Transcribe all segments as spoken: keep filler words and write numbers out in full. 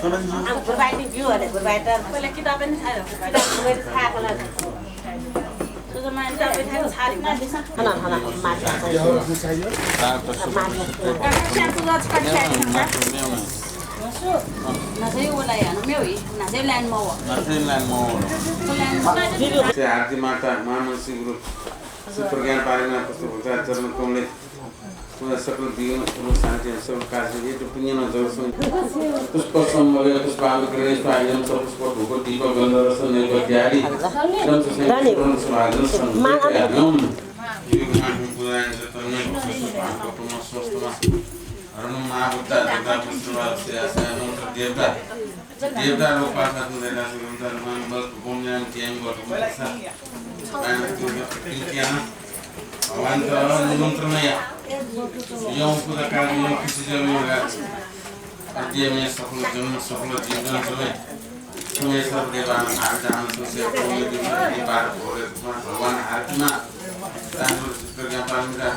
अब गुरुबाई नि बिउ हले, गुरुबाई त पहिले किताब पनि छायो। किताब गुरुबाई त छाएको होला। सुजमान तपाईँ थाहा छ, छाडी मार्दैछ। हन, हन, मार्दैछ। कक्षा सुरु छ, कक्षा छ। नजै ओला यान, मेउ हि, नजै ल्यान मव। नजै ल्यान मव। से हार्दिक माता, महामनसी गुरु, श्री प्रज्ञा पारमी पुस्तक भक्तराज चरण कमले, सकल विघ्न, सकल शान्ति, सकल कार्य, ये तो पुण्य न जल सं, पुष्प संभवे, पुष्पाभिग्रहणे स्वाहा, इदं स पुष्प धूप दीप गंध रस नैवेद्यादि, इदं स संपूर्ण सुभाजन संपूर्ण। हरणं महाभूता जगदा पुष्पवा से आशा मंत्र देवता। देवता लोकपाल शासन देवता सुगमता रमान बस भूम ज्ञान ज्ञान गौतम सा। भगवान त निमंत्रण या। यौं पूजा कार्य यौं किसी जगह में होगा। अद्य में सफल जन्म सफल जीवन समय। समय सब देवान भाग दान सुसे पूर्ण दिन के बाद भोरे भगवान आत्मा। दान प्रज्ञा पारमिता।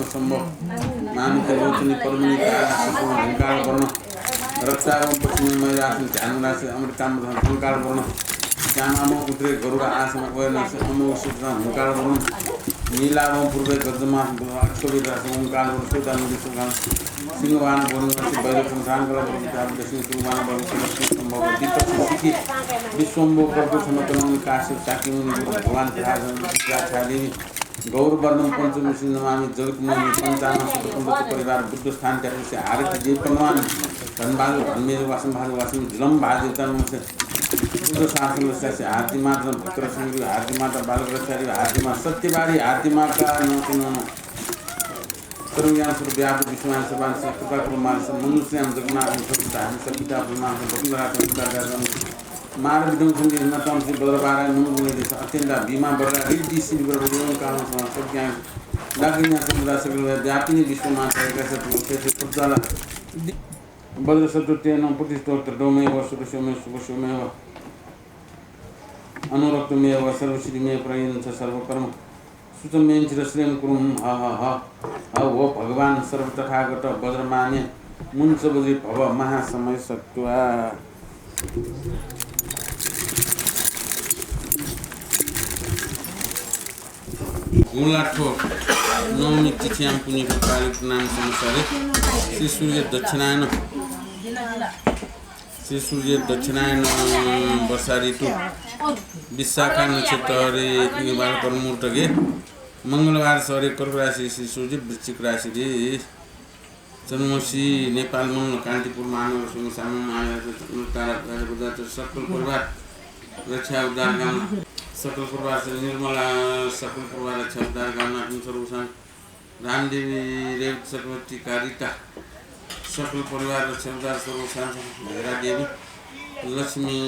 सम्भव। मानव लोचनी पद्मनी काला सुकुम हंकार वर्ण। रक्तावं पश्चिमे मयूरासन ध्यानराशि अमृताम्बरधन हंकार वर्ण। श्यामावं उत्तरे गरुड आसन वयनासि अमोघ सूत्रं हंकार वर्ण। नीलावं पूर्वे गजमास अक्षोभिरासन ओंकार वर्ण। सुदानुदि सुखान सिंहवान वर्ण वैरवं सांकल वर्ण। दक्षिण सिंहवान वर्ण। संभव दीपक सिखी विश्वम्भो प्रभु समतनं काश्यप शाक्यमुनि गुरु भगवान राजन राधा देवी। गौर वर्णम पंचमुखी नमामि जगत मोहिनी। पंचानन शतकम दत्त परिवार बुद्ध स्थान त्यागसे आरती दीपनवान। धनभाजु धनमेजु वासम भाजु वासम जुलम भाजु तन से बुद्ध शासन से आरती माता भक्त संग्रह आरती माता बालक रक्षारी आरती माता सत्यवारी आरती माता नमो नमः। सर्वज्ञान सर्वव्यापक विश्वमान सर्वान कृपा करो मानस मनुष्याम जगन्नाथ सर्वधाम सर्वदा ब्रह्मांड वसुंधरा सर्वदा मार विध्वंसं विघ्नतम श्री वज्रपारायण मनुगुणे देश अत्यंता भीमा वरदा रिद्धि सिद्धि वर विद्युं कालं समान सब ज्ञान डाकिन्या समुदा सकल व्यापिनी विश्व माता एकाशत क्षेत्र प्रज्वाला वज्र शत्रु तेन प्रतिष्ठोत्र डोमेव सुरस्योमेव सुपस्योमेव अनुरक्तमेव सर्वसिद्धिमेव प्रयंच सर्वकर्म सुचमेन चिरश्रेयं कुरुं ह ह ह ह। हो भगवान सर्वतथागत वज्रमाने मुञ्च वज्री भव महासमय सत्वा। गुंलाथ्व नवमी तिथियां पुनिपु कालिक नाम संवत्सरे श्री सूर्य दक्षिणायन श्री सूर्य दक्षिणायन वर्षा ऋतु विशाखा नक्षत्रे निबाल कर्मुर्तगे मंगलबार सरे कर्क राशि श्री सूर्य वृश्चिक राशि रे। जन्मसी नेपाल मंगल कान्तिपुर महानगर सुन सामु महानगर तारा तारा बुद्धाचार्य सकल परिवार रक्षा उद्धार गाम सकल परिवार से निर्मला सकल परिवार रक्षा उद्धार गाम नाम सर्वसान रामदेवी रेवती चक्रवर्ती कारिता सकल परिवार रक्षा उद्धार सर्वसान हेरा देवी लक्ष्मी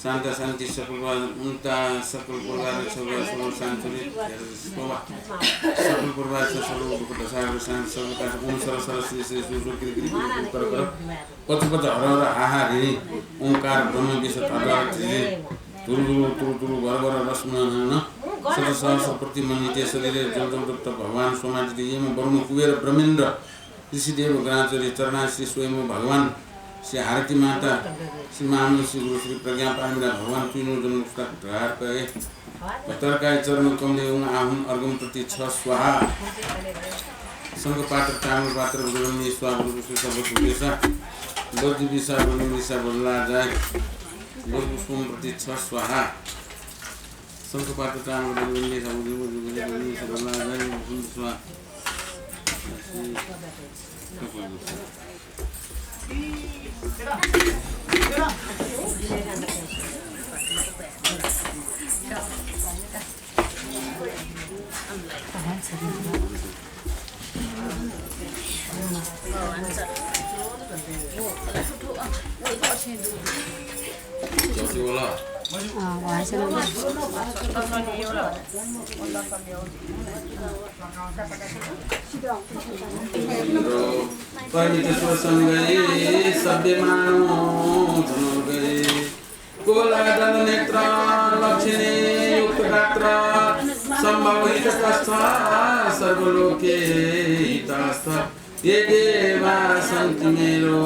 शान्ता शान्ति सकल परिवार उन्ता सकल परिवार रक्षा उद्धार सर्वसान शोभा सकल परिवार से सर्व दुःख दशा शान्ति सर्व काज ओम सर सर श्री श्री सुर सुर किरि किरि किरि कर कर पच पच हर हर हा हा रे रे ओंकार ब्रह्म विष धर धर रे रे धुरु धुरु तुरु तुरु वर वर रश्म न सत सहस्र प्रतिमण्डिते शरीरे जल जल दत्त भगवान सोमादित्य यम वरुण कुबेर ब्रह्मेन्द्र ऋषिदेव गणाचार्य चरणाश्री स्वयं भगवान श्री हारती माता श्री महामनसी गुरु श्री प्रज्ञा पारमिता भगवान तुइनो जन्म पुस्तक धार कहे भतरकाय चरण कमले उंग आहुन अर्घम प्रति छ स्वाहा। शंखपात्र, ताम्रपात्र, बजरंगी स्वाहा, बजपुष्प, सर्वसुदेशा, बजदिविसा, बजरंगीसा, बजला जाय, बजपुष्पम प्रति छ स्वाहा। शंखपात्र, ताम्र, बजरंगीसा, बजरंगीसा, बजला जाय, बजपुष्प स्वाहा। अँ, वासना। परमेश्वर संगै सभ्य मानव जनगै कोलादल नेत्र लक्षणे युक्त गात्र संभव हितकस्थ सर्वलोके हितस्थ ये देवा सन्ति मेरो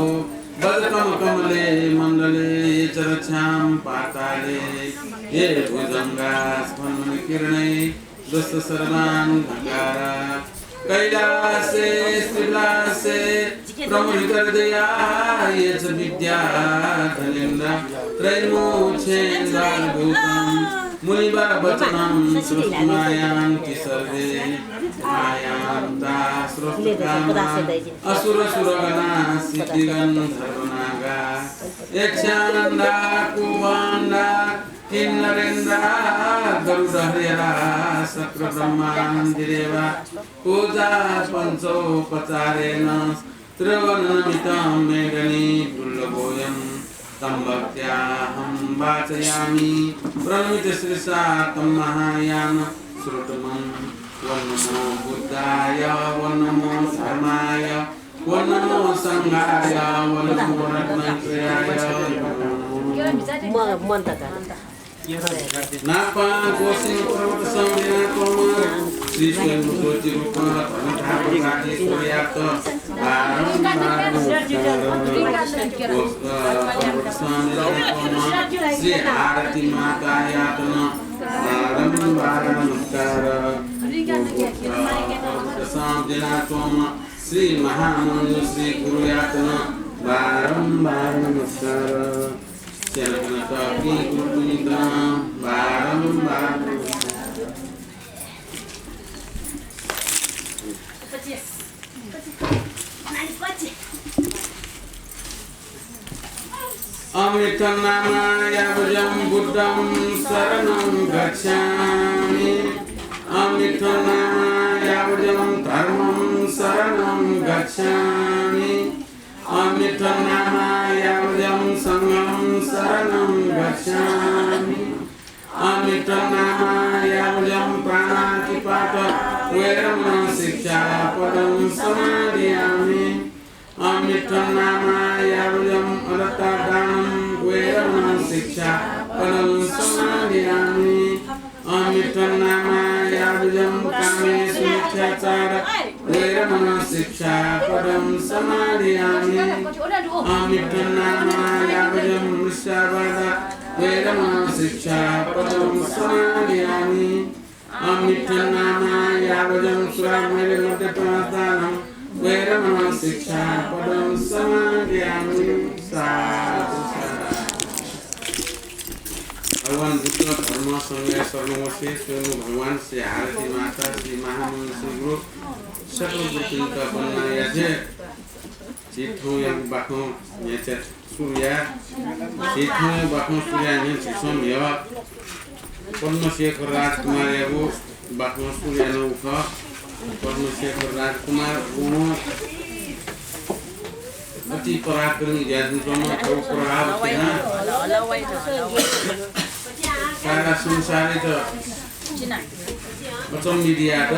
वजकम कमले मण्डले ये च रक्षां पाताले ये भुजङ्गा स्फन्मन किरणै दुष्ट सर्वान्धकारा कैलासे स्त्रिलासे प्रमुदित हृदया ये च विद्या धनेन्द्र त्रैमोक्षेन्द्र भूतं मुनिवर वचनं श्रुत्वा यान्ति सर्वे मायान्ता श्रोतकामा असुर सुरगणा सिद्धिगन्धर्व नागा यक्षानन्दा कुवान्दा किन्नरेन्द्रा गरुडहरिहरा शक्र ब्रह्मादिदेवा पूजा पञ्चोपचारेण त्रिभुवननमितं मेदिनी दुर्लभोऽयं तं भक्त्याहं वाचयामि प्रणमित शीर्षा तं महायान श्रोतमं। ॐ नमो बुद्धाय, ॐ नमो धर्माय, ॐ नमो संघाय, ॐ नमो रत्नत्रयाय। नापं गोसिंह पर्वत संज्ञा तोमा श्री स्वयं ज्योति रूप धर्मधाम जाति सूर्यात बारम्बार नमस्कार। पर्वत संज्ञा तोमा श्री आरती माता यातन बारम्बार नमस्कार। पर्वत संज्ञा तोमा श्री महामंजु श्री गुरु यातन बारम्बार नमस्कार। चरणतकी गुरुपुनिता बारम्बार। अमिथनामा यावजं बुद्धं शरणं गच्छामि। अमिथनामा यावजं धर्मं शरणं गच्छामि। अमिथनामा यावजं संघं शरणं गच्छामि। अमिथनामा यावजं प्राणातिपात वेरमणं शिक्षापदं समादियामि। अमिथनामा यावजं अदत्तादानं वेरमणं शिक्षापदं समादियामि। अमिथनामा यावजं कामेसु मिथ्याचार वेरमणं शिक्षापदं समादियामि। अमिथनामा यावजं मृषावादा वेरमणं शिक्षापदं समादियामि। अमिथनामा यावजं सुरामेरय मद्यपानादिं वेरमणं शिक्षापदं समादियामि। साधु, साधु। भगवान बुद्ध धर्म संघया शरणं वसे स्वयम्भू भगवान श्री आरती माता, श्री महामंगल श्री गुरु सकल गुरुपिन्त वन्दना याये। झी थौंया बाखं न्ह्याथे सुरु याये। झी थौंया बाखं सुरु याये न्ह्यः झीसं म्हिगः पद्मशेखर राजकुमारयागु बाखं सुरु यानागु खः। पद्मशेखर राजकुमार वं अति पराक्रमी ज्याझ्वः च्वंम्ह, थःगु प्रभाव थें सारा संसारयात अचम्भित यायेत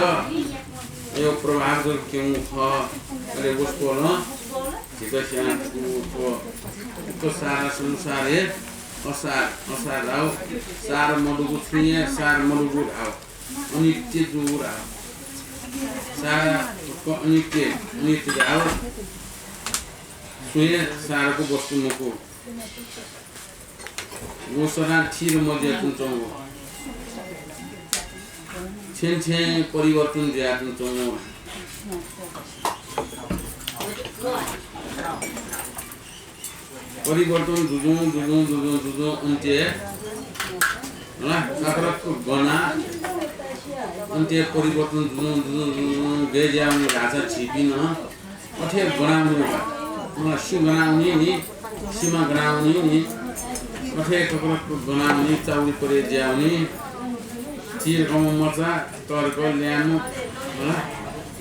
अय् प्रभाव जक क्यंगु खः। अले वसपोलं झीत स्यानातःगु थ्व, थ्व सारा संसार हे असार, असार धाउ, सार मदुगु छुं हे सार मदुगु धाउ, अनित्य जूगु धाउ। सारा फुक्क अनित्य, अनित्य धाउ। छुं हे सारको वस्तु मखु। व सदां थिर मजुयाच्वंगु। छेँय् छेँय् परिवर्तन जुयाच्वंगु। परिवर्तन जुजुं, जुजुं, जुजुं, जुजुं अन्त्य, ला, काकरक गना, अन्त्य परिवर्तन जुजुं, जुजुं, जुजुं, गय् जुयावनी धाःसा झीपिं नं अथे गनावनी का। अँ, सि गनावनी नि, सिमा गनावनी नि। अथे ककरक गनावनी, चाउरी परे ज्यावनी। चिरकम मचा, तर्क, ल्यानु, अँ,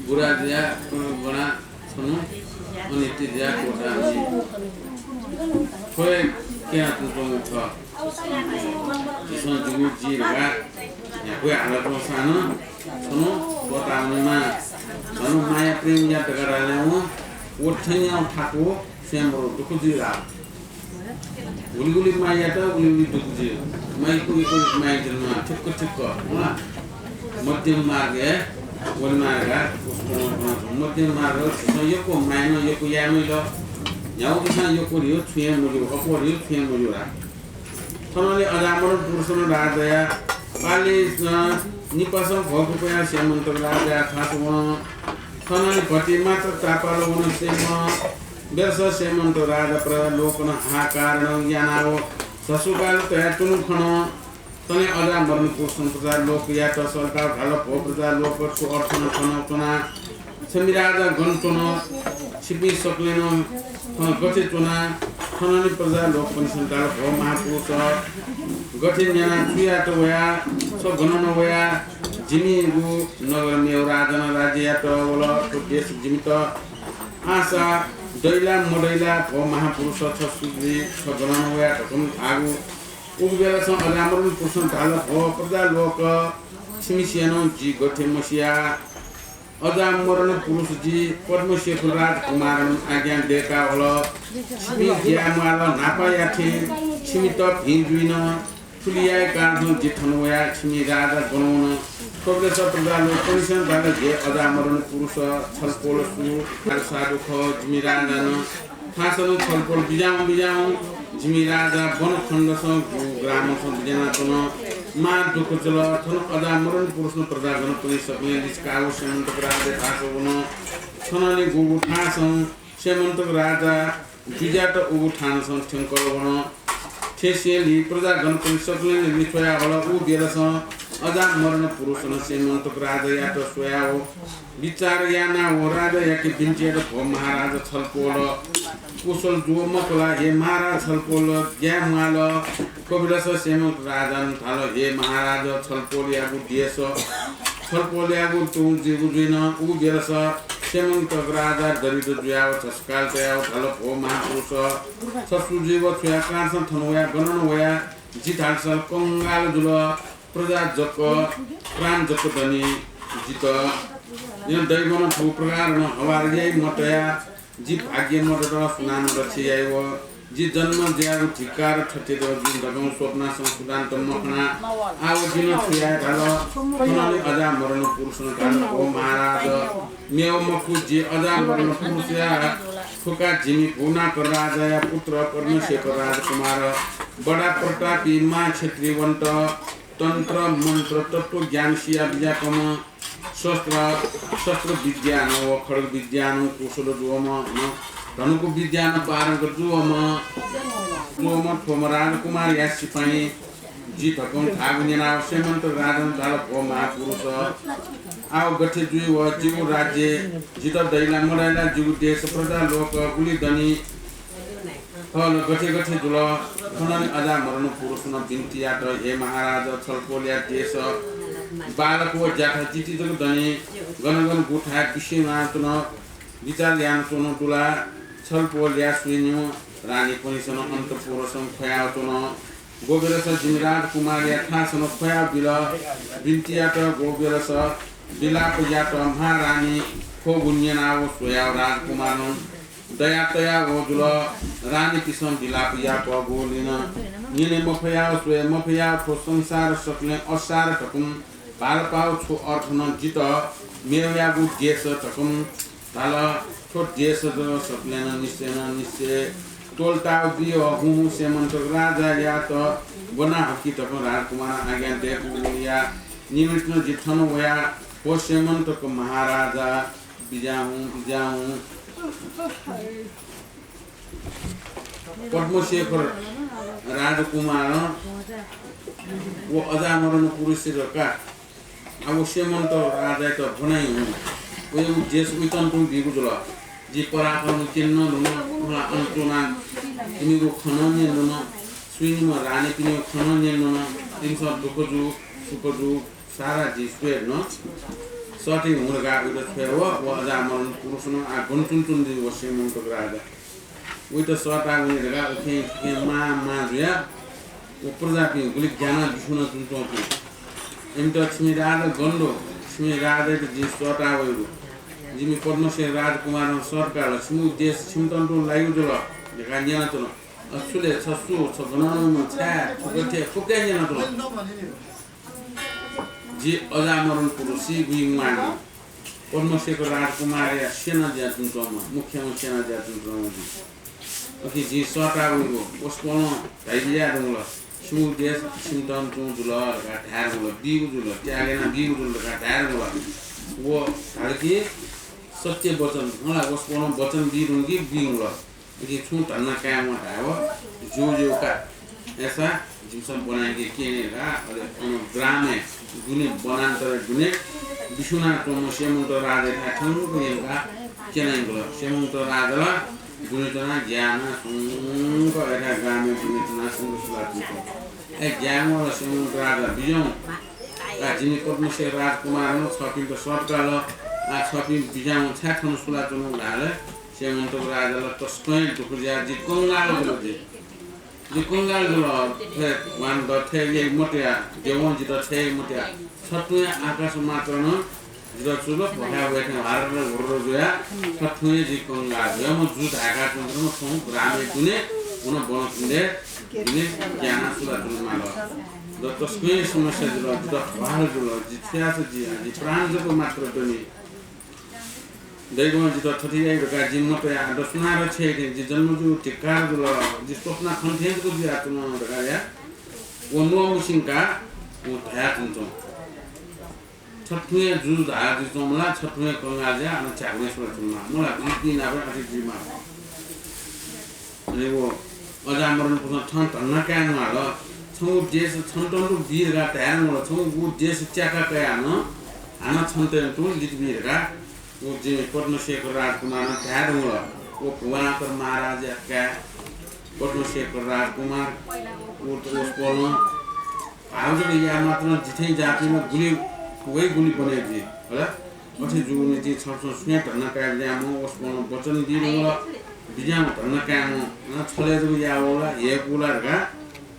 बुरा ज्या, अँ, गना, छनु, अनि ति ज्या कोटा नि। खोए क्या तुतों छ। झीसं जिगु जि धकाः न्ह्याक्व हालाच्वंसां नं छन्हु त्वःतावनेमाः। झन माया प्रेम यात धकाः धाःसा व थेंयागु थाकु स्वयं मरु दुःख जुइ ला। गुलि गुलि माया यात, गुलि गुलि दुःख जुइ। माया यक्व यक्व माया जुइमाः, ठिक्क ठिक्क, हँ। मध्यम मार्गय् वनेमाः धकाः। मध्यम मार्ग झीसं यक्व माया नं यक्व याये मजिल। न्ह्यागु जूसां यक्व धइगु छुं हे मजू, अप्वः धइगु छुं हे मजू ला। थनंलि अजामरण पुरुषं राजाया पालय्, अ, निपासं भ्वपुकया सेमन्तक राजाया थासय् वन। थनंलि भति मात्र चापालं वन सेम। बेलस सेमन्तक राजा प्रजा लोकं हाहाकार यानाव झसुकाल तयाच्वनु खन। थनंलि अजामरण पुरुषं प्रजा लोकयात सल्काव धाल, भो प्रजा लोक, छु अर्थं थन च्वना? छिमि राजा गन च्वन? छिपिं सकलें नं थन गथे च्वना? थनंलि प्रजा लोकपिन्सं धाल, भो महापुरुष, गथे न्याना, छु यात वया? छ गन वया? जिमिगु नगर मेव राजां राज्य यात वल, थ्व देश जिमित। आसा दइला मदइला, भो महापुरुष, छ सु जुइ, छ गन वया धकं धाःगु। उगु बेलसं अजामरण पुरुषं धाल, भो प्रजा लोक, छिमिसं नं जि गथे मसिया। अजामरण पुरुष जि पद्मशेखर राजकुमारं आज्ञा दय्काव हल। छिपिं ज्या म्वाल न्हापायाथें छिमित भिं जुइन। थुलि याये कारणं जि थन वया, छिमि राजा गन वन? थ्व बेलस प्रजा लोकपिन्सं धाल, हे अजामरण पुरुष, छलपोल सु? साधु खः, जिमि राजां नं थासं छलपोल बिज्याहुँ बिज्याहुँ जिमि राजा वनखण्डसं गु ग्रामसं बिज्यानाच्वन। महा दुःख जुल। थन अजामरण पुरुषं प्रजागणपिं सकलें लिचिकाव सेमन्तक राजाया थासय् वन। थनंलि गुगु थासं सेमन्तक राजा बिज्यात उगु थानसं थ्यंकल वन। थेंसेंलि प्रजागणपिं सकलें लिछ्वया हल। उ बेलसं अजामरण पुरुषं सेमन्तक राजायात स्वयाव बिचाः यानाव राजायाके बिन्ति यात, भो महाराज छलपोल कुशल जू मखु ला? हे महाराज छलपोल ज्या म्वाल? थ्व बेलस सेमन्तक राजां धाल, हे महाराज, छलपोलयागु देश, छलपोलयागु तुं जिगु जुइन। उ बेलस सेमन्तक राजा दरिद्र जुयाव झसुकाल तयाव धाल, भो महापुरुष, छ सु जुइ व छु याये कारणं थन वया, गन वया? जि धाःसा कंगाल जुल। प्रजा जक, प्राण जक दनि जितः। जिं दैवं थुगु प्रकारं हवार याइ मतया, जि भाग्य मदत सुनानं रक्षा याइ व। जि जन्म जुयागु धिक्कार थथे दु, जिं धकं स्वप्नासं सुदान्त मखना। आव जिं छु याये धाल? थनंलि अजामरण पुरुषं धाल, भो महाराज, मेव मखु, जि अजामरण पुरुषया फुकाः जिमि भुवनाकर राजाया पुत्र पद्मशेखर राजकुमार बडा प्रतापी महाक्षत्रियवन्त तन्त्र मन्त्र तत्त्वज्ञान सिया बिज्याकम्ह शस्त्र, शस्त्र विज्ञानं व खड्ग विज्ञानं कुशल जुवम्ह, धनुक विज्ञानं पारंगत जुवम्ह, जुवम्ह थ्वम्ह राजकुमारया सिपाइँ जि धकं धाःगु न्यनाव सेमन्तक राजां धाल, भो महापुरुष, आव गथे जुइ व? जिगु राज्य जितः दइला मदइला? जिगु देश प्रजा लोक गुलि दनि? थल गथे गथे जुल? थनंलि अजामरण पुरुषं बिन्ति यात, हे महाराज, छलपोलया देश बालक व ज्याखँ तिति जक दनि। गन गन गुथाय् बिस्युं यानाच्वन, बिचाः यानाच्वन दु ला? छलपोलया स्वइनिम्ह रानीपिन्सं अन्तःपुरसं ख्वयाच्वन। व बेलस जिमि राजकुमारया थासं ख्वयाबिल। बिन्ति यात। व बेलस बिलाप यात। महारानी थ्वगु न्यनाव स्वयाव राजकुमारं दया तयाव जुल। रानीपिसं बिलाप याःगु न्यन। न्यने मफयाव स्वये मफयाव थ्व संसार सकलें असार धकं भालपाव छु अर्थनं जितः मेवयागु देश धकं धाल। थ्व देश सकलें नं निश्चयनं निश्चय त्वःताव बियो। हुँ हुँ, सेमन्तक राजायात ब्वना हकि धकं राजकुमारं आज्ञा दय्कूगुया निमित्तं जि थन वया। भो सेमन्तक महाराज, बिज्याहुँ, बिज्याहुँ। पद्मशेखर राजकुमारं व अजामरण पुरुषयात का, आ, व सेमन्तक राजायात ब्वनाइ हुँ। वयागु देश उइतन तुं बीगु जुल। जि पराक्रम क्यने नं धुन, उहाँ अन च्वनाः इमिगु खँ नं न्यने धुन, स्वइनिम्ह रानीपिनिगु खँ नं न्यने धुन, इमिसं दुःख जू, सुख जू, सारा जि स्वये धुन। सःते हुँ धकाः उइत छ्वया व, व अजामरण पुरुषं आ गन च्वनाच्वन जुइ व सेमन्तक राजा। उइत सःता वनी धकाः उखें थुखें मां मां जुया। व प्रजापिं गुलि ग्यानाः बिस्युना च्वंपिं। इमित छिमि राजा गन दु, छिमि राजायात जिं सःता वयेगु। जिमि पद्मश्री राजकुमारं सःतकाल, छिमिगु देश छिमित तुं लाइगु जुल धकाः न्यनाच्वन। अ, छु ले, छ सु, छ गनं वइम्ह, छाय्, छु गथे, फुक्क न्यनाच्वन। जि अजामरण पुरु सी गुइ म्वाःगु पद्मशेखर राजकुमारया सेना ज्याच्वंम्ह, मुख्यम्ह सेना ज्याच्वंम्ह जि। अकिं जिं सःता वइगु वसपोलं धयाबिज्याये धुंकल, छिमिगु देश छिमित तुं जुल धकाः धाये धुंकल, बीगु जुल, त्याग यानाबीगु जुल धकाः धाये धुंकल। व धाल कि सत्य वचन, मला वसपोलं वचन बी धुंकल कि बी धुंकल। अकिं छुं धन्दा कायेम्ह धायेवं ज्यू ज्यू का। अय्‌सा जिमिसं ब्वनायंके क्यने का, अले अन ग्रामय् दुने, वनान्तरय् दुने बिस्युना च्वंम्ह स्यमन्त राजायाथाय् थ्यंक यंकाः क्यनायंकल। स्यमन्त राजा ला दुने च्वनाः ग्यानाः सुंक अय्‌थाय् ग्रामय् दुने च्वनाः सुंक सुला च्वंकल। अय् ग्यानाः स्यमन्त राजा बिज्याहुँ। आः जिमि पद्मशेखर राजकुमारं छःपिन्त सःतकाल। आः छःपिं बिज्याहुँ, छाय् थन सुला च्वनागु धाःबलय् स्यमन्त राजा ला तसकं दुःख जुयाः जि कंगाल जुल जि। जि कंगाल जुल, थथे वान द थथे याइ मतया, देवं जितः थथे याइ मतया। छथुंया आकाश मात्र नं जितः चुल, भ्वखाय् वयेथें हारर हुरर जुयाः छथुंया जि कंगाल जुयाः म जु धाय्‌का च्वंकन थौं ग्रामय् दुने, वन बन कुण्डय् दुने ग्यानाः सुला च्वनेमाल। द तसकं समस्या जुल, जितः हवाल जुल, जि छु याये जि, जि प्राण जक मात्र दनि। दैवं जितः थथे याइ धकाः जिं मतया, आः द सुनां रक्षा याइ थें, जि जन्म जूगु धिक्कार जुल, जि स्वप्ना खन थें जक जुयाच्वन धकाः या। व न्वःमछिंकाः व धयाच्वंच्वं। छथुंया जु धाः जुइच्वं मला, छथुंया कंगाल जुयाः अन झ्याकुलय् सुला च्वनेमाः मला, जिपिं नाप अथे जुइमाः। अले व अजामरण पुरं थन धन्दा काये म्वाल। छंगु देश छन्त तुं बी धकाः धाये धुंकल, छंगु देश च्याका कयाः नं हानं छन्त तुं लित बी धकाः व जिमि पद्मशेखर राजकुमारं धाये धुंकल। व भुवनाकर महाराजया काय् पद्मशेखर राजकुमार, व वसपोलं भाव जक याये मात्रं जिथें जातिं गुलि वइ गुलि बने जुइ, होला। अथे जूगुलिं जिं छन्त सुयां धन्दा काये बिज्याःम्ह, वसपोलं वचन बी धुंकल, बिज्याःम्ह धन्दा कायेम्ह, अन छलय् जक याः वल ला, हे कू ला धकाः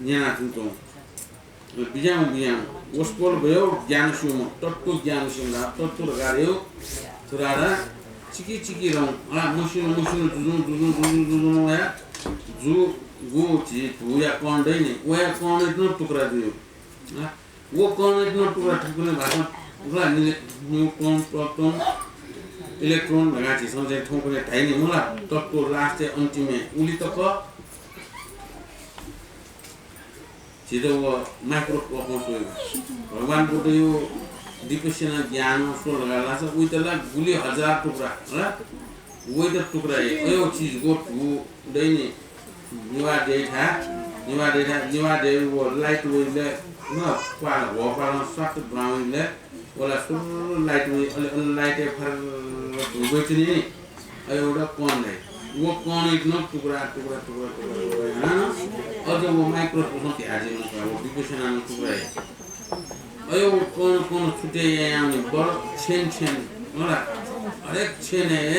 न्यनाच्वंच्वं। बिज्याहुँ, बिज्याहुँ। वसपोल बय् ज्ञान स्यूम्ह, तत्व ज्ञान स्यूम्ह ला, तत्व धकाः धयागु थुरारा चिकी चिकी रौं, अला मसिनु मसिनु जुजुं जुजुं जुजुं जुजुं वया जूगु झी धूया कण दइ नि, वया कणयात नं टुक्रा जुइ। अला व कणयात नं टुक्रा, टुक्रा भाषां उला नि, न्यूट्रोन, प्रोटोन, इलेक्ट्रोन धकाः झीसं चाहिँ थौंकन्हय् धाइ नि, मला तत्व last-य् अन्तिमय् उलि तक झीत व microscope-ं स्वयेगु। भगवान बुद्धया विपश्यना ज्ञानं स्वल धाःसा उइत ला गुलि हजार टुक्रा, हला? वइत टुक्रा हे। अयो चिजको धू दइ नि, निभाः दइथाय्, निभाः दइथाय्, निभाः दइ व light वइबलय्, न, क्वाल, ह्वःपालं स्वात दुहां वइबलय्, वला सुरुरु light वइ, अले, अले light-य् फर्र धू वइच्वनी नि। अयो एउटा कण दइ। व कणयात नं टुक्रा, टुक्रा, टुक्रा, टुक्रा, टुक्रा यानाः अझ व microscope-नं ध्याः जुइ मखु, व विपश्यनां नं टुक्रा हे। अयो व कण, कण छुट्टै यानाः वर छेन छेन, होला, हरेक छेनय्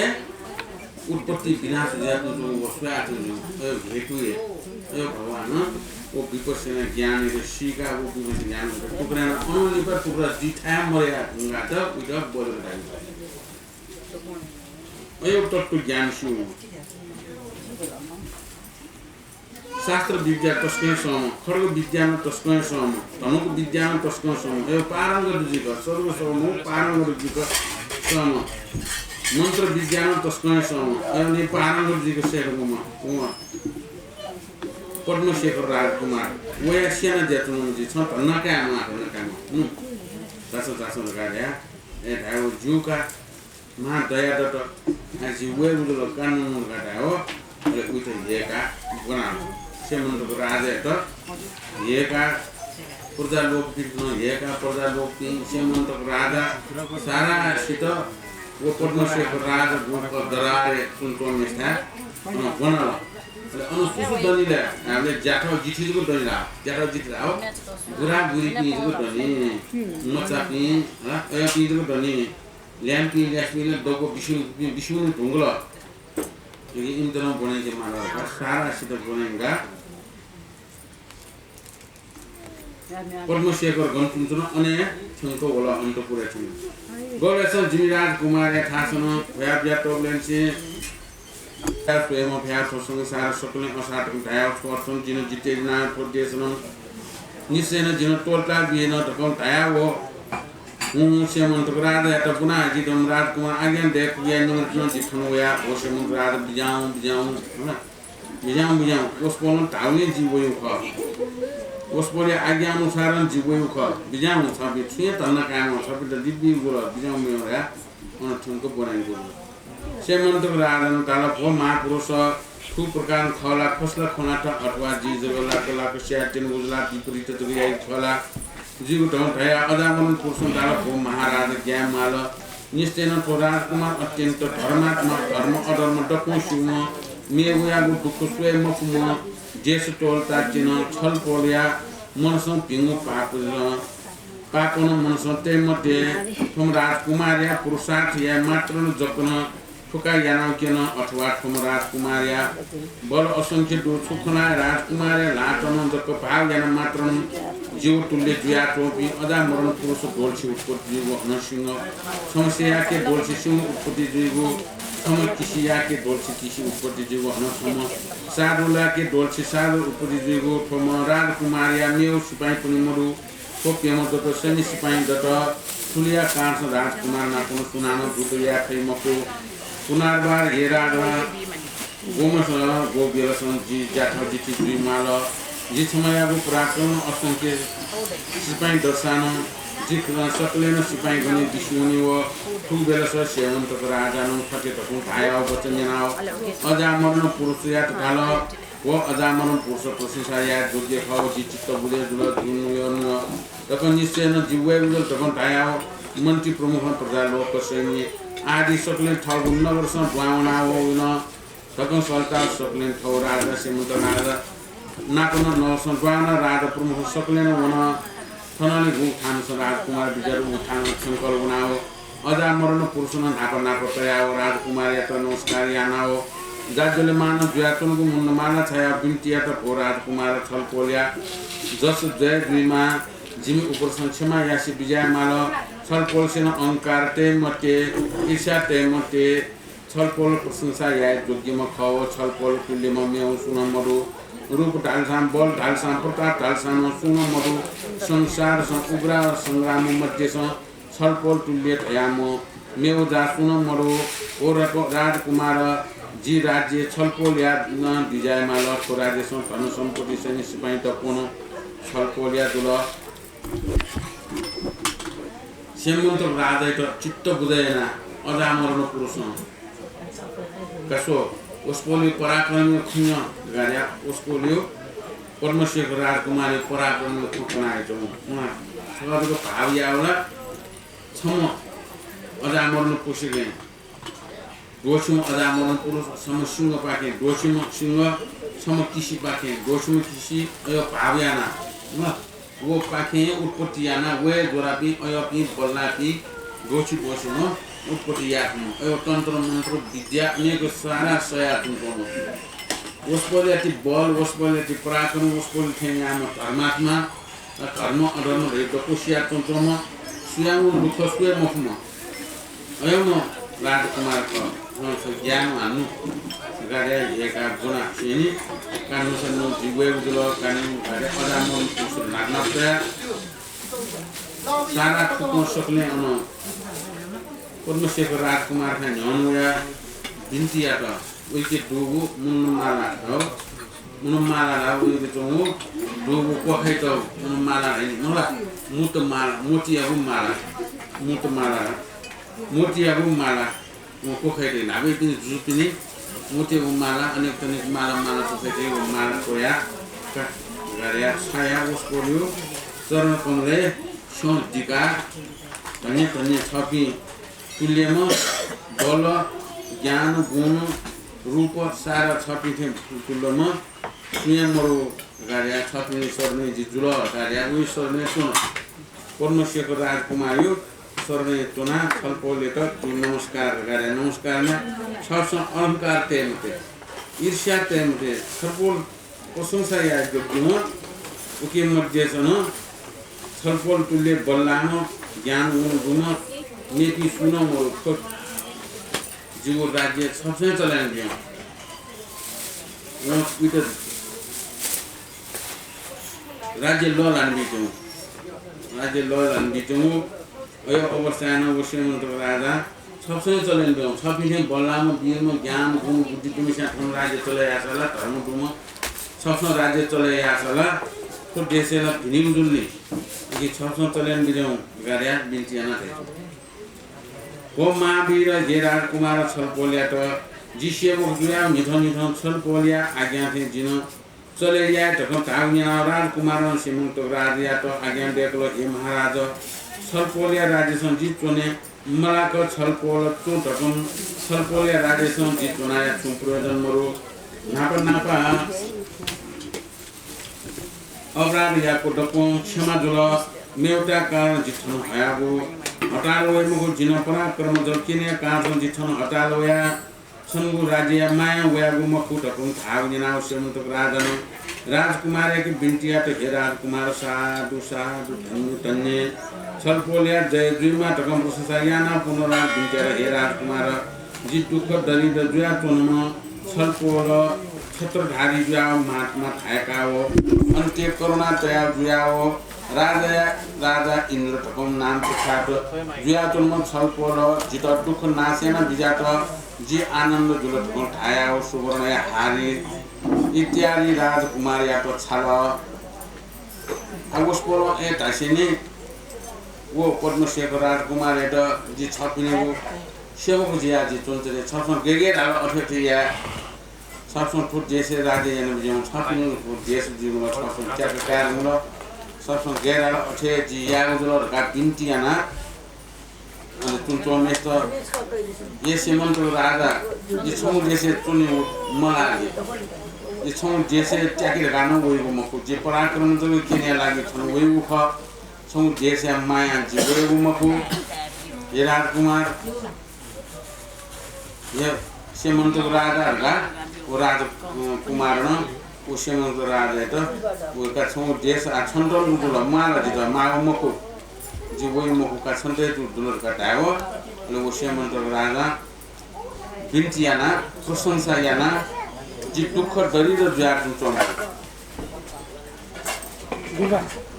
उत्पत्ति विनाश जुयाच्वंगु व स्वयाच्वंगु, अयो हेतु हे। अयो भगवानं व विपश्यना ज्ञानयात सीकाः व विपश्यना ज्ञानयात टुक्रा यानाः अनं लिपा टुक्रा जुइ थाय् मदया धुंकाः उइत बज्र धाइ। अयो तत्व ज्ञान स्यूम्ह। शास्त्र विद्या तसकं सःम्ह, खड्ग विद्या नं तसकं सःम्ह, धनुक विद्या नं तसकं सःम्ह, अयो पारंगत जुइक, सर्व सःम्ह, पारंगत जुइक सःम्ह, मन्त्र विद्या नं तसकं सःम्ह, अयो नि पारंगत जुइक सयेधुंकूम्ह, उम्ह पद्मशेखर राजकुमार, वया सेना ज्याच्वंम्ह जि, छं धन्दा कायेमाः, धन्दा कायेमाः। हुँ। झासँ, झासँ धकाः धया। ए धायेवं ज्यू का, महा दया दत, आः जि वयेगु जुल, कानून धकाः धायेवं, अले उइत हेय्‌काः ब्वनाः स्यमन्त राजायात हेय्‌काः, प्रजालोकपिन्त नं हेय्‌काः, प्रजालोकपिं, स्यमन्त राजा, सारासित व पद्मशेखर राजा गुफा दरबारय् च्वंच्वंम्हय्‌सिथाय् अन ब्वनाल। अले अन सु सु दनि ले, अले ज्याथ जिथि जक दनि ला, ज्याथ जिथि ला, बुराबुरीपिं जक दनि, मचापिं, हला, अय्‌पिं जक दनि। ल्याय्‌म्हपिं ल्यासेपिं ला दक्व बिस्युं, बिस्युं धुंकल। इमित नं ब्वनेके माल धकाः सारासित ब्वनेका। पद्मशेखर गन तुंचन अन हे थ्यंक वल अन्तपुरय् थ्यन। गबलेसं जिमि राजकुमारया थासनं भ्वया बिया तःबलेंसे स्वयेम्ह भ्या थ्व संसार सकलें असातक धयाव छु अर्थं जिं जिते जिना थ्व देशनं निश्चयनं जिं त्वःता बियेन धकं धयाव हुँ हुँ सेमन्तक राजायात बुना जितम राजकुमार आज्ञा दय्‌कूया निमित्तं जि थन वया। ओ सेमन्तक राजा बिज्याहुँ बिज्याहुँ, बिज्याहुँ बिज्याहुँ। वसपोलं धाउलिं जि वयु खः। वसपोलया आज्ञा अनुसारं जि वयु खः। बिज्याहुँ छपिं छुं हे धन्दा कायेमाः, छपिन्त दिव्य गुल बिज्याहुँ बिज्याहुँ धया अन थ्यंक ब्वनाइगु। सेमन्तक राजानं धाल, भो महापुरुष, थुप्रकारं खः ला, खसला खनात अथवा जि जक लाक लाक स्यायेत्यन उजला विपरीत जक याइ खः ला? जिगु धं धया अजामरण पुरुषं धाल, भो महाराज, ग्याये माल। निश्चयनं थ्व राजकुमार अत्यन्त धर्मात्मा, धर्म अधर्म दक्वं स्यूम्ह, मेगुयागु दुःख स्वये मफुम्ह, देश त्वःता च्यन, छलपोलया मनसं भिंगु पाप पापनं मनसं तये मते। थ्वम्ह राजकुमारया पुरुषार्थ याये मात्रनं जकनं थुका यानाव क्यन अथवा थ्वम्ह राजकुमारया बल असंख्य दु। छु खनाः राजकुमारया ल्हातनं जक भाव याना मात्रनं जीव तुल्य जुयाच्वंपिं अजामरण पुरुष द्वलछि उत्पत्ति जुइगु हनं सिंह, छम्ह सेयाके द्वलछि सिंह उत्पत्ति जुइगु, छम्ह किसियाके द्वलछि किसि उत्पत्ति जुइगु हनं छम्ह साधुलाके द्वलछि साधु उत्पत्ति जुइगु, थ्वम्ह राजकुमारया मेव सिपाइँपनि मदु। थ्व प्यम्ह दत, सैन्य सिपाइँ दत। थुलिया कारणसं राजकुमार नापं सुनानं जुद्ध याये फइ मखु। पुनर्वार हे राजा, गोमस गो बेलसं जि ज्याथ जिति जुइ माल। जि छम्हयागु पराक्रम असंख्य सिपाइँ दसानं जि सकलेनं सिपाइँ गने बिस्युं वनी व थुगु बेलस सेमन्तक राजानं थथे धकं धायाव वचन न्यनाव अजामरण पुरुषयात धाल। व अजामरण पुरुष प्रशंसा याये योग्य खः, जि चित्त बुझे जुल, जुन नुयः नुयः धकं निश्चयनं जि वये उजल धकं धयाव मन्त्री प्रमुखं प्रजा लोक सैन्य आदि सकलें थःगु नगरसं दुहां वनाव वन धकं सल्ताव सकलें थव राजा सेमन्त राजा नापनं नगरसं दुहां वन। राजा प्रमुख सकलेनं वन। थनंलि गुगु थानसं राजकुमार बिज्यात उगु थानं थ्यंकल वनाव अजामरण पुरुषनं न्हापा न्हापा तयाव राजकुमारयात नमस्कार यानाव जाज्वल्यमान जुयाच्वंगु मुण्डमाला छायाव बिन्ति यात, भो राजकुमार, छलपोलया जस जय जुइमा, जिमि उपरसं क्षमा यासे बिज्याये माल। छलपोलसेनं अहंकार तये मते, ईर्ष्या तये मते। छलपोल प्रशंसा याये योग्यम्ह खः व छलपोल तुल्यम्ह मेव सुं नं मदु। रूप धालसां, बल धालसां, प्रताप धालसां नं सुं नं मदु। संसारसं उग्र संग्राम मध्यसं छलपोल तुल्य धयाम्ह मेव जा सुं नं मदु। ओ रक-, राजकुमार, जि राज्य छलपोलया नं बिज्याये माल। थ्व राज्यसं धन सम्पत्ति सैन्य सिपाइँ दक्वं छलपोलया जुल। सेमन्त राजायात चित्त बुझे यानाः अजामरण पुरुषं का स्व, वसपोलया पराक्रमया खँ न्यँ धकाः धयाः वसपोलया पद्मशेखर राजकुमारया पराक्रमया खँ कनाः वल। उहाँ छकः जक भाव याः वल। छम्ह अजामरण पुरुषं द्वःछिम्ह अजामरण पुरुष, छम्ह सिंहपाखें द्वःछिम्ह सिंह, छम्ह किसिपाखें द्वःछिम्ह किसि, अय् भाव यानाः, हँ, वपाखें उत्पत्ति यानाः वये ज्वरापिं अय्‌पिं बल्लाःपिं द्वःछि द्वःछिम्ह उत्पत्ति याःपिं, अय् तन्त्र मन्त्र विद्या अनेक सारा सयाः तुं च्वंपिं। वसपोलया ति बल, वसपोलया ति पराक्रम, वसपोल थें याःम्ह धर्मात्मा, धर्म अधर्म धइगु दक्व सियाच्वंम्ह, सुयागु दुःख स्वये मफुम्ह, अय्‌म्ह राजकुमार खः। थन छ ज्ञान हान्नु गाडे एका गुणा सेनी कान्नु सन्नु जिगुए उजुल कान्नु गाडे अजामरण पुरुष नागनाथया सारा थुकं सकलें अन पद्मशेखर राजकुमारखा न्ह्यःने वयाः बिन्ति यात। उइके दुगु मुनमाला ध, मुनमाला ला उइके च्वंगु दुगु क्वखय्‌त मुनमाला धाइ नि मला, मुतमाला, मोतियागु माला, मुतमाला, मोतियागु माला, व क्वखय्‌त न्हापायापिं जुजुपिनि मोतियागु माला, अनेक तनेक माला, माला क्वखय्‌त व माला क्वया का, गाडे छाया वसपोलया चरण कमलय् स्यं दिका। धन्य धन्य छपिं तुल्यम्ह बल, ज्ञान, गुण, रूप सारा छपिं थें तुल्यम्ह सुयां मरु गाडे छपिं शरणय् जि जुल गाडे उइ शरणय् च्वन। पद्मशेखर राजकुमारया शरणय् च्वनाः छलपोलयात जि नमस्कार गाडे नमस्कार याना। छपिसं अहंकार तये मते, ईर्ष्या तये मते, छलपोल प्रशंसा याये योग्य हँ। उके मध्यसं छलपोल तुल्य बल्लाःम्ह, ज्ञान गुण दुम्ह, मेपिं सुं नं मरु। थ्व जिगु राज्य छप्सं चले यानाबिज्याहुँ। वं उइत राज्य लःल्हानाबिज्याहुँ। राज्य लःल्हानाबिज्याहुँ। अय् अवस्थाय् नं व स्यमन्तक राजा छप्सं चले यानाबिज्याहुँ। छपिं थें बल्लाःम्ह, वीरम्ह, ज्ञान, गुण, बुद्धि दुम्हस्यां थन राज्य चले याःसा ला, धर्म दुम्ह छप्सं राज्य चले याःसा ला, थ्व देशय् ला भिनिगु जुल नि। अकिं छप्सं चले यानाबिज्याहुँ धकाः बिन्ति याना धयाच्वन। व महावीर, हे राजकुमार छलपोलयात जि सेवक जुयाः न्हिथं न्हिथं छलपोलया आज्ञा थें जिं चले याये धकं धाःगु न्यनाः राजकुमारं स्यमन्तक राजायात आज्ञा दय्‌कल, हे महाराज, छलपोलया राज्यसं जि च्वने मलाक छलपोल च्वँ धकं छलपोलया राज्यसं जि च्वनाया छुं प्रयोजन मरु। न्हापा न्हापा अपराध याःगु दक्वं क्षमा जुल। मेवता कारण जि थन हयागु हताल वये मखु। जिं पराक्रम जव क्यनेया कारणं जि थन हताल वया छंगु राज्यया मायां वयागु मखु धकं धाःगु न्यनाः स्यमन्तक राजानं राजकुमारयाके बिन्ति यात, हे राजकुमार, साधु, साधु, धन्य, धन्य। छलपोलया जय जुइमा धकं प्रशंसा यानाः पुनः राज बिन्ति यात, हे राजकुमार, जि दुःख दरिद्र जुयाच्वंम्ह छलपोल छत्रधारी जुयाव महात्मा थाय्‌काव अन्त्य करुणा तया जुयाव राजाया राजा इन्द्र धकं नाम प्रख्यात जुयाच्वंम्ह छलपोल जितः दुःख नाश याना बिज्यात। जि आनन्द जुल धकं धायाव सुवर्णया हार इत्यादि राजकुमारयात छाल। आ, वसपोलं ए धासेंलि व पद्मशेखर राजकुमारयात जि छपिनिगु सेवक जुयाः जि च्वनाच्वने। छपिसं गय् गय् धाल अथे अथे याये। छपिसं थ्व देशय् राज्य यानाबिज्याहुँ। छपिनिगु थ्व देश जिगु ला, छपिसं त्याके काये धुंकल। छपिसं गय् धाल अथे जि यायेगु जुल धकाः बिन्ति यानाः अले च्वनाच्वंम्हय्‌सित, हे स्यमन्तक राजा, जि छंगु देशय् च्वने मलाः। जि छंगु देशय् त्याके धकाः नं वइगु मखु। जि पराक्रम जक क्यनेया लागि थन वइगु खः। छंगु देशया मायां जि वइगु मखु। हे राजकुमार, हे स्यमन्तक राजा धकाः व राजकुमारं व स्यमन्तक राजायात, व का छंगु देश आ छन्त नं जुल, म्वाल जितः, माःगु मखु, जि वइ मखु का, छन्त हे जु-, जुल धकाः धायेव। अले व स्यमन्तक राजां बिन्ति यानाः, प्रशंसा यानाः, जि दुःख दरिद्र जुयाच्वंगु।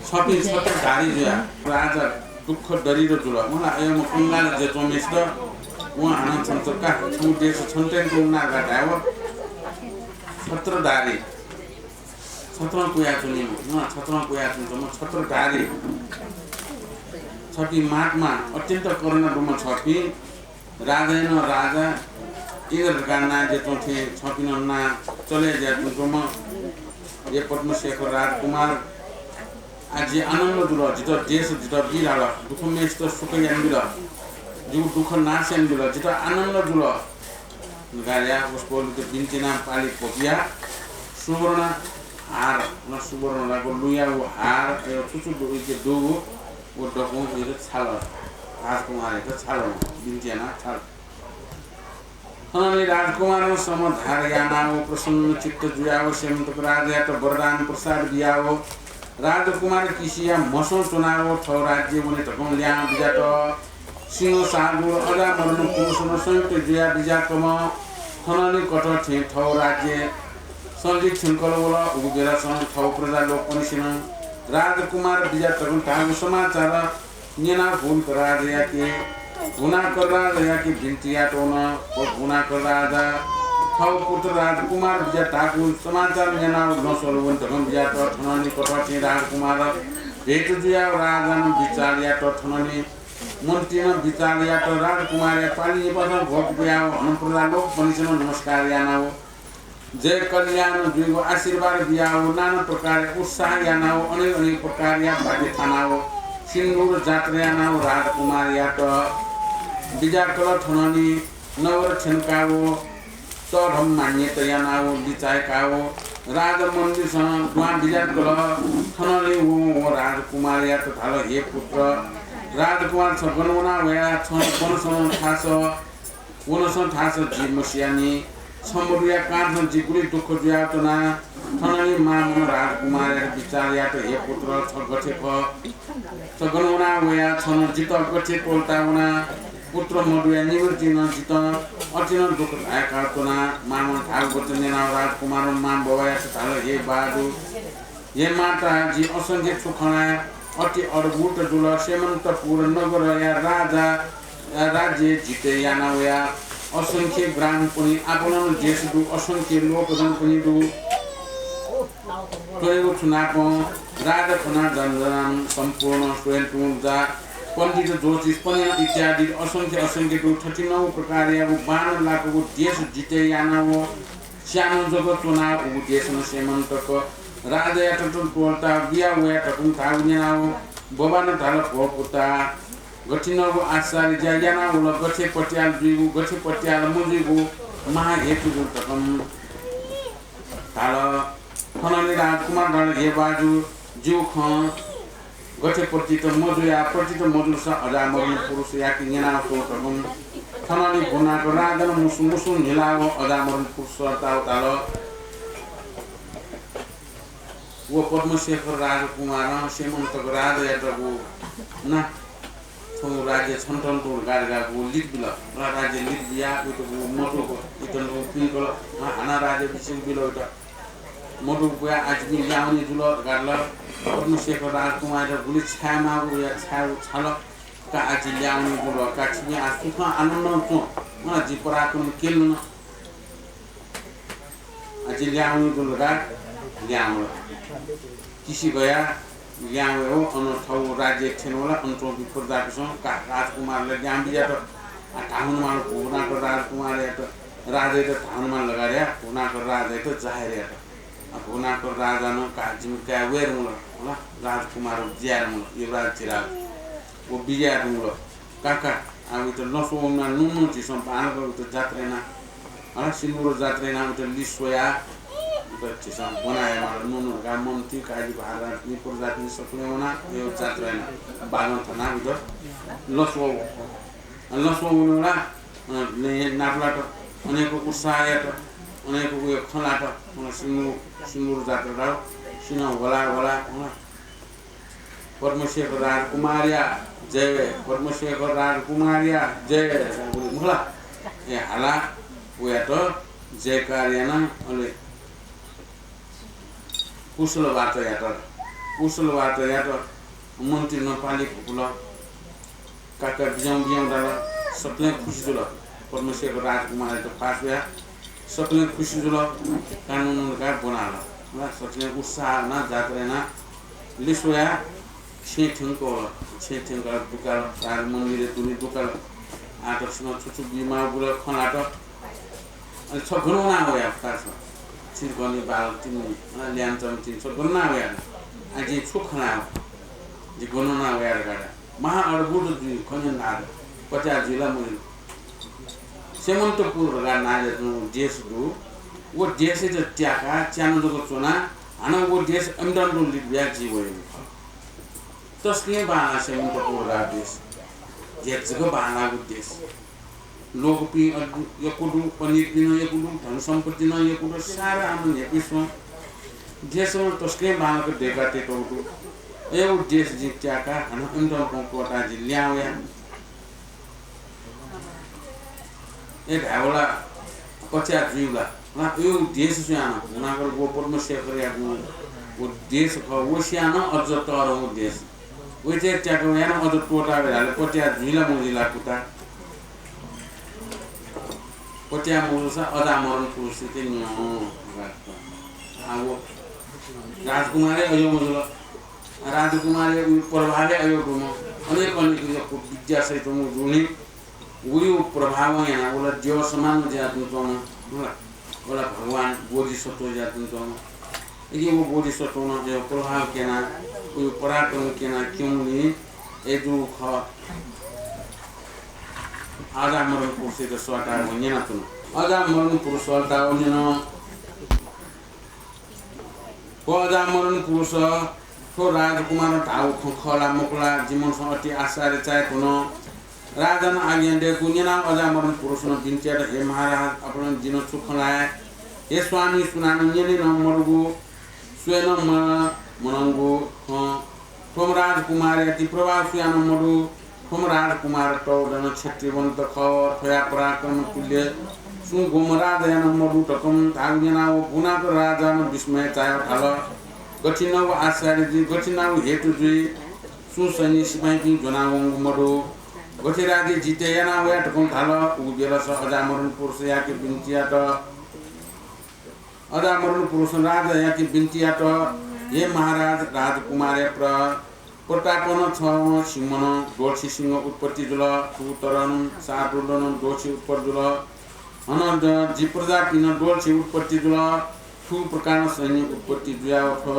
छपिं छत्रधारी जुयाः राजा दुःख दरिद्र जुल। मला अय्‌म्ह कंगाल जुयाच्वंम्हय्‌सित वं हानं छन्त का, छंगु देश छन्त हे नं जुल धकाः धायेव। छत्रधारी, छत्रं पुयाच्वनीम्ह, मला छत्रं पुयाच्वंम्ह छत्रधारी। छपिं महात्मा, अत्यन्त करुणा दुम्ह छपिं। राजाया नं राजा, इन्द्र धकाः नां जुयाच्वंथें छपिं नं नां चले जुयाच्वंम्ह हे पद्मशेखर राजकुमार, आ, जि आनन्द जुल, जितः देश जितः बी धाल, दुःखम्हय्‌सित सुख यानाबिल, जिगु दुःख नाश यानाबिल, जितः आनन्द जुल धकाः वसपोलयात बिन्ति यानाः पालि भ्वपुयाः सुवर्ण हार, न सुवर्ण धाःगु लुँयागु हार, अय् छु छु दु, उइके दुगु, व दक्वं उइत छाल, राजकुमारयात छाल, बिन्ति यानाः छाल। थनंलि राजकुमारं समाधार यानाव प्रसन्न चित्त जुयाव स्यमन्तक राजायात वरदान प्रसाद बियाव राजकुमार किसिया म्हसं च्वनाव थव राज्य वने धकं ल्याहां बिज्यात। सिंह, सार्दूल, अजामरुण, कुम्भकर्ण संयुक्त जुया बिज्याकम्ह थनंलि कथं थें थव राज्य सन्धि थ्यंकल वल। उगु बेलासं थव प्रजालोकपनिसेनं राजकुमार बिज्यात धकं धाःगु समाचार न्यनाव भुवनेश्वर राजायाके, भुवनेश्वर राजायाके बिन्ति यात वन। व भुवनेश्वर राजा थव पुत्र राजकुमार बिज्यात धाःगु समाचार न्यनाव लँ स्वल वने धकं बिज्यात। थनंलि कथं थें राजकुमार भेट जुयाव राजानं बिचाल यात। थनंलि मन्त्रीनं बिचाल यात। राजकुमारया पालि निपासं भ्वपुयाव हनं प्रजालोकपनिसेनं नमस्कार यानाव जय कल्याण जुइगु आशीर्वाद बियाव नाना प्रकारया उत्साह यानाव अनेक अनेक प्रकारया वाद्य तानाव सिन्दूर जात्रा यानाव राजकुमारयात बिज्याकल। थनंलि नगर थ्यंकाव तःधं मान्यता यानाव लिचाय्‌काव राजमन्दिरसं दुहां बिज्याकल। थनंलि वं व राजकुमारयात धाल, हे पुत्र, राजकुमार, छ गन वना वया? छ वनसं थास वनसं थास जि मसियानि। छ मदुया कारणं जि गुलि दुःख जुयाच्वना। थनंलि मामं राजकुमारयात बिचाः यात, हे पुत्र, छ गथे खः? छ गन वना वया छं जितः गथे त्वःता वना? पुत्र मदुया निमित्तिं जितः अति नं दुःख झाय्काच्वना। मामं धाःगु वचन न्यनाव राजकुमारं मां बौयात धाल, हे बाजु, हे माता, जिं असंख्य छु खना, अति अद्भुत जुल। सेमन्तपुर नगरया राजा, राज्य जिते याना वया असंख्य ग्रामपनि आपालं देश दु, असंख्य लोकजनपनि दु। त्वरेगु छु नापं राजा खना जनजनानं सम्पूर्ण स्वयं तुं जा पण्डित ज्योतिषपनि इत्यादि असंख्य असंख्य दु। थथिनौ प्रकारयागु बान लाकगु देश जिते याना व स्यानं जक च्वना उगु देशनं सेमन्तक राजायात त्वःता बिया वया धकं धाःगु न्यनाव बौनं धाल, भो पुता, गथिनगु आश्चर्य ज्या याना वल, गथे पत्याल जुइगु, गथे पत्याल मजुइगु महाहेतु जु धकं धाल। थनंलि राजकुमार धाल, हे बाजु, जिगु खँ गथे प्रतीत मजुया, प्रतीत मजुलसा अजामरण पुरुषयाके न्यनाव स्वः धकं। थनंलि भुनाक राजानं मुसु मुसु न्हिलाव अजामरण पुरुष सःताव धाल। व पद्मशेखर राजकुमारं सेमन्तक राजायात व ना थौं राज्य छन्तं तुं गार्गागु लित बिल। रा राज्य लित बिया उइत व मतुक इतन तुं पिंकल। हाना राज्य बिसिक बिल उइत। मतुक बुया आजिमि ल्याउने जुल गार्ल। पद्मशेखर राजकुमारयात गुलि छाय् माःगु या छाय् छाल। का आजि ल्याउने जुल। का छिमि आ सुखं आनन्दं च्वँ। मला जि पराक्रम केलन। अझ ल्याहां वंगु दु धकाः ल्याहां वल। तिसि गयाः ल्याहां वयेव अन थःगु राज्य थ्यने वल। अन च्वंपिं प्रजापिन्सं का राजकुमारयात ल्याहां बिज्यात। आ, धाःगु माल भुनाक राजकुमारयात, राजायात धाःगु माल धकाः धयाः भुनाक राजायात जाहेर यात। आ, भुनाक राजानं का जिमि काय् वये धुंकल, होला, राजकुमार बिज्याये धुंकल, युवराज धिराज। व बिज्याये धुंकल। का का, आ, उइत लँ स्वःगु माल, नुगः नुगः झीसं बांलाक उइत जात्रा याना। हला, सिन्दूर जात्रा याना उइत लिस्वया, उइत झीसं ब्वना हये माल, नुगः नुगः धकाः मन्त्री काजी भारत प्रजापिं सकलें वना, यो जात्रा याना, बागं थना उइत लँ स्वः, लँ स्वः वने वला, अ, लँय् नापलात, अनेक उत्साह यात, अनेक उयो खँ ल्हात, अ, सिन्दूर, सिन्दूर जात्रा धाःगु, सिन्हः ह्वला ह्वला, अ, पद्मशेखर राजकुमारया जय, पद्मशेखर राजकुमारया जय, मखु ला? ए हाला, वयात जयकार याना, अले कुशल वार्ता यात, कुशल वार्ता यात, मन्त्रीनं पालि भुकुल, का का बिज्याहुँ बिज्याहुँ धाल, सकलें खुसी जुल, पद्मशेखर राजकुमारयात पास वया। सकलें खुसी जुल, कानून धकाः ब्वनाहल। ला सकलें उत्साह याना जात्रा याना लिस्वया छेँ थ्यंक वल। छेँ थ्यंकाः दुकाल, राजमन्दिरय् दुने दुकाल। आः तसकं छु छु बीमाःगु खँ ल्हात। अले छ गन वना वया फुता छ? छिं गन बाल तिनि, अ, ल्याहां च्वंम्ह तिनि, छ गन वना वया? आ, जिं छु खना? जि गन वना वया धकाः। महा अद्भुत जुइ, खँ न्यनाः धाःगु। पत्याः जुइ ला मजुइ? सेमन्तपुर धकाः नां जुयाच्वंगु देश दु। व देशय् त्याकाः च्यान्हु जक च्वना, हानं व देश अमिताभं लित बियाः जि वयागु खः। तसकं बांलाः सेमन्तपुर धकाः देश। झ्याझ्झक बांलाःगु देश। लोकपिं अ-, यक्व दु, पण्डितपिं नं यक्व दु, धन सम्पत्ति नं यक्व दु, सारा आनन्द न्ह्यापिं स्वं। देशं तसकं बांलाक दय्काः तयेतःगु दु। अय् व देश जिं त्याकाः हानं अमिताभं त्वःताः जि ल्याहां वया। ए धायेवला, पत्याः जुइवला। ला, यो देश स्वयां नं, हुनाकर व पद्मशेखरयागु व देश खः, व स्वयां नं अझ तःधंगु देश। वयात त्याकाः वयां नं अझ त्वःताः वये धाःसा पत्याः जुइ ला मजुइ ला पुता? पत्याः मजुसा अजामरण पुरुषयात न्यँ। आ, व राजकुमार हे अज्याःम्ह जुल। राजकुमारया उयो प्रभाव हे अज्याःम्ह। अनेक अनेक यक्व विद्या सहित व जुल नि। उयो प्रभावं यानाः व ला द्यः समान जुयाच्वंम्ह, होला, व ला भगवान बोधिसत्व जुयाच्वंम्ह। अले व बोधिसत्वं नं अयो प्रभाव क्यनाः, उयो पराक्रम क्यनाः क्यंगुलिं अय् जूगु खः। अजामरण पुरुषयात सःताः व न्यनाच्वन। अजामरण पुरुषं सःताः व न्यन। व अजामरण पुरुष, थ्व राजकुमारं धाःगु खँ खः ला मखु ला? जिमिसं अति आश्चर्य चाये धुन। राजानं आज्ञा दयेकूगु न्यनाः अजामरण पुरुषं बिन्ति यात, हे महाराज, अबलं जिं छु खँ ल्हाये? हे स्वामी, सुनानं न्यने नं मदुगु, स्वये नं म-, मनंगु खँ। थ्वम्ह राजकुमारया ति प्रभाव सुयां नं मदु। थ्वम्ह राजकुमार तःधंम्ह क्षत्रियवन्त खः। थ्वया पराक्रम तुल्य सुं गुम्ह राजाया नं मदु धकं धाःगु न्यनाः गुणाकर राजानं विस्मय चायाः धाल, गथिंनं व आश्चर्य जुइ, गथिंनं व हेतु जुइ, सुं सैन्य सिपाइँपिं ज्वनावंगु मदु। गथे राज्य जिते याना वया धकं धाल। उगु बेलस अजामरण पुरुषयाके बिन्ति यात। अजामरण पुरुषं राजायाके बिन्ति यात, हे महाराज, राजकुमारया प्र-, प्रतापनं छम्ह सिंहनं द्वःछि सिंह उत्पत्ति जुल, थुगु तरनं शार्दूलनं द्वःछि उत्पत्ति जुल। हनं ज-, जि प्रजापिं द्वःछि उत्पत्ति जुल। थुगु प्रकारं सैन्य उत्पत्ति जुयाव थ्व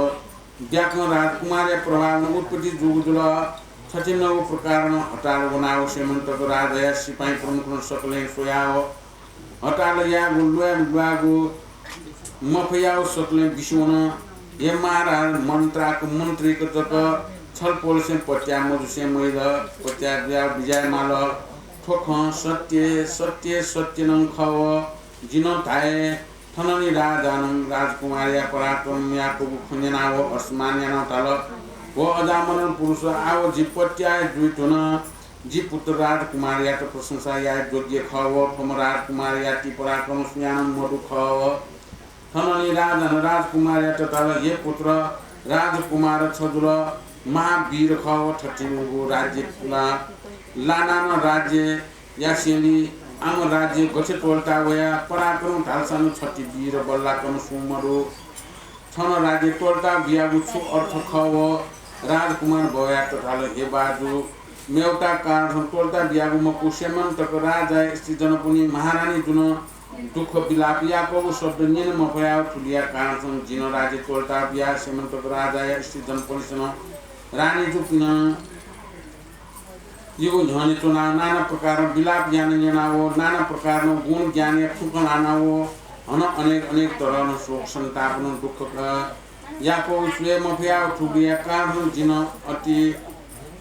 ब्याकं राजकुमारया प्रभावं उत्पत्ति जूगु जुल। थथे नव प्रकारं हताल वनाव सेमन्तक राजाया सिपाइँ प्रमुखनं सकलें स्वयाव हताल याःगु ल्वाये ल्वाःगु मफयाव सकलें बिस्युं वन। हे महाराज, मन्त्राक मन्त्रीक जक छलपोलसें पत्याः मजुसें मजिल, पत्याः जुयाव बिज्याये माल। थ्व खँ सत्य, सत्य, सत्य नं खः। जिं नं धाये, थनंलि राजानं राजकुमारया पराक्रम याकूगु खँ न्यनाव हर्षमान यानाव धाल, व अजामरण पुरुष, आव जि पत्याः जुइ धुन। जि पुत्र राजकुमारयात प्रशंसा याये योग्य खः। व थ्वम्ह राजकुमारया ति पराक्रम सुयां नं मदु खः। थनंलि राजानं राजकुमारयात धाल, हे पुत्र, राजकुमार छ जुल, महावीर खः। व थथिंगु राज्य ला-, लानानं राज्य यासेंलि आम राज्य गथे त्वःता वया? पराक्रम धालसानं छति वीर बल्लाकनं सुं मदु। छन राज्य त्वःता बियागु छु अर्थ खः? व राजकुमार बवयात धाल, हे बाजु, मेवता कारणसं त्वःता बियागु मखु, सेमन्तक राजाया स्त्री जनपनि महारानी जुन दुःख विलाप याकूगु शब्द न्यने मफयाव थुलिया कारणसं जिं राज्य त्वःता बिया सेमन्तक राजाया स्त्री जनपनिसनं रानी जुपिनं जिगु न्ह्यःने च्वनाव नाना प्रकारं विलाप याना न्यनाव नाना प्रकारं गुण ज्ञानया थुकं लानाव हनं अनेक अनेक तरहं शोक सन्तापनं दुःख क-, याकूगु स्वये मफयाव थुगुया कारणं जिं अति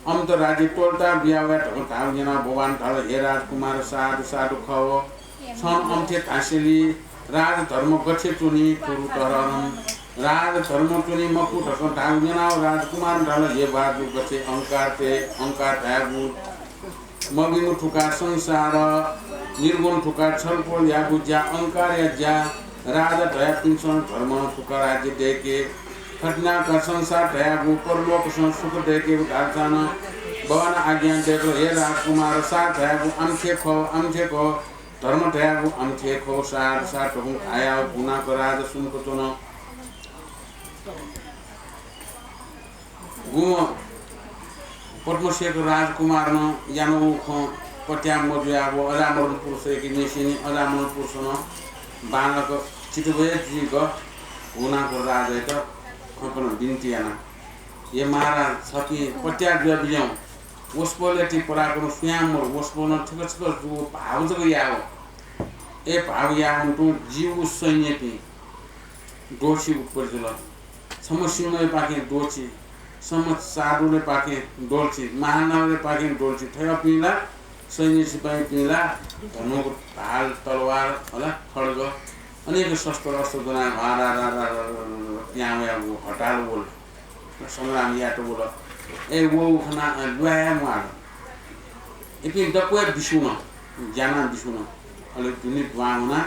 अम्त राज्य त्वःता बिया वया धकं धाःगु न्यनाव भगवान धाल, हे राजकुमार, साधु साधु खः। छं अम्थे धासेंलि राजधर्म गथे च्वनी? थुगु तरहं राजधर्म च्वनी मखु धकं धाःगु न्यनाव राजकुमारं धाल, हे बाजु, गथे अहंकार ते, अहंकार धयागु मभिंगु थुका संसार, निर्गुण थुका छलपोल यागु ज्या, अहंकारया ज्या, राजा धयापिन्सं धर्मं थुका राज्य दय्के, थथिनाक संसार धयागु परलोकसं सुख दय्केगु धालसानं भगवान आज्ञा दय्कल, हे राजकुमार, सार धयागु अम्थे खः, अम्थे खः, धर्म धयागु अम्थे खः, सार, सार धकं धायाव गुणाकर राजा सुम्क च्वन। गुम्ह पद्मशेखर राजकुमारनं यानागु खँ पत्याः मजुयाव अजामरण पुरुषयाके न्यंसेंलि अजामरण पुरुषनं बांलाक चित्तभय जुइक गुणाकर राजायात खँ कनाव बिन्ति याना, हे महाराज, छपिं पत्याः जुया बिज्याहुँ। वसपोलया ति पराक्रम सुयां मदु, वसपोलं छकः छकः जूगु भाव जक याव। अय् भाव यावं तुं जिगु सैन्यपिं द्वःछि उत्पत्ति जुल। छम्ह सिंहयापाखें द्वःछि, छम्ह शार्दूलयापाखें द्वःछि, महानलयापाखें द्वःछि, थ्वयापिं ला सैन्य सिपाइँपिं ला धनुक, ढाल, तलवार, होला, खड्ग, अनेक शस्त्र अस्त्र ज्वनाः ह्वारा रा रा रा रा रा रा पिहां वयागु हताल वल। संग्राम यात वल। अय् वःगु खनाः ल्वाये म्वाल। इपिं दक्वं बिस्युं वन, ग्यानाः बिस्युं वन। अले दुने दुहां वनाः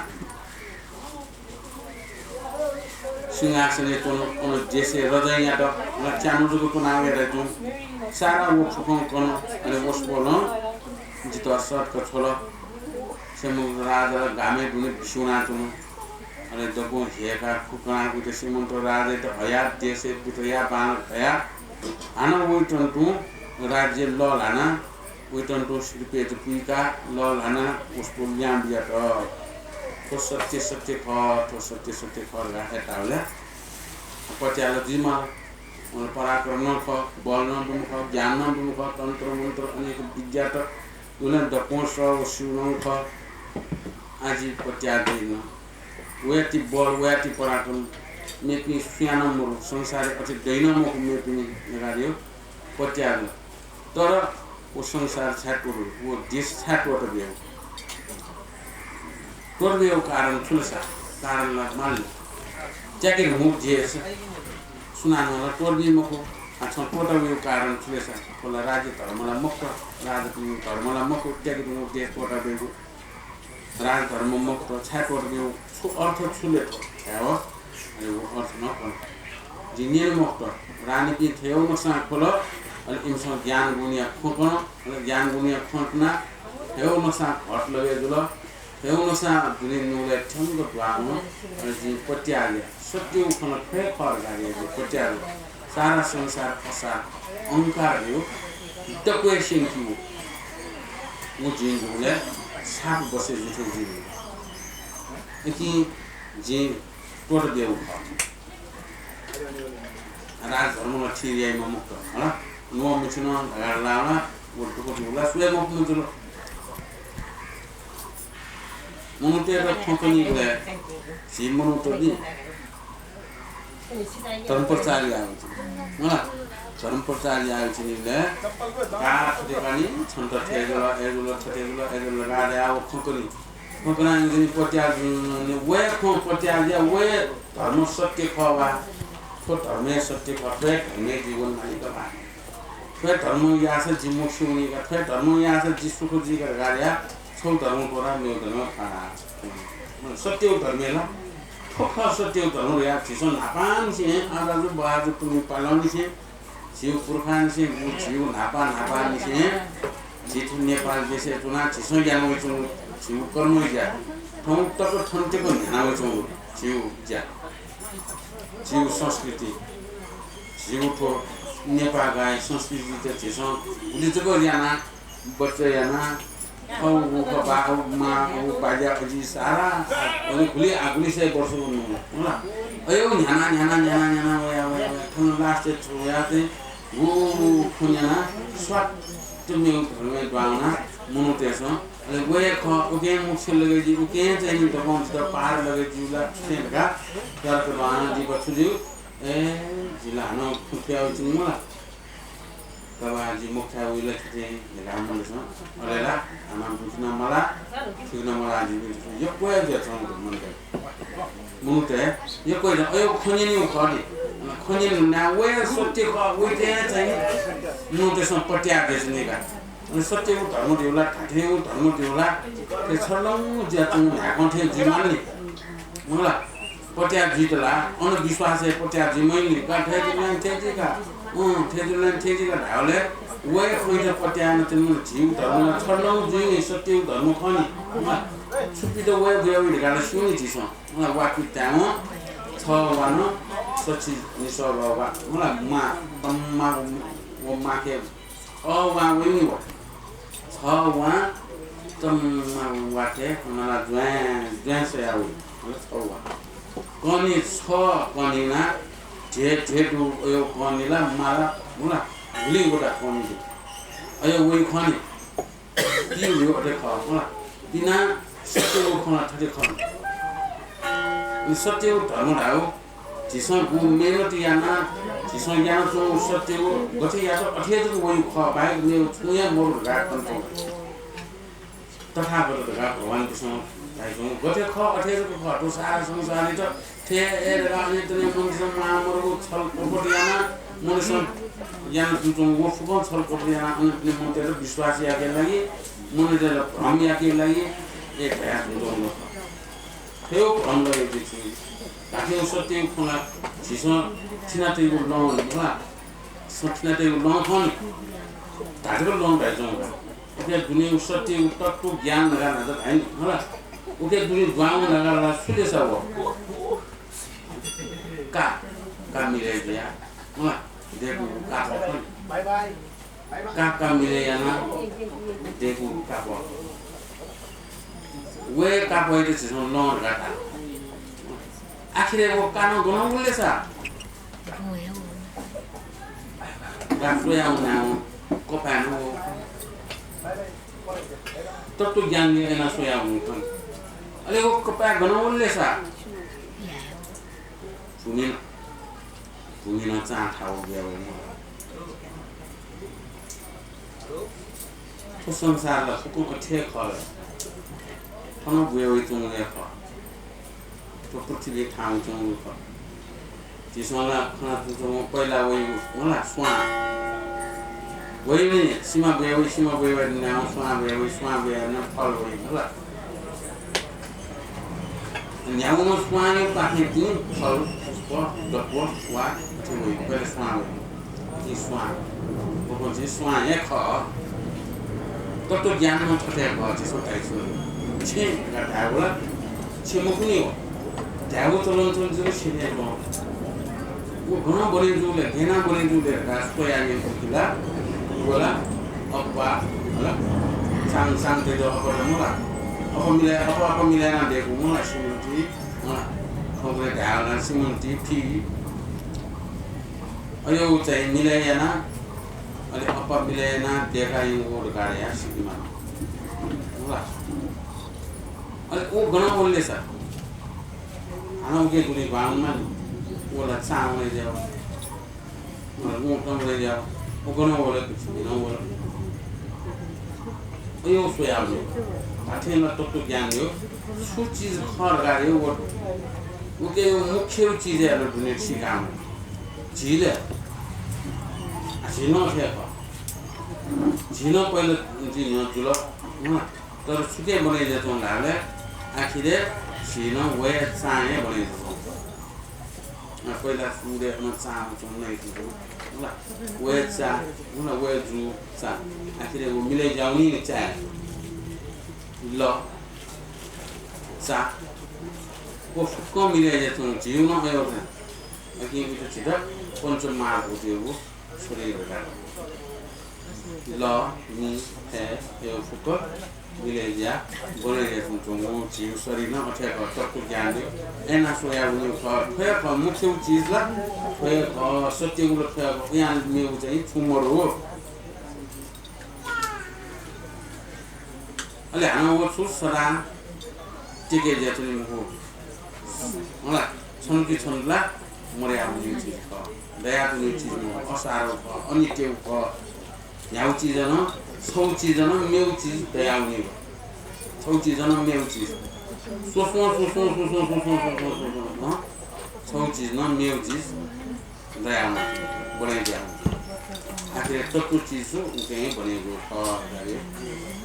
सिंहासनय् च्वन, अन देशय् रजैयात ला च्यान्हु जक च्वनाः वयात तुं सारा व फुकं कन। अले वसपोलं जितः सतक छ्वल। सेमन्तक राजा ला घामय् दुने बिस्युं वनाच्वन। अले दक्वं ह्यय्काः खु कनाः वइत। सेमन्तक राजायात हयाः देशय् पित याः बांलाक हयाः हानं वइत तुं राज्य लःल्हानाः वइत तुं सिरपेच पुइकाः लःल्हानाः वसपोल ल्याहां बियात। थ्व सत्य सत्य खः, थ्व सत्य सत्य खः धकाः हय्ताबलय् पत्याः ला जुइमाल। वं पराक्रम नं खः, बल नं दुम्ह खः, ज्ञान नं दुम्ह खः, तन्त्र मन्त्र अनेक विद्यात वं ला दक्वं सः व स्यू नं खः। आः जि पत्याः दइन। वया ति बल, वया ति पराक्रम मेपिं सुयां नं मदु, संसारय् अथे दइ नं मखु मेपिनि धकाः धयो पत्याः दु। तर व संसार छाय् त्वःतू, व देश छाय् त्वःतब्यू? त्वःतब्यूगु कारण छु ले सा? कारण ला माल नि। त्याके धुंगु देश सुनानं ला त्वःतबी मखु। आ, छं त्वःतब्यूगु कारण छु ले सा? थ्व ला राज्य धर्म ला मखुत, राजधर्म ला मखु, त्याके धुंगु देश त्वःतब्यूगु। राजधर्म मखुत, छाय् त्वःतब्यूगु? छु अर्थ छु ले थ्व धायेवं? अले व अर्थ नं कन। जिं न्यने मखुत। रानीपिं थथे यक्व नकसां ख्वल, अले इमिसं ज्ञान गुणया खँ कन, अले ज्ञान गुणया खँ कनाः थथे यक्व नकसां घट लगे जुल, थथे यक्व नकसां दुने नुगलय् थ्यंक दुहां वन, अले जिं पत्याः याये। सत्यगु खँ ला थ्व हे खः धकाः जिं पत्याः याये। सारा संसार असार, अहंकार धइगु दक्वं स्यंकीगु। व जिं जूगुलिं साप बसे जुइ थें जुइ। इकिं जिं त्वःतब्यूगु खः। राजधर्म ला थिर याइम्ह मखुत, हला? नुगः मिथुन धकाः ला, व दुःख दुःला, स्वये मफुम्ह जुल। मनूतय्‌त खँ कनीबलय् झी मनूत नि धर्म प्रचार याः वइच्वनी। मला, धर्म प्रचार याः वइच्वनीबलय् का थथे का नि, छन्त थथे जुल, अय् जुल, थथे जुल, अय् जुल धकाः धयाः व खँ कनी। खँ कनाः इमिसं पत्याः जुल, वय् खँ पत्याः जुयाः वय् धर्म सत्य खः वा? थ्व धर्म हे सत्य खः, थ्व हे धर्मय् जीवन मालिक वा? थ्व हे धर्म याःसा जि मोक्ष वनी का, थ्व हे धर्म याःसा जि सुख जुइ का धकाः धयाः छगू धर्म त्वःताः मेगु धर्म थानाः। सत्यगु धर्म हे ला थ्व खः, सत्यगु धर्म धयाः झीसं न्हापांनिसें आः दाजु बहाजु पुन्हि पालंनिसें झीगु पुर्खांनिसें, झीगु न्हापा न्हापांनिसें झी थ्व नेपाल देशय् च्वनाः झीसं याना वइच्वंगु झीगु कर्मया ज्या, थौं तक थन तक न्ह्याना वइच्वंगु झीगु ज्या, झीगु संस्कृति, झीगु थ्व नेपाःगाःया संस्कृतित झीसं गुलि जक यानाः बचय् यानाः, अ, व बाः, व मां, व बाज्या, अजि सारा, अले गुलि आ, गुलि सय वर्ष वंगु, होला। अय् न्ह्याना, न्ह्याना, न्ह्याना, न्ह्याना वया, वया, वया, थन last-य् छु वया चाहिँ, व खँ न्ह्यानाः स्वात्त मेगु धर्मय् दुहां वनाः मनूतय्‌सं, अले व हे खः, उकिं मोक्ष लगे जुइ, उकिं चाहिँ नि दक्वं जितः पार लगे जुइ ला, थथे धकाः तर्क दुहां वनादीबलय् छु जुइ, ए, जि ला हानं खँ थुयाः वइच्वनी मला। तबा जि मोक्ष वइ ला थथे धकाः मनूतय्‌सं, अले ला हानं बुझ्न मला, थुइक नं मला, जि यक्व हे जुयाच्वंगु मनूतय्। मनूतय् यक्व हे, अय् खँ न्यनीगु खः नि। खँ न्यने धुनाः व हे सत्य खः, वयात चाहिँ मनूतय्‌सं पत्याः बियाच्वनी का। अले सत्यगु धर्म धइगु ला, धात्थेंगु धर्म धइगु ला, थथे छर्लङ्ग जुयाच्वंगु न्हाय्कं थें जुइमाल नि। मला, पत्याः जुइत ला, अन विश्वासय् पत्याः जुइ मखु नि का, थथे जुल नि थथे जुइ का, अँ, थथे जुल नि थथे जुइ का धाःबलय् व हे खँयात पत्याः यानाच्वनीम्ह झीगु धर्म ला छर्लङ्ग जुइ नि, सत्यगु धर्म खः नि। मला, छुपिन्त व हे बुया वइ धकाः ला स्यू नि झीसं। मला, वापिं ताय्‌वं छगः वा नं सछि निसः वा, मला, मा, तम्मा व माखे छगः वां वइ नि व। छगः वां तम्मा वाथे, अन ला ज्वाँय् ज्वाँय् सयाः वइ। अले छगः वां। कनी छ कनी नं, धे धे दु, अय् कनी ला माला, मला, गुलि वता कनी दु। अय् वइ खनी। ती वइ अथे खः, मला। तिनाः सत्यगु खँ ला थथे खः। अनि सत्यगु धर्म धाःगु झीसं गु मेहनत यानाः झीसं यानाच्वंगु सत्यगु गथे यात अथे जक वइगु खः बाहेक मेगु छुं हे मरु धकाः खनाच्वंगु। तथागत धकाः भगवानपिसं धाइच्वंगु गथे खः अथे जक खः। थ्व सारा संसारयात थथे हे धकाः अनेतने मनूतय्‌सं मां मरुगु छल कपट यानाः मनूतय्‌सं यानाच्वंगु व फुक्कं छल कपट यानाः अनेतने मनूतय्‌त विश्वास याकेगु लागि, मनूतय्‌त भ्रम याकेगु लागि ए धयाच्वंगु खः। थ्व भ्रम लगे जुइ। धात्थें सत्यगु खँ ला झीसं थिनातयागु लं, मला, झीसं थिनातयागु लं खः नि। धात्थें लं धाइच्वंगु का। उके दुने सत्यगु तत्त्व ज्ञान धकाः न्हाचः धाइ नि, मला। उके दुने दुहां वंगु धकाः ला सु ले सा व? का, का मिले जुया, मला, दय्‌कूगु कापः खः नि। का का मिले यानाः दय्‌कूगु कापः। व हे कापःयात झीसं लं धकाः धाल। आखिरय् व का नं गन वल ले सा? का स्वयाः वनाः कपाय् नं व तत्त्व ज्ञान यानाः स्वयाः वंगु खः नि। अले व कपाय् गन वल ले सा? भूमि नं, भूमि नं चां थाहां वया वइ। थ्व संसार ला फुक्कं अथे हे खः ला। थन बुया वइच्वंगु हे खः। थ्व पृथ्वीइ थाहां वइच्वंगु खः। झीसं ला खनाच्वंगु पहिला वइगु मला स्वां। वइ नि, सिमा बुया वइ, सिमा बुया वइ, न्ह्यागु स्वां बुया वइ, स्वां बुया वइ, फल वइ, मला। न्ह्यागुम्ह स्वांया पाखें तिनि फल, पुष्प, दक्व वा अथे वइ, पहिले स्वां वइ। ति स्वां। व भन्छ स्वां हे खः। तत्त्वज्ञान नं थथे खः, झीसं धाइच्वनी। छेँ धकाः धायेगु ला, छेँ मखु नि हो। धायेगु चलन च्वंगु जक छेँ हे खः। व गनं बने जूगु ले, गय् यानाः बने जूगु ले धकाः स्वयाः न्यंकूगु ला, व ला अप्पा, हला, चां, चां तय्‌त अप्पा ला मला। अप्पा मिलाय्, अप्पा, अप्पा मिलाय् यानाः दय्‌कूगु मला, सिमन्ति, मला, खंगु ले धायेगु ला सिमन्ति, फि। अय् चाहिँ मिलाय् यानाः, अले अप्पा मिलाय् यानाः दय्‌का यंगु धकाः धया सितिमा। मला। अले व गनं वल ले सा। हानं उके दुने बांगु मानि। व ला चां वने ज्याव। व ला उँटं वने ज्याव। व गनं वल, कुछ नं वल। अय् स्वयाव। धात्थें ला तत्त्वज्ञान यो। छु चिज खः धकाः यो व। उके यो मुख्य चिज हे ला दुने सिकाम। झी ले। आ, झी नं अथे खः। झी नं पहिले झी नं जुल। हँ। तर छुके बने जुयाच्वं धाःबलय् आखिरय् झी नं वया चां हे बने जुयाच्वं। अ, पहिला सुरुइ अन चां च्वं नै जुल। होला, वया चां, होला, वया जु चां। आखिरय् व मिलाय् ज्यावनी चां। ल, चां। व फुक्कं मिलाय् जुयाच्वं, झीगु नं अय् वः। अकिं इमित झीत पञ्चमहाभूतयागु शरीर धकाः। ल, मि, फय्, अय् फुक्क मिलाय् जुयाः बने जुयाच्वंगु झीगु शरीर नं अथे खः, तत्त्वज्ञान दु। अय् यानाः स्वयावनीगु खः, थ्व हे खः, मुख्य चिज ला थ्व हे खः, सत्यगु ला थ्व हे खः, उयां मेगु चाहिँ छुं मरु। अले हानं व छु सदां टिके जुयाच्वनी मखु। होला, छन्हु कि छन्हु ला मरयावनीगु चिज खः, दयावनीगु चिज मखु, असारगु खः, अनित्यगु खः। न्ह्यागु चिज नं, छगू चिज नं मेगु चिज दयावनीगु। छगू चिज नं मेगु चिज। स्वस्वं, स्वस्वं, स्वस्वं, हँ? छगू चिज नं मेगु चिज दयावनीगु, बने जुयावनीगु। आखिर तत्त्व चिज छु, उके हे बनेगु खः, धाये।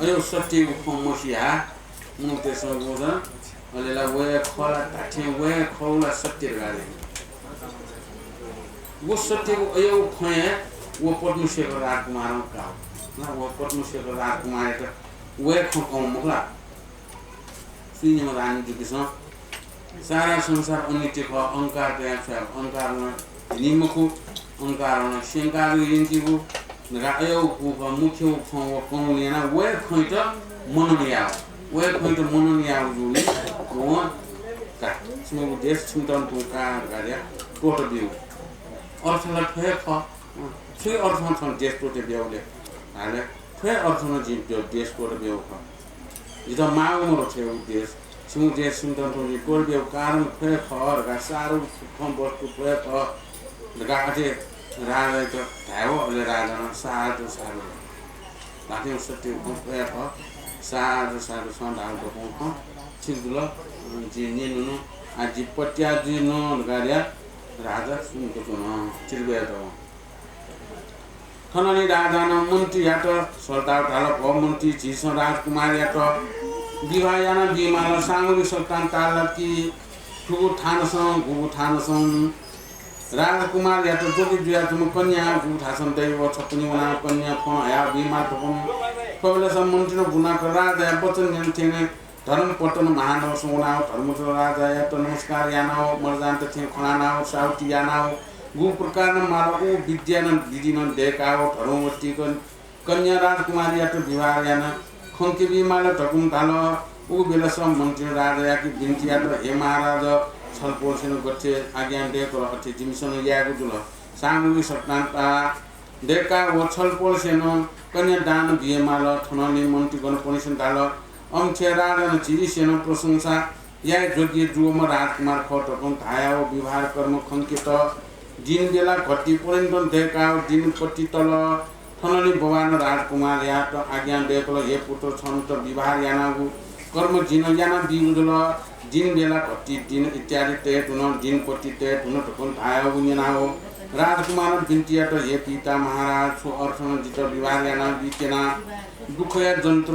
अय् सत्यगु खँ मसिया, मनूतय्‌सं बुझं, अले ला वया खः ला धात्थें वया खः ला सत्य धकाः धाइ। व सत्यगु अय् खँ हे व पद्मशेखर राजकुमारं काः। ना, व पद्मशेखर राजकुमारयात वया खँ कं मखु ला। सुइनिम्ह रानी जुकिसं सारा संसार अनित्य खः, अहंकार कयाः छ्वयाः, अहंकार नं धिनी मखु, अहंकार नं स्यंकाः यंकीगु धकाः अय् खँ मुख्य खँ व कं न्यनाः वया खँयात मनन याः। वया खँयात मनन याःगु जूगुलिं वं का, छिमिगु देश छिमित तुं का धकाः त्वःता ब्यूगु। अर्थ ला थ्व हे खः। छु अर्थं थन देश त्वःते ब्याउ ले धाःबलय् थ्व हे अर्थं जिं देश त्वःते ब्याउ खः। जितः माःगु मदु थ्व देश। छिमिगु देश छिमित तुं जिं त्वःते ब्याउ कारण थ्व हे खः धकाः सारु सुखं वस्तु थ्व हे खः धकाः अथे राजायात धायेवं अले राजां साधु साधु धात्थें सत्य खँ थ्व हे खः। साधु साधु छं धाःगु दक्वं खँ ठीक जुल। जिं न्यनागु, आः जि पत्याः जुइ नं धकाः धयाः राजा सुम्क च्वन। चिल्बय् दवं थनंलि राजानं मन्त्रीयात सल्लाह धाल, भो मन्त्री, झीसं राजकुमारयात विवाह याना बीमाल, सामग्री सत्तान ताल कि थुगु थानसं, गुगु थानसं। राजकुमारयात ज्योति जुयाच्वंम्ह कन्या गुगु थासं दइ, व छपुनी वनाः कन्या फ्वं हयाः बीमाल थुकुन। थ्वबलय्‌सं मन्त्रीनं बुनाक राजाया वचन न्यन थें धर्मपत्तन महानगरसं वनाः धर्मपत्तन राजायात नमस्कार यानाः मर्जान्त थें खँ ल्हानाः साहुति यानाः गुगु प्रकारं माल व विद्या नं विधि नं दय्‌काः धर्मवती कन्या राजकुमारीयात विवाह याना खंके बीमाल धकुं धाल। उबलय्‌सं मन्त्रीं राजायाके बिन्ति यात, हे महाराज, छलपोलसेनं गथे आज्ञा दय्‌कल अथे जिमिसं नं यायेगु जुल। सामग्री सत्तान ताः दय्‌काः व छलपोलसेनं कन्या दान बियेमाल। थनंलि मन्त्री गणपतिसेनं धाल, अम्थे राजानं झीसेनं प्रशंसा याये योग्य जूम्ह राजकुमार खः धकं धायाव विवाह कर्म खंकेत दिन बेला घटी पर्यन्त दय्‌काव दिन कति तल थनंलि भगवान राजकुमारयात आज्ञा दय्‌कल, हे पुत्र, छन्त विवाह यानागु कर्म जिं यानाबीगु जुल। दिन बेला घटी दिन इत्यादि तये धुन, दिन पति तये धुन धकं धायेगु न्यनाव राजकुमारं बिन्ति यात, हे पिता महाराज, छु अर्थं जितः विवाह यानाबी त्यना? दुःखया जन्त्र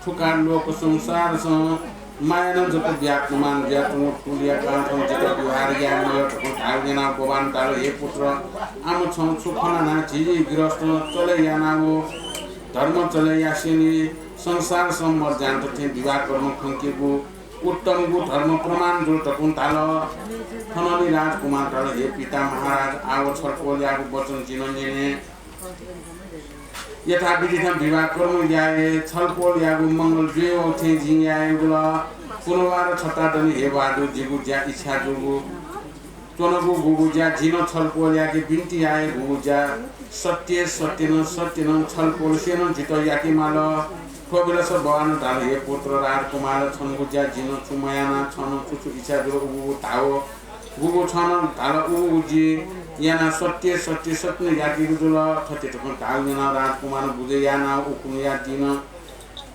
थुका लोक संसारसं मायानं जक व्याप्तमान जुयाच्वंगु तुलया कान्थं जितः विवाह याये मयः धकं धायेगु न्यनाव भगवान धाल, हे पुत्र, आम छं छु खनाना झिझी गृहस्थं चले यानाव धर्म चले यासेंलि संसारसं मर्जान्त थें विवाह कर्म खंकेगु उत्तमगु धर्म प्रमाण जुल धकं धाल। थनंलि राजकुमार धाल, हे पिता महाराज, आव छलपोलयागु वचन जिं न्यने। यथाविधि थें विवाह कर्म याये, छलपोलयागु मंगल जुइवः थें जिं यायेगु जुल। पुनर्वार छता दनि, हे बाजु, जिगु ज्या इच्छा जूगु च्वनागु गुगु ज्या जिं छलपोलयाके बिन्ति याये, गुगु ज्या सत्य, सत्यनं, सत्यनं छलपोलसेनं जितः याके माल। थ्व बेलस भगवान धाल, हे पुत्र राजकुमार, छंगु ज्या जिं छु मयाना, छं छु छु इच्छा जुल उगु धाव। गुगु छं धाल उगु जिं याना सत्य, सत्य, सत्यनं याकेगु जुल। थथे धकं धाःगु न्यनाव राजकुमारं बुझे यानाव उखुन्हुया दिं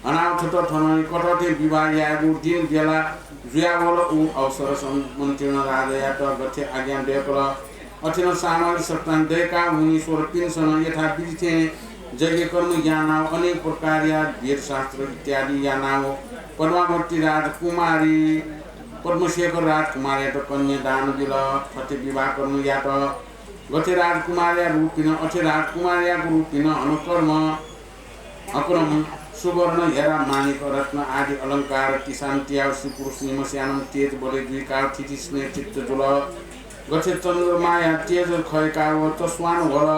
हनाव थत थनंलि कथं थें विवाह यायेगु दिन बेला जुयावल। उ अवसरसं मन्त्रीनं राजायात गथे आज्ञा दय्‌कल, अथेनं सामग्री सकतां दय्‌काः मुनीश्वरपिन्सं यथाविधि थें यज्ञ कर्म यानाव अनेक प्रकारया वेदशास्त्र इत्यादि यानाव पद्मावती राजकुमारी पद्मशेखर राजकुमारयात कन्यादान बिल। थथे विवाह कर्म यात। गथे राजकुमारया रूपपिं अथे राजकुमारयागु रूपपिं हनं कर्म हकनं सुवर्ण, हेरा, माणिक, रत्न आदि अलंकार तिसां तियाव सिपुरुष निम्हस्यानं तेज बढे जुइकाव थिति स्नेह चित्त जुल। गथे चन्द्रमाया तेज खय्‌काव चस्वान वल,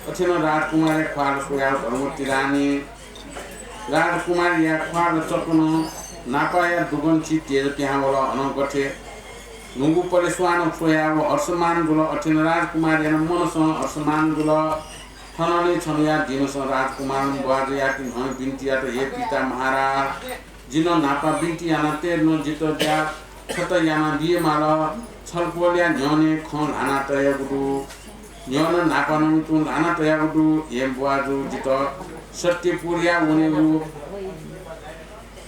अथेनं राजकुमारया ख्वाल स्वयाव धर्मवती रानी राजकुमारया ख्वाल चकनं न्हापाया दुगंछि तेज पिहां वल। हनं गथे न्हूगु पलेस्वान स्वयाव हर्षमान जुल, अथेनं राजकुमारया मनसं हर्षमान जुल। थनंलि छन्हुया दिनसं राजकुमारं ब्वाजुयाके न्हन बिन्ति यात, हे पिता महाराज, जिं न्हापा बिन्ति याना तयेधुन, जितः ज्या छता याना बिये माल। छलपोलया न्ह्यःने खँ ल्हाना तयागु दु, न्ह्यःनं न्हापानं तुं ल्हाना तयागु दु। हे ब्वाजु, जितः सत्यपुरया वनेगु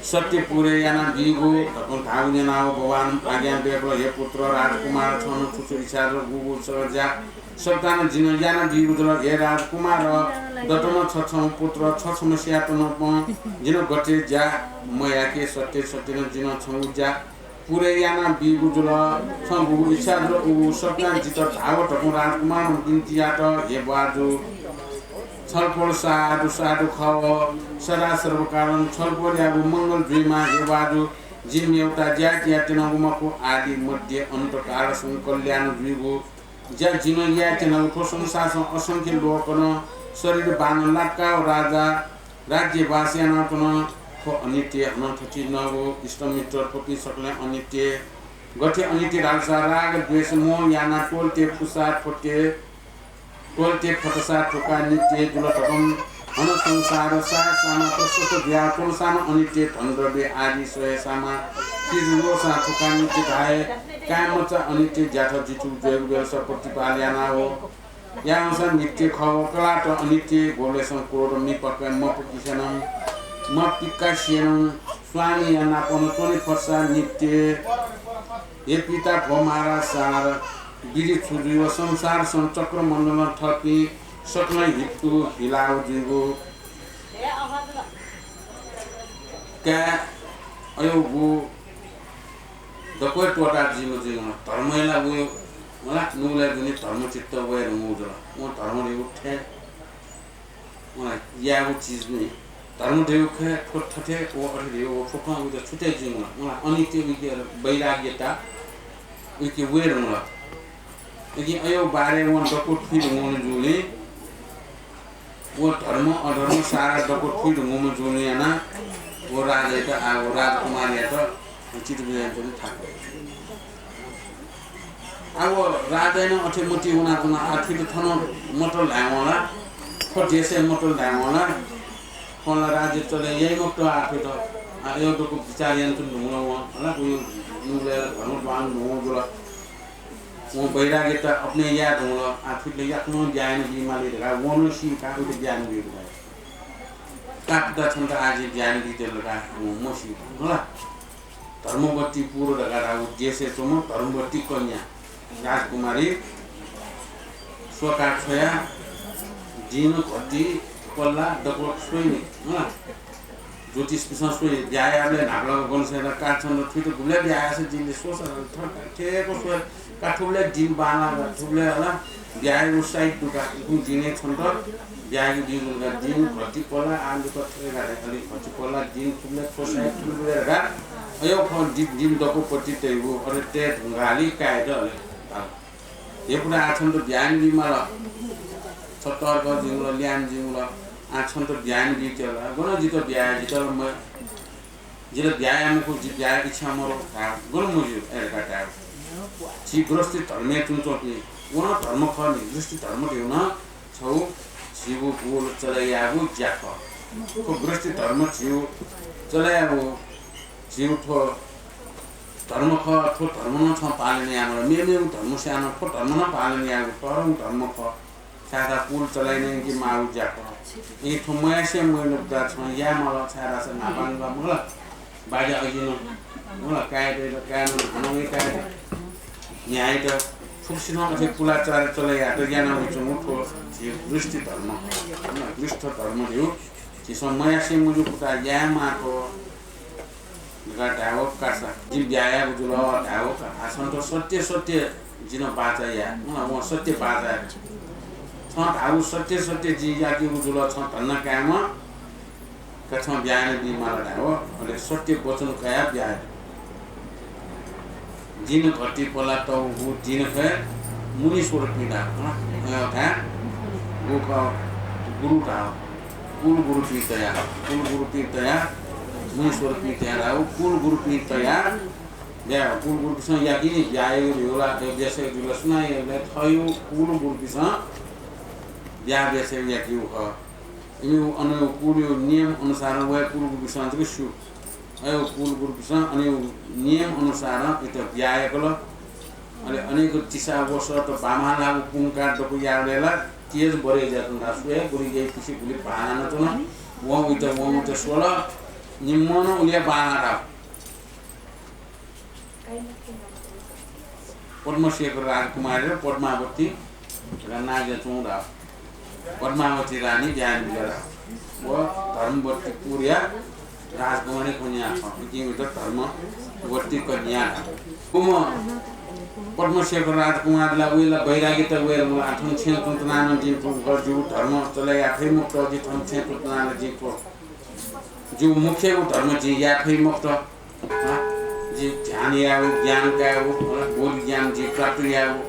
सत्य पूरे यानाबीगु धकं धाःगु न्यनाव भगवान आज्ञा दय्‌कल, हे पुत्र राजकुमार, छं छु छु इच्छा जुल, गुगु ज्या सकतां जिं यानाबीगु जुल। हे राजकुमार, दत नं छ छम्ह पुत्र, छ छम्हस्यात नं जिं गथे ज्या मयाके सत्य सत्यनं जिं छंगु ज्या पूरे यानाबीगु जुल। छं गुगु इच्छा जुल उगु सकतां जितः धाव धकं राजकुमारं बिन्ति यात। हे ब्वाजु, छलपोल साधु साधु खः। सदा सर्वकालं छलपोलयागु मंगल जुइमा। हे ब्वाजु, जिं मेवता ज्या यानात्यनागु मखु, आदि मध्य अन्तकालसं कल्याण जुइगु ज्या जिं यानात्यनागु। थ्व संसारसं असंख्य लोकनं शरीर बानं लातकाव राजा राज्यबास यानाच्वन। थ्व अनित्य, हनं थचिंगु इष्टमित्र थ्वपिं सकलें अनित्य। गथे अनित्य धालसा राग द्वेष मोह यानाः त्वःते फुसा थ्वते त्वःते फतसा थुका नित्य जुल धकं हनं संसार साय्‌सामा प्रशस्त जुयाच्वंसां नं अनित्य, धनद्रव्य आदि स्वयेसामा चिज ल्वःसां थुका नित्य धाये। काय्‌मचा अनित्य, ज्याथ जितु जुइगु बेलस प्रतिपाल यानाव याःसां नित्य खः। कलात अनित्य, ग्वबलेसं क्रोध मिपक्का मपिकासेनं मपिकासेनं स्वामीया नापं च्वने फतसा नित्य। हे पिता भो महाराज सार, विधि छु जुइ व संसारसं चक्रमण्डलं थःपिं सकलें हितु हिलाव जुइगु। काय् अय्‌गु दक्व त्वःता जुइम्ह जुइम्ह धर्मय् ला वयो मला, नुगलय् दुने धर्मचित्त वये धुंगु जुल। वं धर्म धइगु थथे वं याःगु चिज नि धर्म धइगु खः, थ्व थथे व अथे धइगु व फुक्कं उइत छुट्याइ जुइम्ह ला। वं ला अनित्य उइके वैराग्यता उइके वये धुंगु ला। लेकिन अय्‌गु बारे वं दक्व थुइ धुंगु जुलिं व धर्म अधर्म सारा दक्व थुइ धुंगुम्ह जुलिं यानाः व राजायात, आ, व राजकुमारयात चित्त बुझायेत थाकु। आ, व राजाया नं अथे मति वनाच्वन, आ, थुइत थन मत ल्हायेवं ला, थ्व देशय् मत ल्हायेवं ला, थन ला राज्य चले याइ मखुत, आ, थुइत, आ, अय्‌गु दक्व विचार यानाच्वने धुंकल वं, हला, व नुगलय् धर्म दुहां धुंकल जुल। वं वैराग्यता अपने याये धुंकल, आः थुइत ला याकनं ब्याहा यानाबी माली धकाः वं नं सीका, उइत ब्याहा यानाबी धकाः। का पुता, छन्त आः जिं ब्याहा यानाबी धकाः वं मसीका, होला। धर्मवती पुर धकाः धाःगु देशय् च्वंम्ह धर्मवती कन्या राजकुमारी स्वकाः छ्वया, दिं घटी पल्ला दक्व स्वइनि, हँ। ज्योतिषपिसं स्वइ, ब्याहा यायेबलय् न्हापालाक गन स्वया, का छन्त थुइत गुबलय् ब्याहा याःसा जिं ले स्वसा, थर का, थेक स्वया, का थुबलय् दिं बांलाः, थुबलय् हला ब्याहा यायेगु साइत दु का, उखुन्हु दिं हे छन्त ब्याहा यायेगु दिं दु का, दिं घटी पल्ला, आः लुका थ्वये का, अले घटी पल्ला दिं थुबलय् थ्व साइत थुबलय् का, अय् खः दि-, दिं दक्व पति तइगु, अले तये धुंकाः हाली कायेत अले धाल। हे पुता, आः छन्त ब्याहा यानाबी माल। छ तःधंगु जिं ला, ल्याहां जिं ला, आः छन्त ब्याहा यानाबी ला। गन जितः ब्याहा याये, जितः ला म-, जितः ब्याहा याये मखु, जि ब्याहा याये इच्छा मरु धाः। गन मज्यू, अय् धकाः धाः। झी गृहस्थी धर्मय् च्वंच्वंपिं, व नं धर्म खः नि, गृहस्थी धर्म धइगु नं छगू झीगु गुगु ला चले यायेगु ज्या खः। थ्व गृहस्थी धर्म झीगु चले यायेगु झीगु थ्व धर्म खः, थ्व धर्म नं छं पालन यायेमाल। मेमेगु धर्म स्यानाः थ्व धर्म नं पालन यायेगु तःधंगु धर्म खः। छाय्धाःसा कुल चले यानाः यंकेमाःगु ज्या खः। अले थ्व मयासें मयासें छं यायेमाल, छाय्धाःसा न्हापांगु ला मखु ला, बाज्या अजिनं, मखु ला, काय् दइ ला, काय् नं, हानं हे काय् दइ। न्यायेत फुक्कसिनं अथे कुलाचार चले यायेत यानावइच्वंगु थ्व झी गृहस्थी धर्म, गृहस्थ धर्म धइगु झीसं मयासें मज्यू, पुता, यायेमाःगु धकाः धायेवं कासा, जिं ब्याहा यायेगु जुल धायेवं का। आः छन्त सत्य सत्य जिं बाचा याये, अँ, वं सत्य बाचा याये। छं धाःगु सत्य सत्य जिं याकेगु जुल, छं धन्दा कायेमा का, छं ब्याहा यानाबी माल धायेवं, अले सत्य वचन कयाः ब्याहा यात। दिं घटी पल्ला तःगु दिं खः, मुनीश्वरपिं धाः, अँ, धाः, गु खः, गुरु धाः, कुलगुरुपिं तयाः, कुलगुरुपिं तयाः, मुनीश्वरपिं तयाः धाः, कुलगुरुपिं तयाः, ब्याहा, कुलगुरुपिसं याकी नि, ब्याहा यायेगु धइगु ला, ब्याहा यायेगु धइगु ला, सुनां यायेगु ला, थःगु कुलगुरुपिसं ब्याहा यायेगु याकीगु खः। इमिगु अनया कुलया नियम अनुसारं वया कुलगुरुपिसं जक स्यू। अय् कुलगुरुपिसं अनया नियम अनुसारं इमित ब्याहा याकल। अले अनेक तिसा वसःत बांबांलाःगु पुंकाः दक्व याःबलय् ला तेज बढे जुयाच्वन धाः। स्वया गुलि याइपिसे गुलि बांलानाच्वन। वं उइत, वं उइत स्वल। निम्हं नं उलिया बांलाः धाः। पद्मशेखर राजकुमारी र पद्मावती धकाः नां जुयाच्वंगु धाः। पद्मावती रानी ब्याहा यानाबिल धाः। व धर्मवती पुरया राजकुमारी कन्या खः। इपिं वइत धर्मवती कन्या धाः। उम्ह पद्मशेखर राजकुमारला वया ला वैराग्यता वया ला, आः थन छेँय् च्वनाच्वनाः नं जिं थ्व जिगु धर्म चले याये फइ मखुत, जि थन छेँय् च्वनाच्वनाः नं जिं थ्व जिगु मुख्यगु धर्म जिं याये फइ मखुत। हँ, जिं ध्यान यायेगु, ज्ञान कायेगु, हँ, बोधि ज्ञान जिं प्राप्त यायेगु।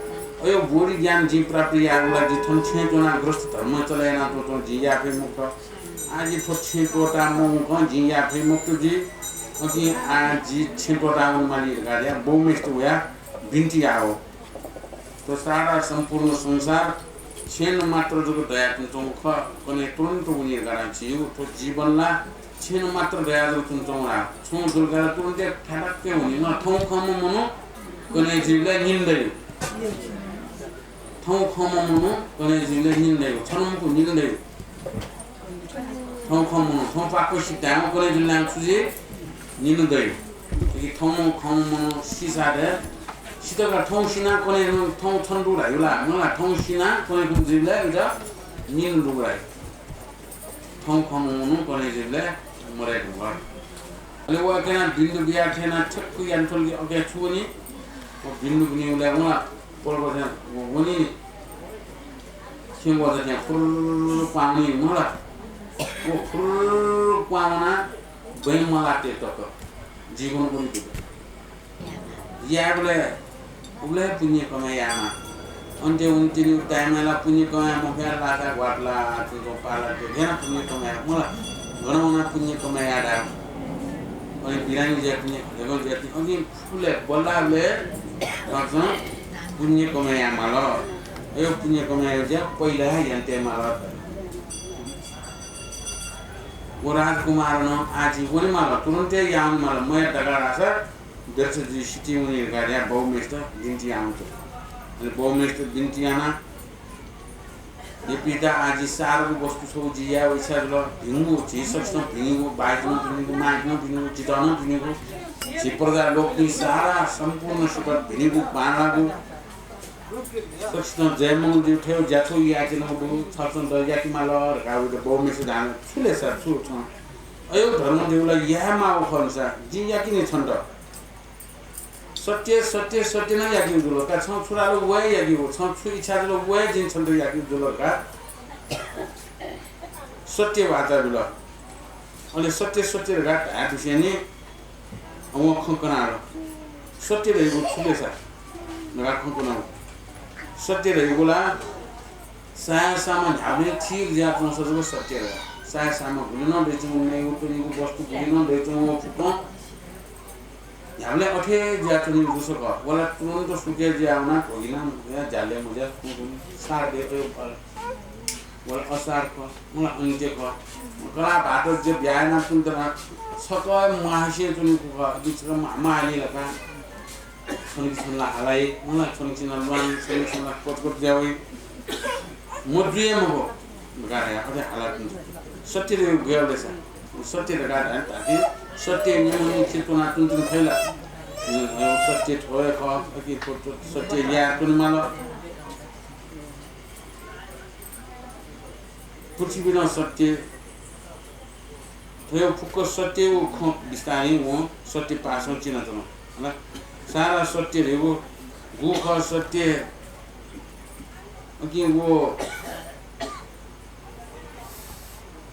अय् बोधि ज्ञान जिं प्राप्त यायेगु ला जि थन छेँय् च्वनाः गृहस्थ धर्म चले यानाच्वंगु तुं जिं याये फइ मखुत। आः जि थ्व छेँ त्वःताः मवंकं जिं याये फइ मखुत जि। अकिं आः जि छेँ त्वःताः वनेमाली धकाः धयाः बौम्हेसित वयाः बिन्ति याः। थ्व सारा सम्पूर्ण संसार छेँन मात्र जक दयाच्वंगु खः, कन्हय् तुरुन्त वनी धकाः धाःगु। थ्व जीवन ला छेँन मात्र दयाच्वंगु खः। छुं जुल धाःसा तुरुन्त थाय् तक वनी। थौं खंम्ह मनू कन्हय् जुइबलय् निन दइ। थौं खंम्ह मनू कन्हय् जुइबलय् निन दइ। छन्हु मखु, निन दइ। थौं खंम्ह मनू, थौं पाक्क सित धायेवं कन्हय् जुल धाःसा छु जुइ? निन दइ। थौं खंम्ह मनू सिसा धाःसा, सित का थौं सिनाः कन्हय्, थौं छन्हु दु धाइ ला? मखु ला, थौं सिनाः कन्हय् जुइबलय् निन दु धाइ। थौं खंम्ह मनू कन्हय् जुइबलय् मदये धुंकल। अले व कन्हय् बिन्दु बियाः थ्यनाः ठ्याक्क यानाः थ्वल कि अकिं छु वनी? व बिन्दु बुने वंबलय् व ला पलख थें वनी नि। छेँ ग्वजा थें फुर्र क्वहां वनी मखु ला। व फुर्र क्वहां वनाः बँय् मलाते तक जीवन उलि दुगु। यायेबलय् उबलय् पुण्य कमय् यायेमाः। अन्त्य वने तिनि दाइमां ला पुण्य कमय् याये मफयाः लासा ग्वात ला, च्वंच्वं पाला, गथे यानाः पुण्य कमय् याये, मखु ला, गन वनाः पुण्य कमय् याये धायेवं। अले बिरामी जुयातिनि, हनेबहः जुयातिनि, अकिं फुलय् बल्लाबलय् तसकं पुण्य कमय् यायेमाल। अय् पुण्य कमय् यायेगु ज्या पहिला हे यानातयेमाल। व राजकुमारं आः जि वनेमाल, तुरुन्त हे याः वनेमाल, मयात धकाः धाःसा व्यर्थ जुइ, सितिं वनी धकाः धयाः बौम्हेसित बिन्ति याः वंच्वन। अले बौम्हेसित बिन्ति याना, "हे पिता, आः जि सारागु वस्तु छगू जि यायेगु इच्छा जुल। भिंगु, झी सकसितं भिंगु, बाइनं भिंगु, माइनं भिंगु, जितः नं भिंगु, झी प्रजा लोकपिं सारा सम्पूर्ण सुख भिंगु बांलाःगु सकसितं जयमंगु जुइ थें ज्या छगू यायेत्यनागु दु, छकसितं याके माल" धकाः वइत बौम्हेसित धाल, "छु ले सा, छु छं अय् धर्म देगु ला याये माःगु खः नि सा, जिं याके नि छन्त। सत्य, सत्य, सत्य नं याकेगु जुल का, छं छु धाल व हे याकेगु, छं छु इच्छा जुल व हे जिं छन्त याकेगु जुल" धकाः सत्य वाचा बिल। अले सत्य, सत्य धकाः धाये दुसेंलि वं खँ कनाहल। सत्य धइगु छु ले सा धकाः खँ कनाहल। सत्य धइगु ला साया सामा न्ह्याबलें थीगु जुयाच्वंगु सत्य धकाः। साया सामा गुलि नं दइच्वंगु, नयेगु, त्वनेगु वस्तु गुलि नं दइच्वंगु, फुक्कं न्ह्याबलें अथे जुयाच्वनीगु जूसा खः। व ला तुरुन्त सुखे जुयाः वनाः ध्वगिना मजुया, ज्यालय् मजुया, छुं ध्वगिना, सार दय्‌कया फल। व ला असार खः, व ला अन्त्य खः। कलाः भाःत जे ब्याहा यानाच्वनीत ला छकः हे म्वाःसे च्वनीगु खः, अथे छकः म्वाः, म्वाःलि ला का। छन्हु कि छन्हु ला हालाइ, व ला छन्हु कि छन्हु ला ल्वां, छन्हु कि छन्हु ला कचकच जुया वइ। मजुया मखु धकाः धयाः अथे हालाच्वनी। सत्य धइगु गय् ले सा? सत्य धकाः धाये धाःथें सत्य निम्ह निम्ह च्वनाच्वनीत फइ ला? सत्य थ्व हे खः, अकिं थ्व, थ्व सत्य याये त्वने माल। पृथ्वीं नं सत्य, थ्व फुक्क सत्य व खँ बिस्तारं वं सत्य पासां चिनाच्वन। हला, सारा सत्य धइगु गु खः सत्य, अकिं व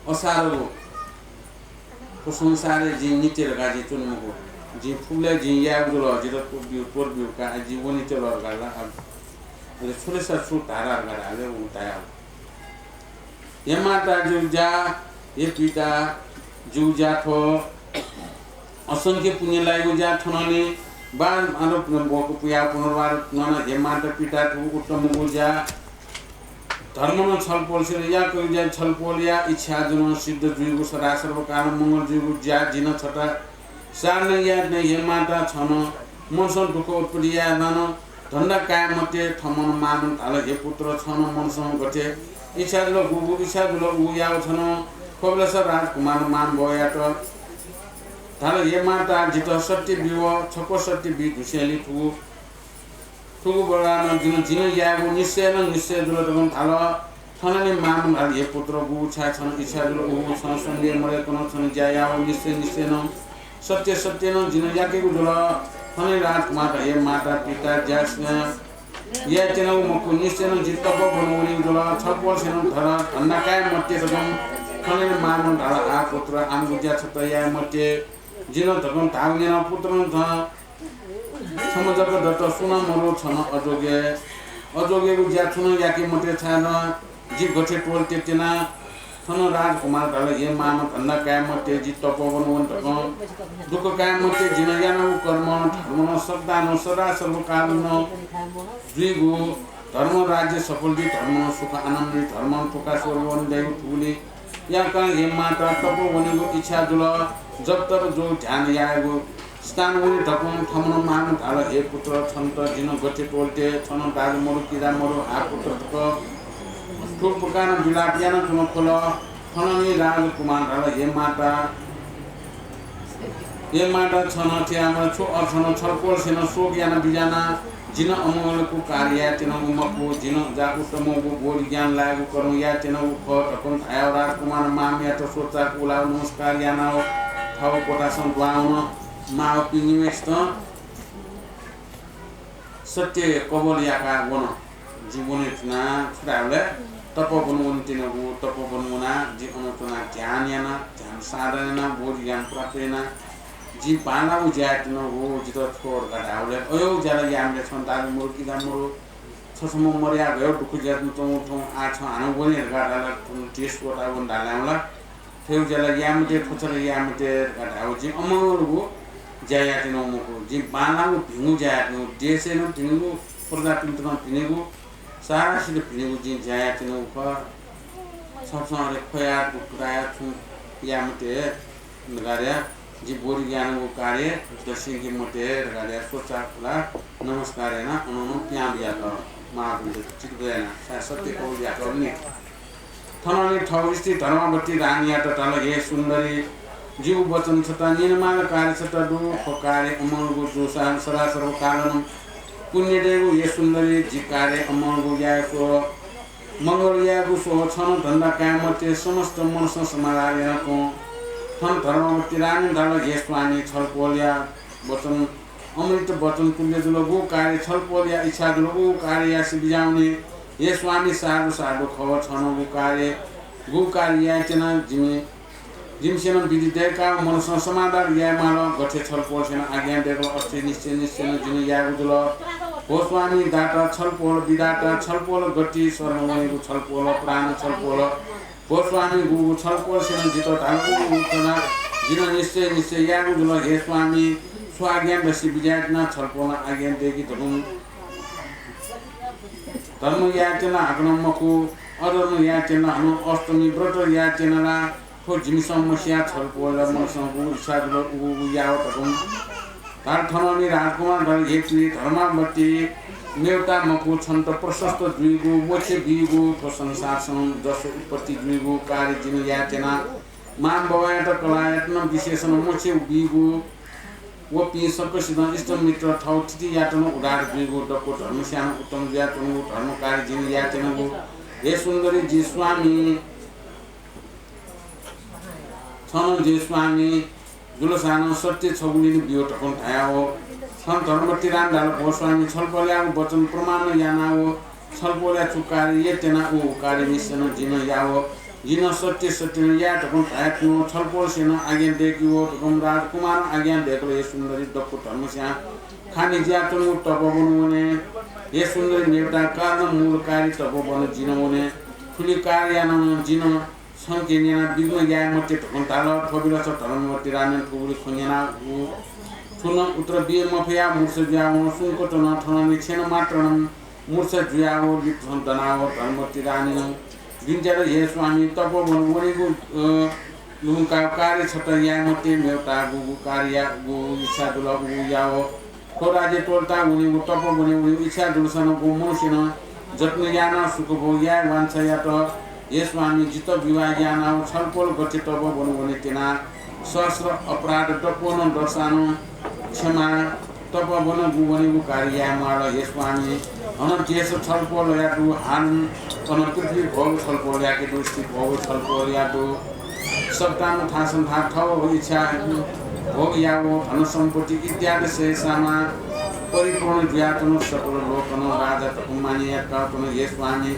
असारगु थ्व संसारय् जिं नित्य धकाः जिं च्वने मखु। जिं फुबलय् जिं यायेगु जुल, जितः त्वःत ब्यु, त्वःत ब्यु का, जिं वनेत्यल धकाः ला, अले छु ले सा, छु धारा धकाः धाःबलय् वं धयाहल। हे माता, जिगु ज्या, हे पिता, जिगु ज्या थ्व असंख्य पुण्य लाइगु ज्या थनंलि बारम्बार पुनर्भोग पुयाः पुनर्वार नन। हे माता पिता, थ्व उत्तमगु ज्या, धर्मं छलपोलसे याकूगु ज्या, छलपोलया इच्छा जुनं सिद्ध जुइगु, सदा सर्वकालं मंगल जुइगु ज्या जिं छता साधना यायेत्यना। हे माता, छं मनसं दुःख उत्पत्ति यायेत्यना, धन्दा काये मते, थमं मामं धाल, हे पुत्र, छं मनसं गथे इच्छा जुल, गुगु इच्छा जुल, उ याव छन। थ्वबलय् राजकुमारं मांबौयात धाल, हे माता, जितः सत्य ब्यु, छक्व सत्य बी धुसेंलि थुगु, थुगु वरदानं जिं, जिं यायेगु निश्चय नं निश्चय जुल धकं धाल। थनंलि मांबौं धाल, हे पुत्र, गुगु छाय् छन इच्छा जुल, उगु छं सन्देह मदय्कं छन ज्या याव, निश्चय निश्चय नं सत्य सत्य नं जिं याकेगु जुल। थनंलि राजकुमारं धाल, हे माता पिता, ज्या यायेत्यनागु मखु, निश्चय नं जि तपोवन वनेगु जुल। छलपोलसे नं धर, धन्दा काये मते धकं थनंलि मांबौं धाल, आः पुत्र, आमगु ज्या छता याये मते। जिं धकं धाःगु न्यना, पुत्र, छं छम्ह जक दत, सुं नं मदु, छं अजोग्य, अजोग्यगु ज्या छुं नं याके मते, छाय् नं जि गथे त्वःते त्यना। थन राजकुमारं धाल, हे मांबौं, धन्दा काये मते, जि तपोवन वने धकं दुःख काये मते, जिं यानागु कर्मं धर्मं सदानं सदा सर्वकालं जुइगु, धर्मं राज्य सफल जुइ, धर्मं सुख आनन्द जुइ, धर्मं थुका स्वर्गं दइगु थुगुलिं याकनं हे माता तपोवनय् वनेगु इच्छा जुल। जप तप जोग ध्यान यायेगु स्थान वने धकं थमं मांबौं धाल, हे पुत्र, छन्त जिं गथे त्वःते, छं दाजु मदु, किजा मदु, आः पुत्र धकं थुप्रकारं विलाप यानाच्वन खल। थनंलि राजकुमारं धाल, हे माता, हे माता, छं थ्याःम्ह छु अर्थनं छलपोलसे नं शोक याना बिज्याना। जिं अमंगलकू कार्य यायेत्यनागु मखु, जिं जा उत्तमगु बोधि ज्ञान लायेगु कर्म यायेत्यनागु खः धकं धयाव राजकुमारं मांबौयात स्वचाक उलाव नमस्कार यानाव थःगु क्वथासं दुहां वन। मांबौपिं निम्हेसितं सत्य कबल याकाः वन। जिं वने धुना छु धायेबलय् तपोवन वने त्यनागु, तपोवन वनाः जिं अन च्वनाः ध्यान याना, ध्यान साधना याना, बोधि ज्ञान प्राप्त याना। जिं बांलाःगु ज्या याये त्यनागु, जितः थ्व धकाः धायेबलय् अय् ज्या ला याये मते, छं दाजु मदु, किजा मदु, छ छम्ह मदया गय् दुःख जुयाच्वंगु थौं, आः छं हानं वने धकाः धाल, थन देश त्वःता वन धाल ला। थ्व ज्या ला याये मते, थ्व ज्या ला याये मते धकाः धायेगु, जिं अमंगलगु ज्या याये त्यनागु मखु, जिं बांलाःगु भिंगु ज्या याये त्यनागु, देशय् नं भिंगु, प्रजातन्त्र नं भिंगु, सारासित भिंगु जिं ज्या याये त्यनागु खः। छकसं अले ख्वयाः दुःख कायाः छुं याये मते धकाः धयाः जि बोधि ज्ञानगु कार्य दसिंके मते धकाः ल्या स्वचा पुला नमस्कार याना अननु प्यां बियात महापुरुष चित बयाना सा सत्य कौल यात नि। थननि थौ स्त्री धर्मावती रानीयात धाल, हे सुन्दरी, जिगु वचन छता निनमाल कार्य छता दु। थ्व कार्य अमंगलगु जूसा सदा सर्वकालनं पुण्य दयेगु। हे सुन्दरी, जि कार्य अमंगलगु याये स्व, मंगल यायेगु स्व। छन धन्दा काये मते, समस्त मनसं समाधान याना च्वँ। थन धर्मावती रानी धाल, हे स्वामी, छलपोलया वचन अमृत वचन तुल्य जुल। गु कार्य छलपोलया इच्छा जुल, उ कार्य यासे बिजाउने। हे स्वामी, साधु साधु खव। छन गु कार्य, गु कार्य याये त्यना जिमि जिमिसेनं विधि दय्काः मनसं समाधान याये माल। गथे छलपोलसेनं आज्ञा दय्कल अथे निश्चय निश्चयनं जिं यायेगु जुल। भो स्वामी दाता छलपोल, विधाता छलपोल, गति शरण वनेगु छलपोल, प्राण छलपोल, भो स्वामी गुगु छलपोलसेनं जितः धाल उ उ तना जिं निश्चय निश्चय यायेगु जुल। हे स्वामी, छु आज्ञा दसि बिजायेत्यना। छलपोलं आज्ञा दय्कि धुन। धर्म यायेत्यना हाकनं मखु, अधर्म यायेत्यना हानं अष्टमी व्रत यायेत्यना ला? थ्व जिमिसं मस्या। छलपोल मनसं गु इच्छा जुल उगु याव धकं धाल। थनंनि राजकुमार धाल, हे स्त्री धर्मावती, मेवता मखु छन्त प्रशस्त जुइगु, मोक्ष बीगु, थ्व संसारसं जस उत्पत्ति जुइगु कार्य जिं यायेत्यना। मां बवायात कलायात नं विशेषण मोक्ष बीगु, वपिं सकसिनं इष्टमित्र थव थितियात नं उद्धार जुइगु, दक्व धर्मस्यां उत्तम जुयाच्वंगु धर्म कार्य जिं यायेत्यनागु। हे सुन्दरी, जि स्वामी, छं जि स्वामी जुलसां सत्य छगुलिं ब्यु धकं धयाव। थन धर्मावती रानी धाल, भो स्वामी, छलपोलयागु वचन प्रमाण यानाव छलपोलया छु कार्य यायेत्यना उ कार्य निश्चयनं जिं याव। जिं सत्य सत्यनं याये धकं धयाच्वं। छलपोलसेनं आज्ञा दय्किव धकं राजकुमारं आज्ञा दय्कल, हे सुन्दरी, दक्व धर्मस्यां खानि जुयाच्वंगु तपोवन वने। हे सुन्दरी, मेवता कारण मूल कार्य तपोवन जिं वने। थुलि कार्य यानानं जिं छंके न्यना विघ्न याये मते धकं धाल। थ्व बेलस धर्मावती रानीं थुगुलि खँ न्यना उ छुं नं उत्तर बिये मफया मूर्छा जुयावं सुंक च्वन। थनंनि क्षण मात्रनं मूर्छा जुयाव लित दनाव धर्मावती रानीं बिन्ति यात, हे स्वामी, तपोवन वनेगु, अ, लुमंकाव कार्य छता याये मते। मेवता गुगु कार्य यायेगु इच्छा जुल उगु याव। थ्व राज्य त्वःता वनेगु, तपोवने वनेगु इच्छा जुलसां नं गु मनुष्यनं जत्न यानाव सुखभोग याये वांछा यात। हे स्वामी, जितः विवाह यानाव छलपोल गथे तपोवन वने त्यना। सहस्र अपराध दक्वं दसां नं क्षमा। तपोवन गु वनेगु कार्य याये म्वाल। हे स्वामी, हनं देश छलपोलया दु, हानं अन पृथ्वी भोग छलपोलयाके दु, स्थिति भोग छलपोलया दु। सप्ताह थासं था थव इच्छा भोग याव धन सम्पत्ति इत्यादि सय् सामा परिपूर्ण जुयाच्वन। सकल लोकनं राजा धकं मानय् याकाच्वन। हे स्वामी,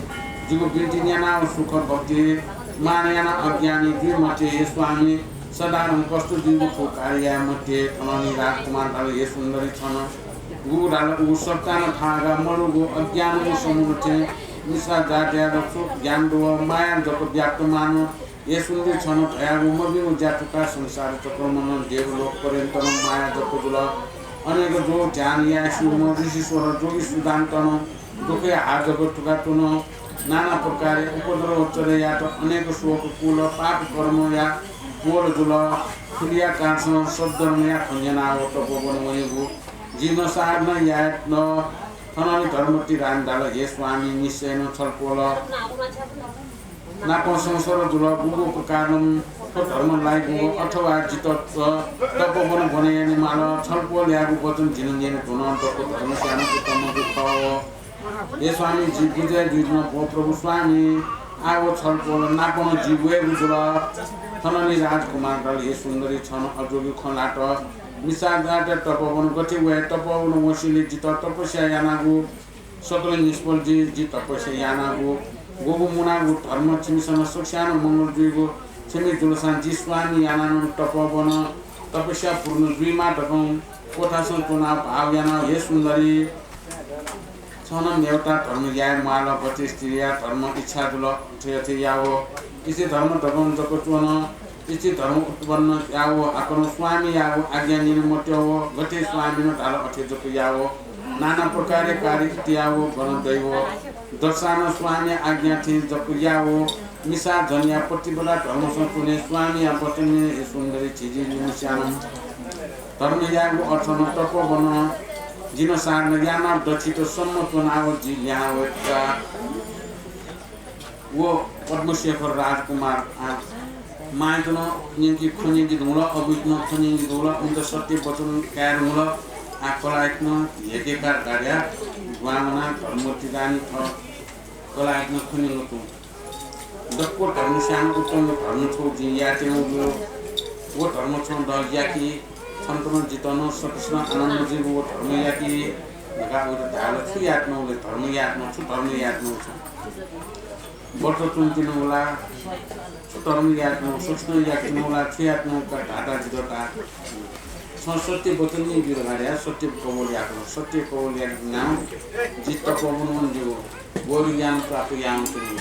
जिगु बिन्ति न्यनाव सुख भक्ति मान यानाव अज्ञानी जुइ मते। हे स्वामी, सदां कष्ट जुइगु थ्व कार्य याये मते। थनंनि राजकुमार धाल, हे सुन्दरी, छं गुगु धाल उगु सप्ताह थागा मरुगु अज्ञानगु समुद्र थें मिसा जातयात ज्ञान दु, माया जक व्याप्त मान। हे सुन्दरी, छं धयागु मभिंगु ज्या थुका संसार चक्रं नं देवलोक पर्यन्त नं माया जक जुल। अनेक जोग ध्यान याये स्यूम्ह ऋषीश्वर जोगी सिद्धान्तं दुःखया हा जक थुकाच्वन। नाना प्रकारया उपद्रव चले यात। अनेक शोक कुल पाप कर्मया बोल जुल। थुलिया कारणसं सद्धर्मया खँ न्यनाव तपोवन वनेगु जिं साधना याये न। थनंनि धर्मावती रानीं धाल, हे स्वामी, निश्चयनं छलपोल नापं संसर्ग जुल, गुगु प्रकारनं थ्व धर्म लाइगु अथवा जितः तपोवन ब्वने याने माल। छलपोलयागु वचन जिं न्यने धुन, दक्व धर्मस्यां नं उत्तम खः। हे स्वामी, जि बुझे जुइधुन, भो प्रभु स्वामी, आव छलपोल नापं जि वयेगु जुल। थनंनि राजकुमार धाल, हे सुन्दरी, छं अजोगु खँ ल्हात। मिसा जातया तपोवन गथे वये? तपोवन वंसेंलि जितः तपस्या यानागु सकल निष्फल जुइ। जि तपस्या यानागु गुगु मुनागु धर्म छिमिसं सकस्यां नं मंगल जुइगु। छिमि जुलसां जि स्वामी यानाः नं तपोवन तपस्या पूर्ण जुइमा धकं क्वथासं च्वनाव भाव यानाव, हे सुन्दरी, छं नं मेवता धर्म याये म्वाल। गथे स्त्रीया धर्म इच्छा जुल, अथे अथे याव। स्त्री धर्म धकं जक च्वन। स्त्री धर्म उत्पन्न याव, हाकनं स्वामीयागु आज्ञा न्यने मत्यव। गथे स्वामीनं धाल, अथे जक याव। नाना प्रकारया कार्य इत्याव, गन दैव दर्शान स्वामी आज्ञा थें जप याव। मिसा जन्या पतिव्रता धर्मसं च्वने स्वामीया वचन हे सुन्दरी झिझी निमिस्यानं धर्म यायेगु अर्थनं तपोवन जिन साधना यानाव दक्षित सम्म च्वनाव जि ल्याहां वय्का। व पद्मशेखर राजकुमार आ माइत नं न्यंके खँ न्यंके धुंकल, अबुइत नं खँ न्यंके धुंकल, उमित सत्य वचन काये धुंकल। आ कलाइत नं हेकेका गाड्या ग्वां वनाः धर्मवती दानी थः कलाइत नं खँ न्यंकल तुं। दक्व धर्म स्यानं उत्तम धर्म छगू जिं यायेत्यनागु दु। व धर्म छं दल याकि, छन्त नं जितः नं सकसिनं आनन्द जुइगु व धर्म याकि धकाः वइत धाल। छु यायेत्यनागु ले धर्म यायेत्यनागु, छु धर्म यायेत्यनागु छं? व्रत च्वनेत्यनागु ला, छु धर्म यायेत्यनागु, सकसिनं यायेत्यनागु ला, छु यायेत्यनागु का धाःसा जितः धा। छं सत्य वचन नं ब्यू धकाः धया, सत्य कबूल याकल। सत्य कबूल याकि नां जि तपोवन वनेत्यनागु। बोधि ज्ञान प्राप्त यानाच्वनी।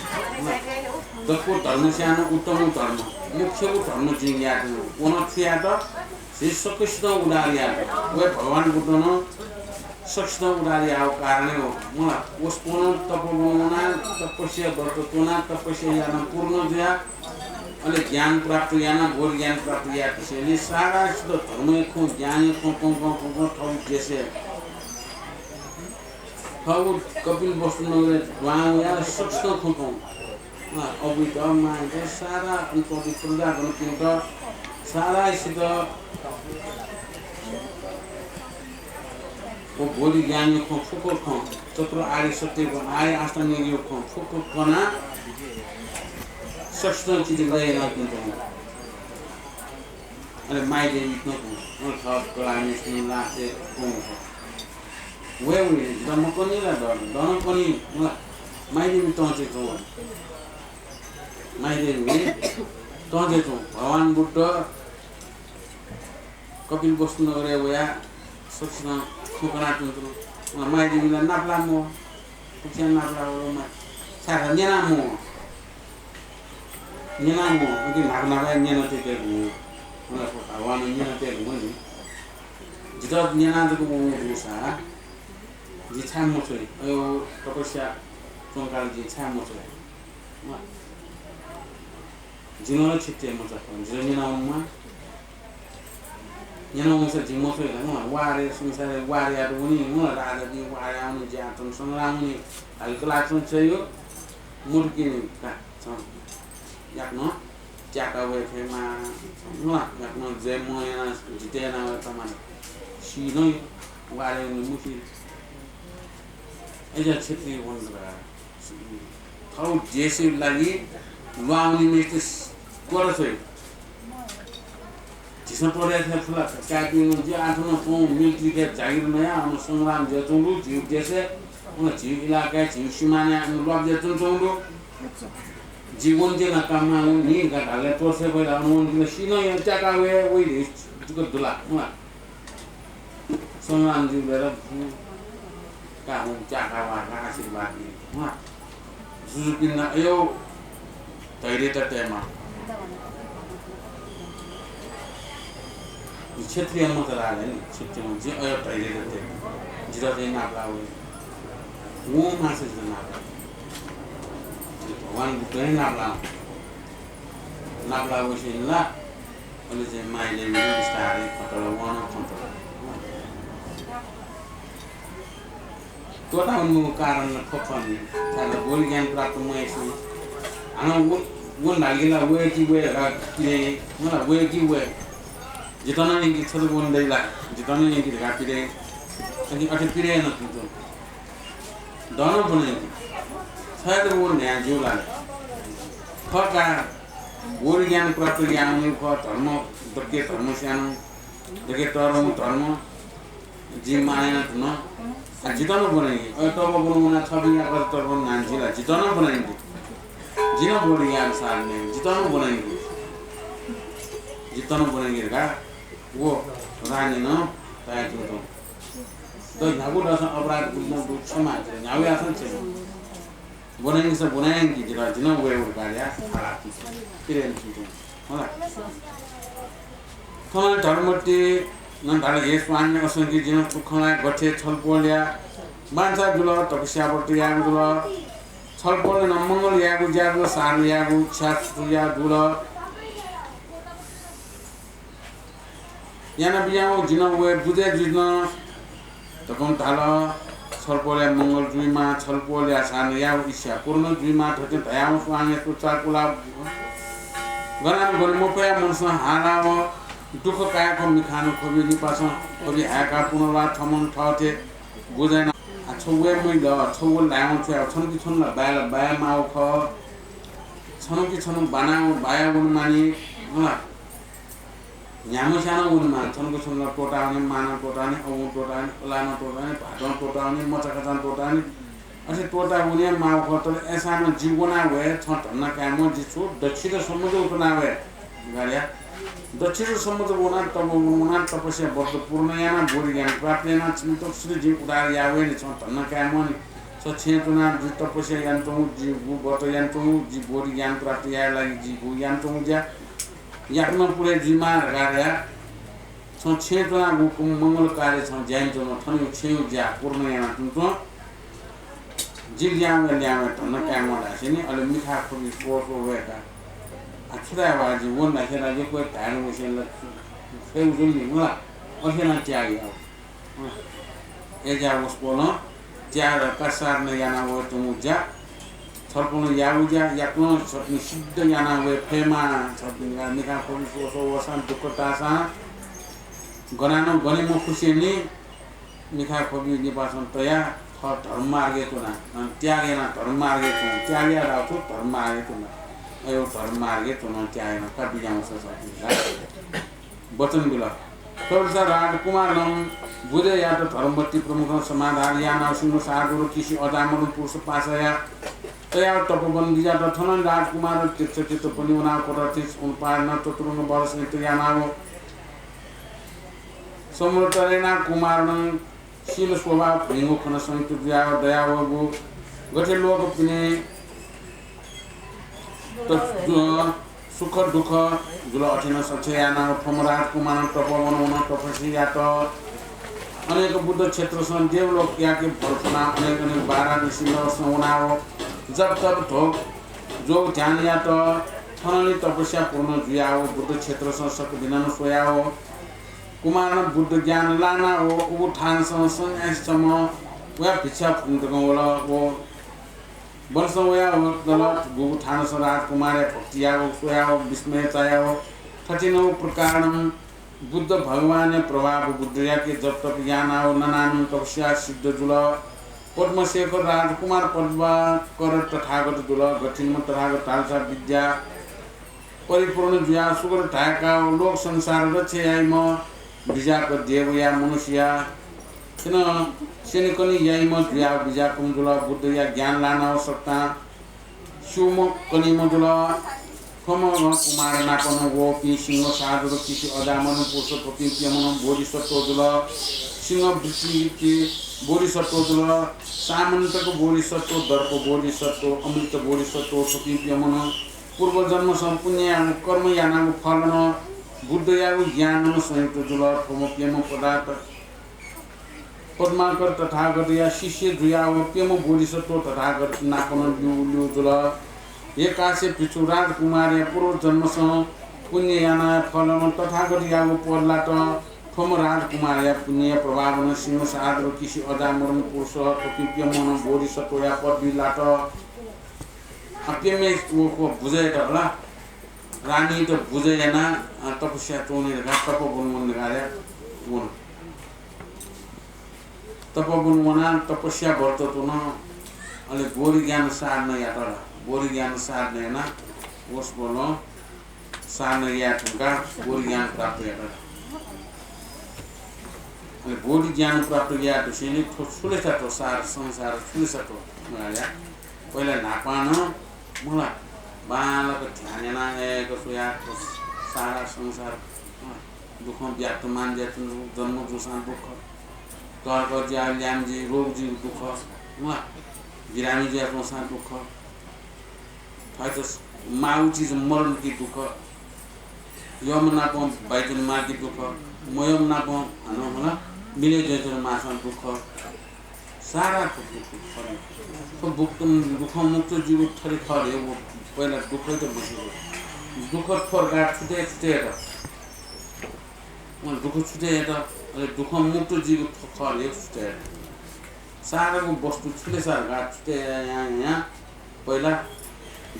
दक्व धर्म स्यानं उत्तम धर्म, मुख्य धर्म जिं यायेत्यनागु। व नं छु यायेत? झी सकसितं उद्धार यायेत। व हे भगवान बुद्ध नं सकसितं उद्धार यायेगु कारण हे हो। मला, वसपोनं तपोवन वनाः तपस्या व्रत च्वनाः तपस्या यानाः पूर्ण जुयाः अले ज्ञान प्राप्त यानाः बोधि ज्ञान प्राप्त यायेत सिल। सारासित धर्मया खँ, ज्ञानया खँ कं कं कं कं थःगु देशय् थःगु कपिलवस्तु नगरय् दुहां वयाः सकसितं खँ कं। अँ, अबुइत, मांइत, सारा अन्तर्जाति प्रजाजनपिन्त, सारासित व बोधि ज्ञानया खँ फुक्क कं, चतुर आर्य सत्य खँ, आर्य अष्टाङ्गिकया खँ फुक्क कनाः सकसितं चित्त यानाः पिन्त। अले माइदेवी नं तुं, अँ, थः कलाःम्हेसिनं ला ए तुं। वये वनी, जितः मकनी ला दन, दन पनि, मला, माइदेवी तंचे च्वं। माइदेवी तंचे च्वं। भगवान बुद्ध कपिलवस्तु नगरय् वयाः सकसिनं खँ कनाच्वंच्वन। मला, माइदेवी ला नापलाः मवः। फुक्कसिनं नापलाः वल, मला, छाय् धाःसा न्यनाः मवः। न्यनाः मवः, उकी न्हापा न्हापा न्यनातयेगु। मला, भगवानं न्यनातयेगु मखु नि। जितः न्यनाः जक वंगु जूसा जि छाय् मछ्वये? अयो, तपस्या च्वंकाः जि छाय् मछ्वये? जिं ला छितः मचाक्क, जितः न्यनावनेमाः। न्यनावंसा जि मछ्वये ला? मला, वारय्, संसारय् वारय् यात वनी, मला, राजापिं वारय् याः वनी, ज्यातं संग्राम वनी, हल्का लाक्सं च्वयो, मुर्किनी का। छं याकनं त्याका वये फयेमा, मला, याकनं जय मयाना जिते याना वये तमानि। सी नं वारे मुसी। अय्‌जुयाः क्षेत्रीय वन धकाः थःगु देशया लागि ल्वाः वनीम्हेसित त्वःता छ्वइ। झीसं त्वःता छ्वये फु ला? काय्‌पिं जि आः थन थौं मिलिट्रीके जागिर नयाः अन संग्राम जुयाच्वंगु दु, झीगु देशय्, अन झीगु इलाकाय्, झीगु सिमानाय् अन ल्वापु जुयाच्वंगु दु। जि वनेत्यना काममा वनी धकाः धाःबलय् त्वःता छ्वये फइ ला? अन वनेत्यना सी नं याना त्याका वये, वइ धइगु जक दु ला? संग्राम जुइबलय् ला का हुँ त्याका वा का आशीर्वाद दी। जुजुपिन्ना अयो धैर्यता तयेमा। क्षेत्रीय मत लाले नि, क्षेत्रीय मत, जि अयो धैर्यता तये। जितः चाहिँ नापलाः वइ। वं मासे जितः नापलाः। भगवान बुद्धं हे नापलाः। नापलाः वइसे ला, अले चाहिँ माइले बिस्तारै खतल, वं खतल। त्वःता वनेगु कारण नं थ्व खः नि, छाय्‌धाःसा बोधि ज्ञान प्राप्त मयासें। हानं व, वन धाल कि ला, वये कि वये धकाः पिरे, मला, वये कि वये। जितः नं यंकि, छ जक वने दइ ला, जितः नं यंकि धकाः पिरे। अले अथे पिरे यानाच्वंगु। दनं ब्वना यंकि। छाय्‌धाःसा व न्ह्याः ज्यू ला। थः का, बोधि ज्ञान प्राप्त यानावनीगु खः, धर्म, दक्व धर्म स्यानाः, दक्व तःधंगु धर्म, जिं मानय् यानाच्वन। आ, जितः नं ब्वना यंकि। अय् तप ब्वना वनाः थःपिं याकःचा तप ब्वना न्हां जुइ ला, जितः नं ब्वना यंकि। जि नं बोधि ज्ञान साधना याये, जितः नं ब्वना यंकि। जितः नं ब्वना यंकि धकाः व रानीनं धयाच्वंगु दु। द न्ह्यागु दःसां अपराध गुलि नं दु, क्षमा, न्ह्यागु याःसां क्षमा। ब्वना यंकि, ब्वना यंकि, जितः, जि नं वये वये धकाः धाःसा पिरे यानाच्वंगु दु। होला। थन धर्मवतीनं धाल, हे स्वामी, असंख्य जिं थ्व खँ ल्हाये गथे छलपोल याये, बांछा जुल, तपस्या व्रत यायेगु जुल। छलपोलय् नं मंगल यायेगु ज्या जुल, साधना यायेगु इच्छा छु या जुल। याना बिज्याहुँ, जिं व बुझे जुइ धुन धकं धाल। छलपोलय् मंगल जुइमा, छलपोलय् साधना यायेगु इच्छा पूर्ण जुइमा धकं धयाहुँ स्वांगे सुचा कुला। गनान गने मफया मनसं हालाव दुःख कायेक मिखान ख्वबि निपासं ख्वबि हायेका पुनर्वार थमन थथे बुझे याना। आ, छ वये मइल, छ व लायेवं छु याये, छन कि छन ला बाये ला बाये माःगु खः। छन कि छन बाना बाया वनेमानि, होला। न्ह्याम्हस्यां नं वनेमाः, छन कि छन ला त्वःता वने, मां नं त्वःता वने, अबुं त्वःता वने, अलाः नं त्वःता वने, भाःतं त्वःता वने, मचाखाचां त्वःता वने। अथे त्वःता वने माःगु खः, तर अय्सां नं जि वना वये, छं धन्दा कायेमा, जि छु दच्छि जक सम्म जक त्वना वये। गार्या। दच्छि जक सम्म जक वना, तप वना, तपस्या व्रत पूर्ण याना, बोधि ज्ञान प्राप्त याना, छिमि तक सित जिं उद्धार याये वये नि, छं धन्दा कायेमा नि। छ छेँय् च्वना, जि तपस्या यानाच्वंगु, जि गु व्रत यानाच्वंगु, जि बोधि ज्ञान प्राप्त याये लागि जि गु यानाच्वंगु ज्या याकनं पुरे जुइमा धकाः धया। छं छेँय् च्वनागु मंगल कार्य छं ज्या यानाच्वंगु, थनयु छेँयु ज्या पूर्ण यानाच्वंगु। जि ल्याहां वये, ल्याहां वये, धन्दा कायेमा धासेंलि, अले मिखा ख्वबि स्वः स्वः वय्का। आ, छु धाये वा, जि वन धासें ला, यक्व धाये वसें ला, छ्वये जुल नि, मला। अथे नं त्याग याः। अय्ज्या वसपोलं त्याग धकाः साधना याना वयेत्यंगु ज्या। छलपोलं याःगु ज्या याकनं छपिं सिद्ध याना वये फयेमा। छपिं मिखा ख्वबि स्वः स्वः वःसां दुःख ताःसां गनानं गने मफुसेंलि मिखा ख्वबि निपासं तयाः थः धर्म मार्गय् च्वना, अ, त्याग यानाः धर्म मार्गय् च्वं, त्याग याः धाःगु छु धर्म मार्गय् च्वना। अय् धर्म मार्गय् च्वना त्याग यानाः का बिज्याहुँ सा छपिं ला। वचन बिल। तबलसा राजकुमारनं बुधयात धर्मपति प्रमुखं समाधान यानाव सिंह साधुर किसि अजामरुं पुरुष पासाया तयाव तपोवन बिज्यात। थनं राजकुमार तीर्थ चित्त पनि वनाव कटरथि उनपायनं चतुरंग बल संयुक्त यानाव समूह तरेना कुमारनं शील स्वभाव भिंगु खन संयुक्त जुयाव दयावःगु गथे लोकपिने त, अ, सुख दुःख जुल अथेनं सच्छेद यानाव थ्वम्ह राजकुमारं तपोवन वनाव तपस्या यात। अनेक बुद्ध क्षेत्रसं देवलोकयाके भर फुनाव अनेक अनेक बारा ऋषि नगरसं वनाव जप तप ध्वग जोग ध्यान यात। थनंलि तपस्या पूर्ण जुयाव बुद्ध क्षेत्रसं सकभिनं स्वयाव कुमारनं बुद्ध ज्ञान लानाव उगु थानसं सन्यासी छम्ह वयाव भिक्षा फुकं वल। व वनसं वयाव दल। गुगु थानसं राजकुमारया भक्ति याःगु स्वयाव विस्मय चायाव थथिंगु प्रकारनं बुद्ध भगवानया प्रभाव बुद्धयाके जप तप यानाव ननानं तपस्या सिद्ध जुल। पद्मशेखर राजकुमार पद्माकर तथागत जुल। गथिंम्ह तथागत धालसा विद्या परिपूर्ण जुयाव सुगत धायेकाव लोक संसार रक्षा याइम्ह बिज्याक देवया मनुष्यया थेनं स्यनेकने याइम्ह जुयाव बिज्याकूम्ह जुल। बुद्धया ज्ञान लानाव सकतां स्यूम्ह कनीम्ह जुल। थ्वम्ह कुमार नापनं वःपिं सिंह साधुर किसि अजामरुं पुरुष थ्वपिं प्यम्हनं बोधिसत्व जुल। सिंह वृत्तिके बोधिसत्व जुल। सामन्तक बोधिसत्व, दर्प बोधिसत्व, अमृत बोधिसत्व थ्वपिं प्यम्हनं पूर्वजन्मसं पुण्य यानागु कर्म यानागु फलं बुद्धयागु ज्ञानं संयुक्त जुल। थ्वम्ह प्यम्ह पदार्थ पद्माकर तथागतया शिष्य जुयाव प्यम्ह बोधिसत्व तथागत नापनं ल्यू ल्यू जुल। हे काश्यप भिक्षु, राजकुमारया पूर्वजन्मसं पुण्य यानाया फलं तथागतयागु पद लात। थ्वम्ह राजकुमारया पुण्यया प्रभावनं सिंह साधुर किसि अजामरुं पुरुष थ्वपिं प्यम्हनं बोधिसत्वया पदवी लात। आ, प्यम्हय् व, व बुझे यात होला। रानीत बुझे यानाः, अ, तपस्या च्वने धकाः तपोवन वन धकाः वन। तपोवन वनाः तपस्या व्रत च्वन। अले बोधि ज्ञान साधना यात। बोधि ज्ञान साधना यानाः वसपोलं साधना याये धुंकाः बोधि ज्ञान प्राप्त यात। अले बोधि ज्ञान प्राप्त याये धुसेंलि थ्व छु ले चात, सारा संसार छु ले चात धकाः पहिला न्हापां नं मला बांलाक ध्यान यानाः एक स्वयाः थ्व सारा संसार, अँ, दुःखं व्याप्त मानय् जुयाच्वंगु, जन्म जूसां दुःख, तःधंगु ज्या ल्याय्म्ह जुइ, रोग जुइगु दुःख, मला बिरामी जुयाच्वंसां दुःख, थःत माःगु चिज मरणकी दुःख, यःम्ह नाप बाइच्वने माःकी दुःख, मयःम्ह नाप हानं मला मिलय् जुयाच्वने माःसां दुःख, सारा दुःख थ्व दुःखं मुक्त जुइगु थरी खः रे। व पहिला दुःखय् त बसेको। दुःख थ्व धकाः छुटे छुटे यात। अँ, दुःख छुटे यात। अले दुःखं मुक्त जुइगु थ्व खः रे छुटे यात। सारागु वस्तु छु ले सा धकाः छुटे यां यां यां पहिला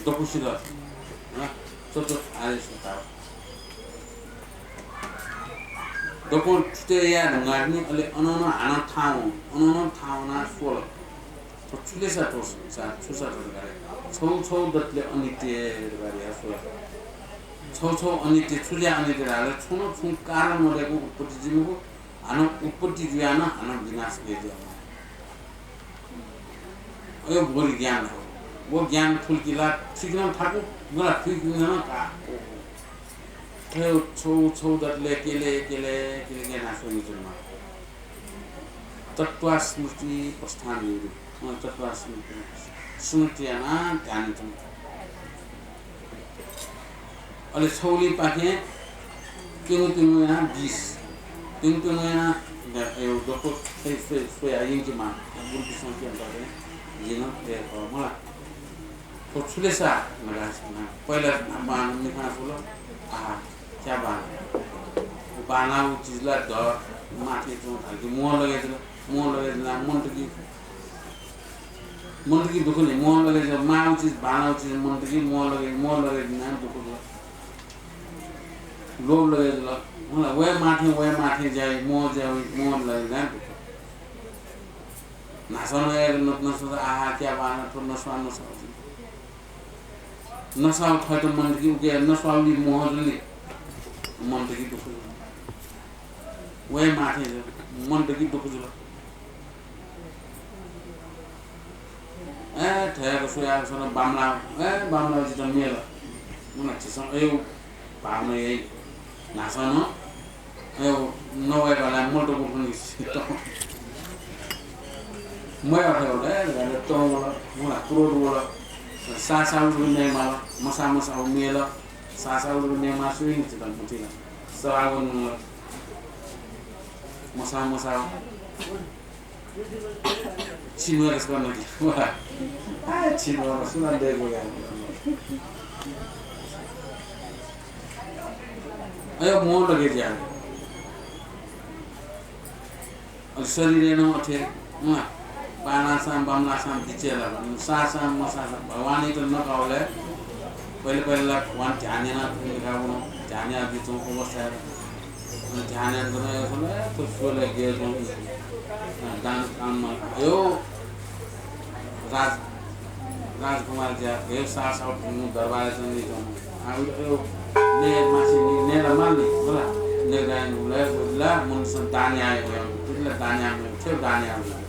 दक्व सित। अँ, चतुर्थ आर्य सत्ता। दक्वं छुटे याये धुंकाः तिनि अले अनं अनं हानं थाहां वन, अनं अनं थाहां वनाः स्वल। थ्व छु ले सा थ्व संसार, छु सा थ्व धकाः। छौ छौ दतले अनित्य धकाः स्वल। छौ छौ अनित्य, छु जुयाः अनित्य धाःसा छुं न छुं कारण मदय्कं उत्पत्ति जुइ मखु, हानं उत्पत्ति जुयाः नं हानं विनाश जुइ। अयो बोधि ज्ञान हो। व ज्ञान थुल कि ला ठीक नं थाकु, मला ठीक नं का। अयो छौ छौ दतले केले केले केले ज्ञान स्वनिचुनमा। तत्त्वा स्मृति प्रस्थान निरु। अँ, तत्त्वा स्मृति, स्मृति यानाः ध्यान तुं। अले छौलिपाखें प्यंगू प्यंगू यानाः बिस। प्यंगू प्यंगू यानाः द-, ए, दक्व स्वया, स्वया, स्वया यंकेमाः। गुरुपिसं क्यंतले जिं नं तये खः मला। थ्व छु ले सा धकाः पहिला बांलाः मिखां स्वल। आहा, क्या बांलाः। व बांलाःगु चिज ला द, माथय् च्वं धाल कि म्वः लगे जुल, म्वः लगे जुल, मन्त कि मन्त कि दुःख नि, म्वः लगे जुल, माःगु चिज, बांलाःगु चिज मन्त कि म्वः लगे, म्वः लगे जुल, दुःख जुल। लोभ लगे जुल। मला, वये माथें, वये माथें ज्या याइ, म्वः ज्या याइ, म्वः लगे जुल, दुःख। न्हासः नं याये नत नसः, आहा, क्या बांलाः, थ्व नस्वाः नस्वाः। नस्वाः थःत मन्त कि उके नस्वाःगुलिं म्वः जुल नि, मन्त कि दुःख जुल। वये माथें जुल, मन्त कि दुःख जुल। ए, थय्‌क स्वयाः सन बांमलाः, ए, बांमलाः जितः मेल। मुना झीसं अयो भावना याइ। न्हासः नं अयो नवय्‌कलं मल्टो गुफुन सित। मया थय्‌क, ए, तंवल, मुना क्रोध वल। सासाउ नयेमाल, मसा मसाउ मेल। सासाउ नयेमाः सुइ नि चित मुतिल। सराउ नुंगल। मसाउ मसाउ। छिनुवा कसं नकी। वा। आ, छिनुवा सुना दय्‌कू या। अयो म्वः लगे ज्या। अले शरीरय् नं अथे, अँ, बांलाःसां बांमलाःसां बिचय् लाः। साःसां मसाःसां भगवानयात नकाःबलय् पहिले पहिले ला भगवान ध्यान यानाः थुलि लेखा वन, ध्यान यानाः जुइच्वंगु अवस्थाय्। अले ध्यान यानाः थ्व स्वलय् गय् च्वं, अँ, दान काम अयो राज, राजकुमार ज्या, हे सासाउ भिंगु दरबारय् च्वंगु। आ, उयो, उयो, नये मासी नि, नये ला माल नि, होला। नये ला नि, उले, उला, मनसन दान याये, उयो, उला दान याये, उयो, दान याये, उयो।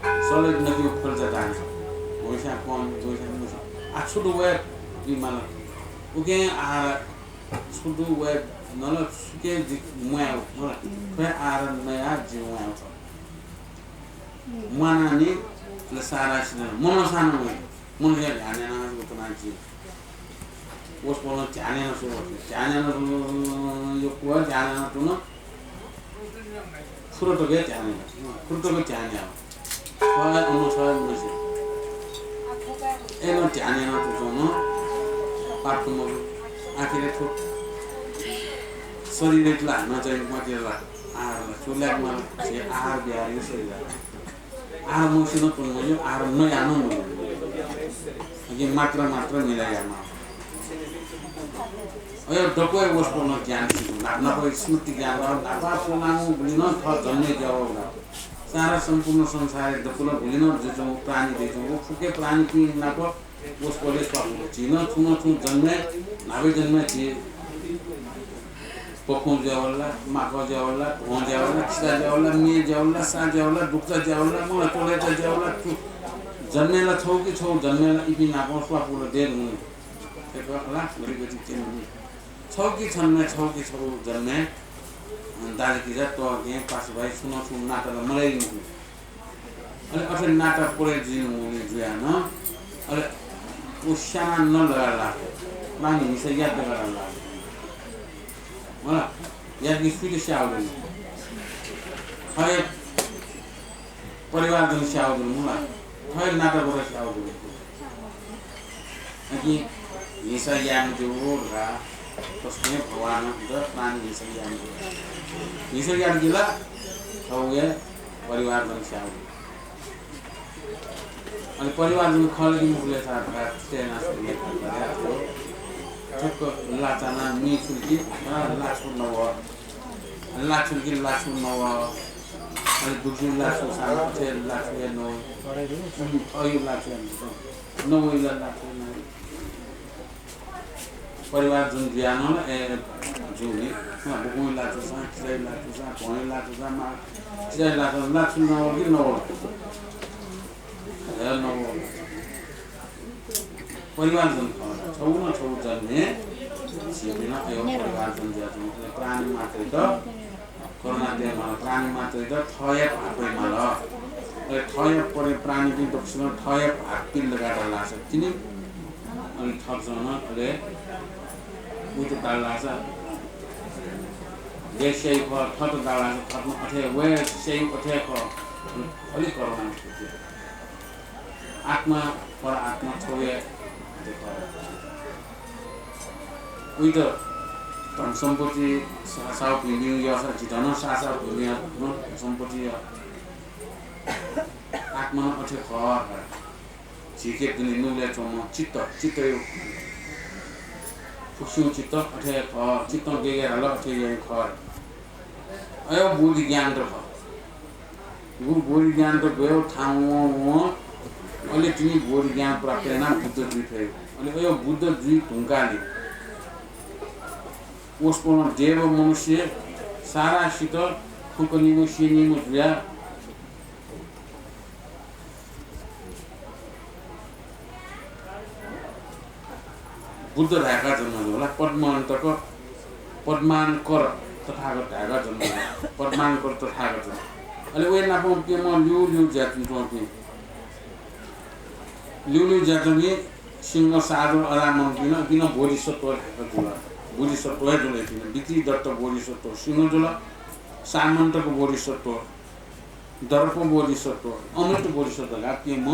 सले नकी फल्चा दान। वैसा कम, वैसा मुसा। आ, छुटु वये, बी माल। उके आहार, छुटु वये, नल सुके जि मुया, होला। फे आहार नया जि मुया। म्वानानि, अले सारा सिधल। मनसां नं वइ। मनया ध्यान यानाः वतनाच्वनी। वसपोलं ध्यान यानाः स्वः। ध्यान यानाः स्वः, यक्व ध्यान यानाः तुं फुर्र तक ध्यान यानाः। फुर्र तक ध्यान यानाः। सय अनु सय मनसे। अय्‌नं ध्यान यानाः तुं नं पाप मजू। आखिरय् थ्व शरीरय् ला हानं चाहिँ मदिरा ला। आहार ला, चुल्याक माल, झी आहार विहार यो शरीर। आहार मौसिनं तुं मज्यू, आहार नयानं मज्यू। अझ मात्रा मात्रा मिलाया माल। अयो दक्वय् वसपोलं ज्ञान सिधल। नाप नाप स्मृति ज्ञान, नाप नाप पुलांगु गुलिनं थः जन्मे ज्यावः। सारा सम्पूर्ण संसारय् दक्वलं गुलिनं जुइच्वंगु प्राणी दइच्वंगु फुक्क प्राणीपिं नाप वसपोलय् स्वापू। झी नं छुं नं छुं जन्मे, न्हापा जन्मे झी पखुं ज्यावला, माकः ज्यावला, ध्वं ज्यावला, खिचा ज्यावला, मे ज्यावला, सा ज्यावला, दुक्चा ज्यावला, मला तोलेचा ज्यावला, जन्मे ला छौ कि छौ, जन्मे ला इपिं नाप स्वापू ला दय् धुन। हे प्रहलाद, गति गति के नु। छौ कि छन्मे, छौ कि छौ जन्मे, दाजुकिजा, तःके, पासाभाइ, छुं नं छुं नाता ला मदय् नि। अले अथे नाता परे जुइगुलिं जुयाः नं, अले व स्यानाः न लगा लात। प्राणी हिंसा यात लगा लात। मला, यात कि सुइत स्याः वल नि। थः परिवारजन स्याउ जुल मला, थःया नातागोता स्याउ जुल। अकिं हिंसा याये मज्यू धकाः तसकं हे भगवानं प्राणी हिंसा याये मज्यू। हिंसा यात कि ला थःगु हे परिवारजन स्याउ जुल। अनि परिवारजन खः ला कि मखु ले धकाः ठ्याक्क लाछ्वः नवः। लाछ्वः कि लाछ्वः नवः। अनि दुगुलिं लाछ्वःसां अथे लाछ्वः हे नवः। अय् लाछ्वः हे नवः। नवः ला लाछ्वः हे नवः। परिवारजन जुयाः नं ला, ए, जूनि। बुकुं लाछ्वःसां, किजाया लाछ्वःसां, भौंया लाछ्वःसां, मां, किजाया लाछ्वःसां, लाछ्वः नवः कि नवः। हे नवः। परिवारजन खः। छगू न छगू जन्मय् झीपिं नं अय् परिवारजन जुयाच्वंगु। प्राणी मात्रय्त करुणा तयेमाल, प्राणी मात्रय्त थःया भाग तयेमाल। अले थःया परि-, प्राणीपिं दक्वसिनं थःया भाग पिल धकाः धाल धाःसा तिनि, अले थःपिन्सं नं अले उइत धाल धाःसा व स्याइ खः, थःत धाल धाःसा थःत नं अथे व स्याइ अथे खः। अले करुणा आत्मा, पर आत्मा छगू हे खः। उइत धन सम्पत्ति सासाउ भिंबिं यःसा झी धन सासाउ भिंबिं धन सम्पत्ति यः। आत्मा नं अथे खः। झीके दुने नुगलय् च्वंम्ह चित्त, चित्तया फुक्कसिगु चित्त अथे हे खः। चित्तं गेगे धाल अथे याइ खः। अय् बोधि ज्ञान त खः। गुगु बोधि ज्ञान त गय् थाहां वं वं, अले तिनि बोधि ज्ञान प्राप्त यानाः बुद्ध जुइ फइ। अले अय् बुद्ध जुइ धुंकाः ले वसपोलं देव मनुष्य सारा सित खँ कनीम्ह स्यनीम्ह जुयाः बुद्ध धाय्‌का जन्म जुल। पद्मान्तक, पद्मान्कर तथागत धाय्‌का जन्म जुल। पद्मान्कर तथागत। अले वया नाप प्यम्ह ल्यू ल्यू ज्याच्वंपिं, ल्यू ल्यू ज्याच्वंपिं सिंह, साधु, अरामपिं, इपिं बोधिसत्व धाय्‌का जुल। बोधिसत्व हे जुल इपिं। विक्रीदत्त बोधिसत्व सिंह जुल, सामन्तक बोधिसत्व, दर्प बोधिसत्व, अमृत बोधिसत्व धकाः प्यम्ह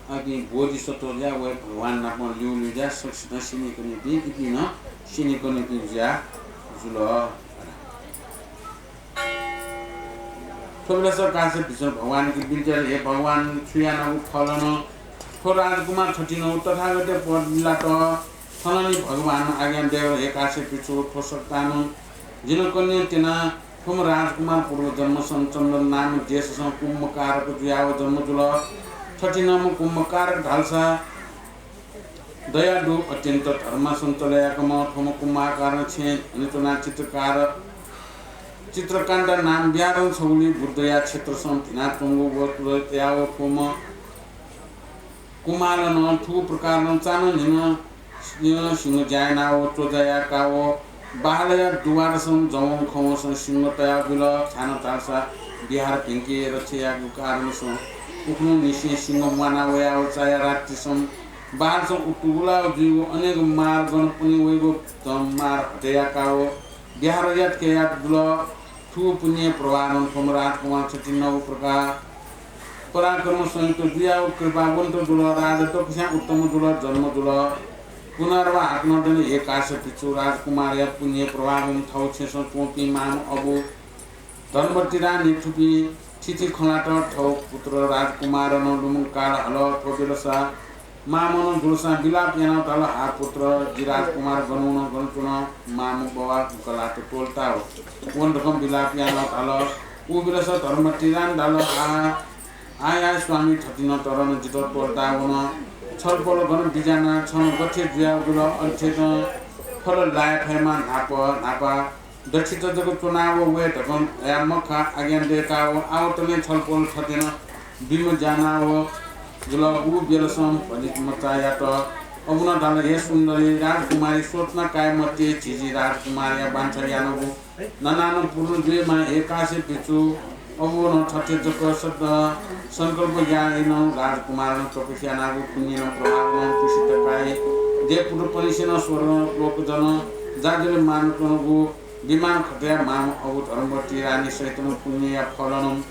अकिं बोधिसत्व जुयाः वया भगवान नाप ल्यू ल्यू जुयाः सकसितं स्यनीकनीपिं, इपिं नं स्यनीकनीपिं जुयाः जुल। थ्व बेलस काश्यप भिक्षुं भगवानके बिन्ति यात, हे भगवान, छु यानागु फलन? थ्व राजकुमार थथिंगु तथागतया पद लात। थनंलि भगवान आज्ञा दयेबलय्, हे काश्यप भिक्षु, थ्व सकतानं जिं कन्या त्यना। थ्वम्ह राजकुमार पूर्वजन्मसं चन्दन नाम देशसं कुम्भकारक जुयाव जन्म जुल। थथिंम्ह कुम्भकारक धालसा दया दु, अत्यन्त धर्मासं चले याकम्ह। थ्वम्ह कुम्भकारकं छेँय् च्वनाः चित्रकार, चित्रकान्ता नाम विहारं छगुलि बुद्धया क्षेत्रसं भिनाच्वंगु व तयाव थ्वम्ह कुम्हालनं थुगु प्रकारं चान्हं न्हिन्हं सिंह ज्या यानाव च्वजा याकाव बाहलया दुवारसं जवं खवंसं सिंह तयाबिल। छाय्‌नं धालसा विहार भिंके रक्षा यायेगु कारणसं उखुन्हुनिसें सिंह म्वाना वयाव चाया रात्रिसं बाहलसं उत्तुगुलाव जुइगु अनेक मार गन पुने वइगु मार हटे याकाव विहार यात के यात जुल। थुगु पुण्य प्रभावं थ्वम्ह राजकुमार थथिंगु प्रकार पराक्रम संयुक्त जुयाव कृपावन्त जुल, राजा तपस्यां उत्तम जुल, जन्म जुल। पुनर्वा हाकनं दनि, हे काश्यप भिक्षु, राजकुमारया पुण्य प्रभावं थव छेँसं च्वंपिं मां अबु धर्मवती रानी थुपिं थिथि खँ ल्हात। थव पुत्र राजकुमारनं लुमंकाः हल। थ्व बेलसा मामं जुलसां विलाप यानाव धाल, हा पुत्र, जि राजकुमार गन वन गन च्वन, मां बवा कलात त्वलताव वन धकं विलाप यानाव धाल। उ बेलसा धर्मवती रानी धाल, आ, आया स्वामी थथिंगु तःधं जितः त्वलताव वन। छलपोल गन बिज्यानाः छं गथे जुयाव जुल अथेतं फल लाये फयेमा न्हापा न्हापा दथित जक च्वनाव वये धकं धयाम्ह खः, आज्ञा दयेकाव आवतले छलपोल थथिंगु बिम ज्यानाव जुल। उ बेलसं भतिचा मचायात अबुनं धाल, हे सुन्दरी राजकुमारी, स्वप्न काये मते, झी जि राजकुमारया बांछा यानागु ननानं पूर्ण जुइमा। हे काश्यप भिक्षु, अबुनं थथे जक सत संकल्प यायेनं राजकुमारनं तपस्या यानागु पुण्यनं प्रभावनं कुसित काये। देवपुत्रपनिसेनं स्वर्ग लोकजन जाजरे मानतनगु विमान खतया मां अबु धर्मवती रानी सहितनं पुण्यया फलनं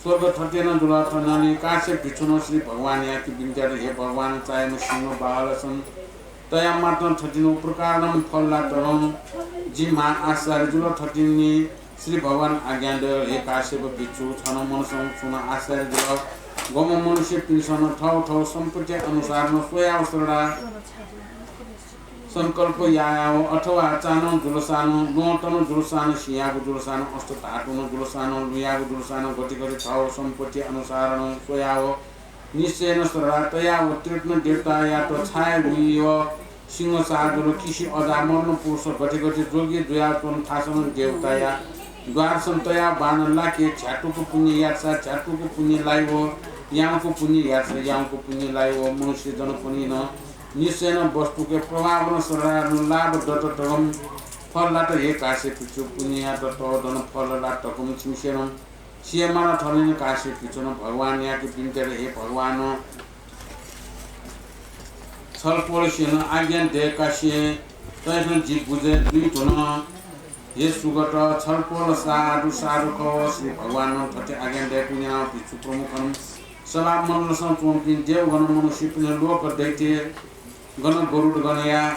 स्वर्ग थथे नं जुल। थनंलि काश्यप भिक्षुं श्री भगवानयाके बिन्ति यात, हे भगवान, चायाम्ह सिंह बाहलसं तयामात्रं थथिंगु प्रकारं फल ला तकं जिं महाआश्चर्य जुल। थथिंलि श्री भगवान आज्ञा दयेल, हे काश्यप भिक्षु, छं मनसं सुनां आश्चर्य जुल। गुम्ह मनुष्यपिन्सं थव थव सम्पत्ति अनुसारं स्वयाव श्रद्धा संकल्प यायाव अथवा चानं जुलसानं, ल्वहंतं जुलसानं, सिँयागु जुलसानं, अष्टधातुं जुलसानं, लुँयागु जुलसानं, गथे गथे थव सम्पत्ति अनुसारं स्वयाव निश्चयनं श्रद्धा तयाव त्रिरत्न देवतायात छाय् लुइव सिंह सार जुल। किसि अजामरण पुरुष गथे गथे जोग्य जुयाच्वन थासनं देवताया द्वारसं तयाव बाण लाके। झ्यातुक पुण्य यातसा झ्यातुक पुण्य लाइव, याउँक पुण्य यातसा याउँक पुण्य लाइव। मनुष्य जनपनिनं निश्चयनं वस्तुके प्रभावनं श्रद्धानं लाभ दत तकं फल लात। हे काश्यप भिक्षु, पुण्य यात तःधन फल लात तकं छिमिसं सियेमाल। थनंलि काश्यप भिक्षुं भगवानयाके बिन्ति यात, हे भगवान, छलपोलसेनं आज्ञा दयेकासे तयेसं जि बुझे जुइ धुन। हे सुगत, छलपोल साधु साधु खः। श्री भगवानं थथे आज्ञा दयेकूगु न्यनाव भिक्षु प्रमुखनं सभामण्डलसं च्वंपिं देवगण, मनुष्यपिं, लोक दैत्य गण, गरुड गणया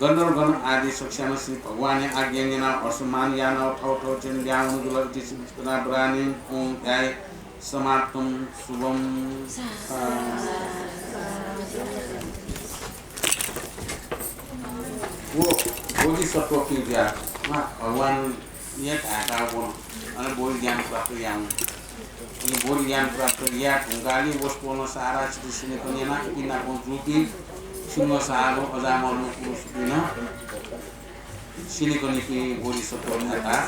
गन्धर्व गण आदि सकसिनं श्री भगवानया आज्ञा न्यनाव हर्षमान यानाव थव थव थें लिहां वने जुल। इति श्री विष्णुपदाब्राह्मणे ओं ध्याय समाप्तं। शुभं। व बोधिसत्वपिं जुयाः भगवानया धायेकाः वन। अले बोधि ज्ञान प्राप्त याः। अले बोधि ज्ञान प्राप्त याये धुंकाः वसपोलं सारा सित सिनेकने यानाः इपिं नाप जूपिं सिंह सार अजामरण पुरुषपिं सिनेकनीपिं बोधिसत्व धायेकाः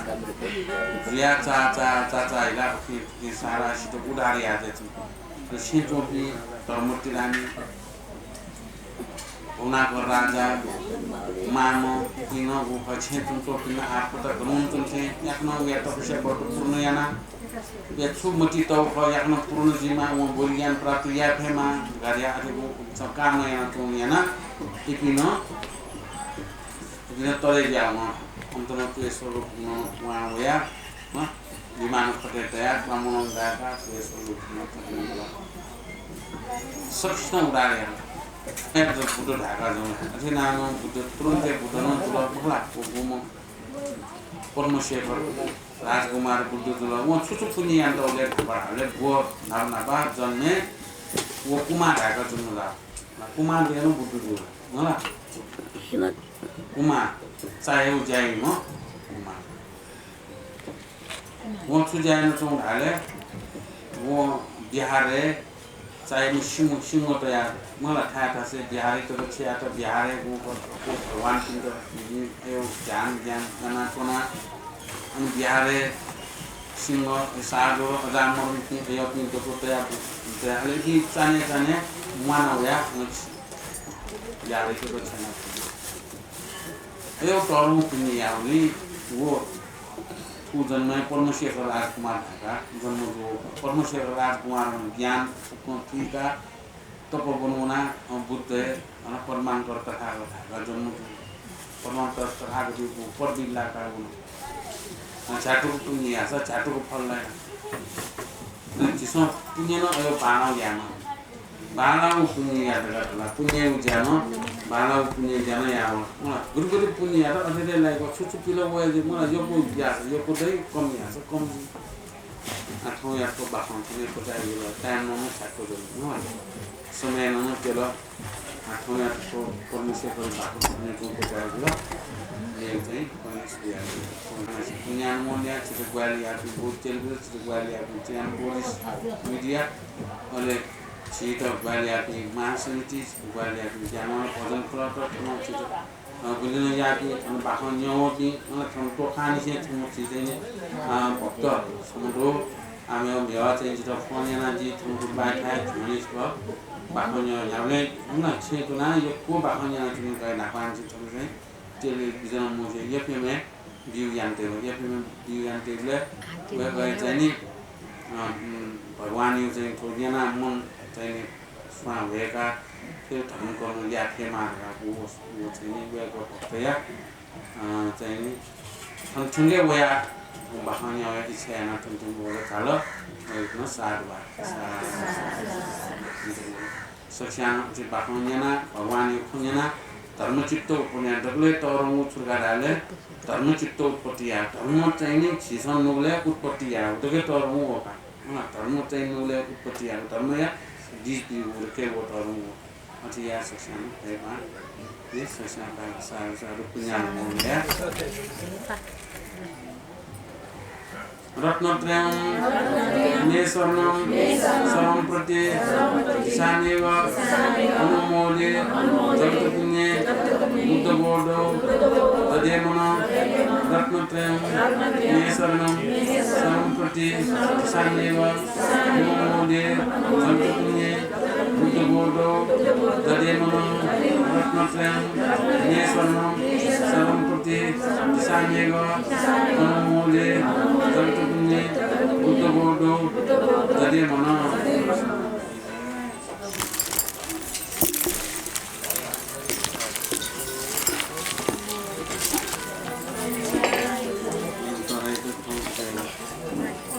जुयाः चाचाः चाचाः हिलाः उपिं सारा सित उद्धार याये जुल। अले छेँय् च्वंपिं धर्मतिरानी, भुवनाकर राजा, मामं, इपिं नं व छेँय् च्वंपिं आः पता गनं च्वंथें याकनं वया तपस्या व्रत पूर्ण यानाः वया छु मतिइ तःगु खः याकनं पूर्ण जुइमाः, वं बोधि ज्ञान प्राप्त याये फयेमाः धकाः अथे व कामना यानाच्वंगु यानाः इपिं नं, इपिं नं तरे जुयाः वन। अन्तनं क्लेश रूपं वयाः, हँ, विमान कथं तयाः, ब्राह्मणं गायेकाः, क्लेश रूपं कथं जुल। सकसितं उद्धार यात। बुद्ध धायेकाः जुल। अथे यानाः बुद्ध तुरुन्त बुद्ध नं जुल, मखु ला, व गुम्ह पद्मशेखर राजकुमार बुद्ध जुल। वं छु छु पुण्य यानातःगु ले न्हापा न्हापा ले, व न्हापा न्हापा जन्मय् व कुमार धायेकाः जन्म लात। कुमार धयाः नं बुद्ध जुल, हला। कुमार, चायागु ज्या याइम्ह कुमार। वं छु ज्या यानाच्वंगु धाःसा, वं बिहारय् चायाम्ह सिंह, सिंह तयाः, मला, थाय् थासय् बिहारय् तक छ्ययात, बिहारय् व भगवानपिन्त ध्यान ज्ञान यानाच्वना। अन बिहारय् सिंह, सार, अजामरणपिं, अय्‌पिं दक्व तयाः, तयाः, अले इपिं चान्हय् चान्हय् म्वाना वयाः अन बिहारय् तक छ्यना। अय् तःधंगु पुण्य याःगुलिं व थ्व जन्मय् पद्मशेखर राजकुमार धायेकाः जन्म जू। पद्मशेखर राजकुमारं ज्ञान फुक्कं थुइकाः तपोवन वनाः, अ, बुद्धय्, अन पद्माङ्कर तथागत धायेकाः जन्म जू। पद्माङ्कर तथागतयागु पदवी लाकाः वन। अ, झ्यातुक पुण्य याःसा झ्यातुक फल लाइ। अ, झीसं पुण्य नं अय् बांलाःगु यायेमाः। बांलाःगु पुण्य यात धकाः धाल, पुण्ययागु ज्या नं, बांलाःगु पुण्ययागु ज्या नं याः। मला, गुलि गुलि पुण्य यात, अथे हे लाइक छु छु पिल वया जुइ, मला, यक्व याःसा यक्व दइ, कम याःसा कम जुइ। आः थौंया थ्व बाखं थन क्वचायेगु जुल, time नं ठ्याक्क जुल, हँ। समय नं तेल। आः थौंया थ्व पद्मशेखर बाखं थन क्वचायेगु जुल। मेगु चाहिँ उपन्यास बियागु जुल। पुण्यानुमोदन याः, छितः ग्वाहालि याःपिं बोधि टेलिभिजन, छितः ग्वाहालि याःपिं चयन पोलिस मिडिया, अले झीत ग्वाहालि याःपिं महासमिति, ग्वाहालि याःपिं ज्ञानमाला भजन क्लब, थन झीत अ, गुलिं याःपिं, थन बाखं न्यंवःपिं, अन थन तोखांनिसें थन झी चाहिँ नि, अ, भक्त छम्ह दु। आः मेगु चाहिँ जितः फोन यानाः जि थन बाय् थाय् थ्यंनिसें बाखं न्यं न्ह्याबलें, अन छेँय् च्वनाः यक्व बाखं न्यनाच्वनी धकाः न्हापांनिसें थन चाहिँ टेलिभिजन मू चाहिँ एफएमय् बिउ यानातःगु, एफएमय् बिउ यानातःगुलिं वय्‌कःया चाहिँ नि, अ, उम्, भगवानयागु चाहिँ थ्व न्यनाः मन चाहिँ नि स्वां वय्‌काः फेरि धर्म कर्म याये फयेमाः धकाः व, व चाहिँ नि वय्‌कः भक्तया, अ, चाहिँ नि थन थुंगे वयाः, अ, बाखं न्यंकेगु इच्छा यानाच्वंगु वल धाल। वय्कलं साधुवाद। साधु। सकस्यां अथे बाखं न्यनाः, भगवानया खँ न्यनाः धर्मचित्त उत्पन्न याः। दकलय् तःधंगु छु का धाःसा धर्मचित्त उत्पत्ति याः। धर्म चाहिँ नि झीसं नुगलय् उत्पत्ति याः। उतके तःधंगु वः का। अँ, धर्म चाहिँ नुगलय् उत्पत्ति याः। धर्मया बीज बीगु उतके वः तःधंगु वः। अथे याः सकस्यां, हे बाँ। हे सकस्यां बाँ, साधु, साधु, पुण्य अनुमोदन याः। रत्नत्रयं मे शरणं सर्वं प्रतिदिशाम्यघम्। अनुमोदे जगत्पुण्ये बुद्धबोधौ दधे मनः। रत्नत्रयं मे शरणं सर्वं प्रतिदिशाम्यघम्। अनुमोदे जगत्पुण्ये बुद्धबोधौ दधे मनः। रत्नत्रयं मे शरणं सर्वं प्रतिदिशाम्यघम्। अनुमोदे जगत्पुण्ये बुद्धबोधौ दधे मनः।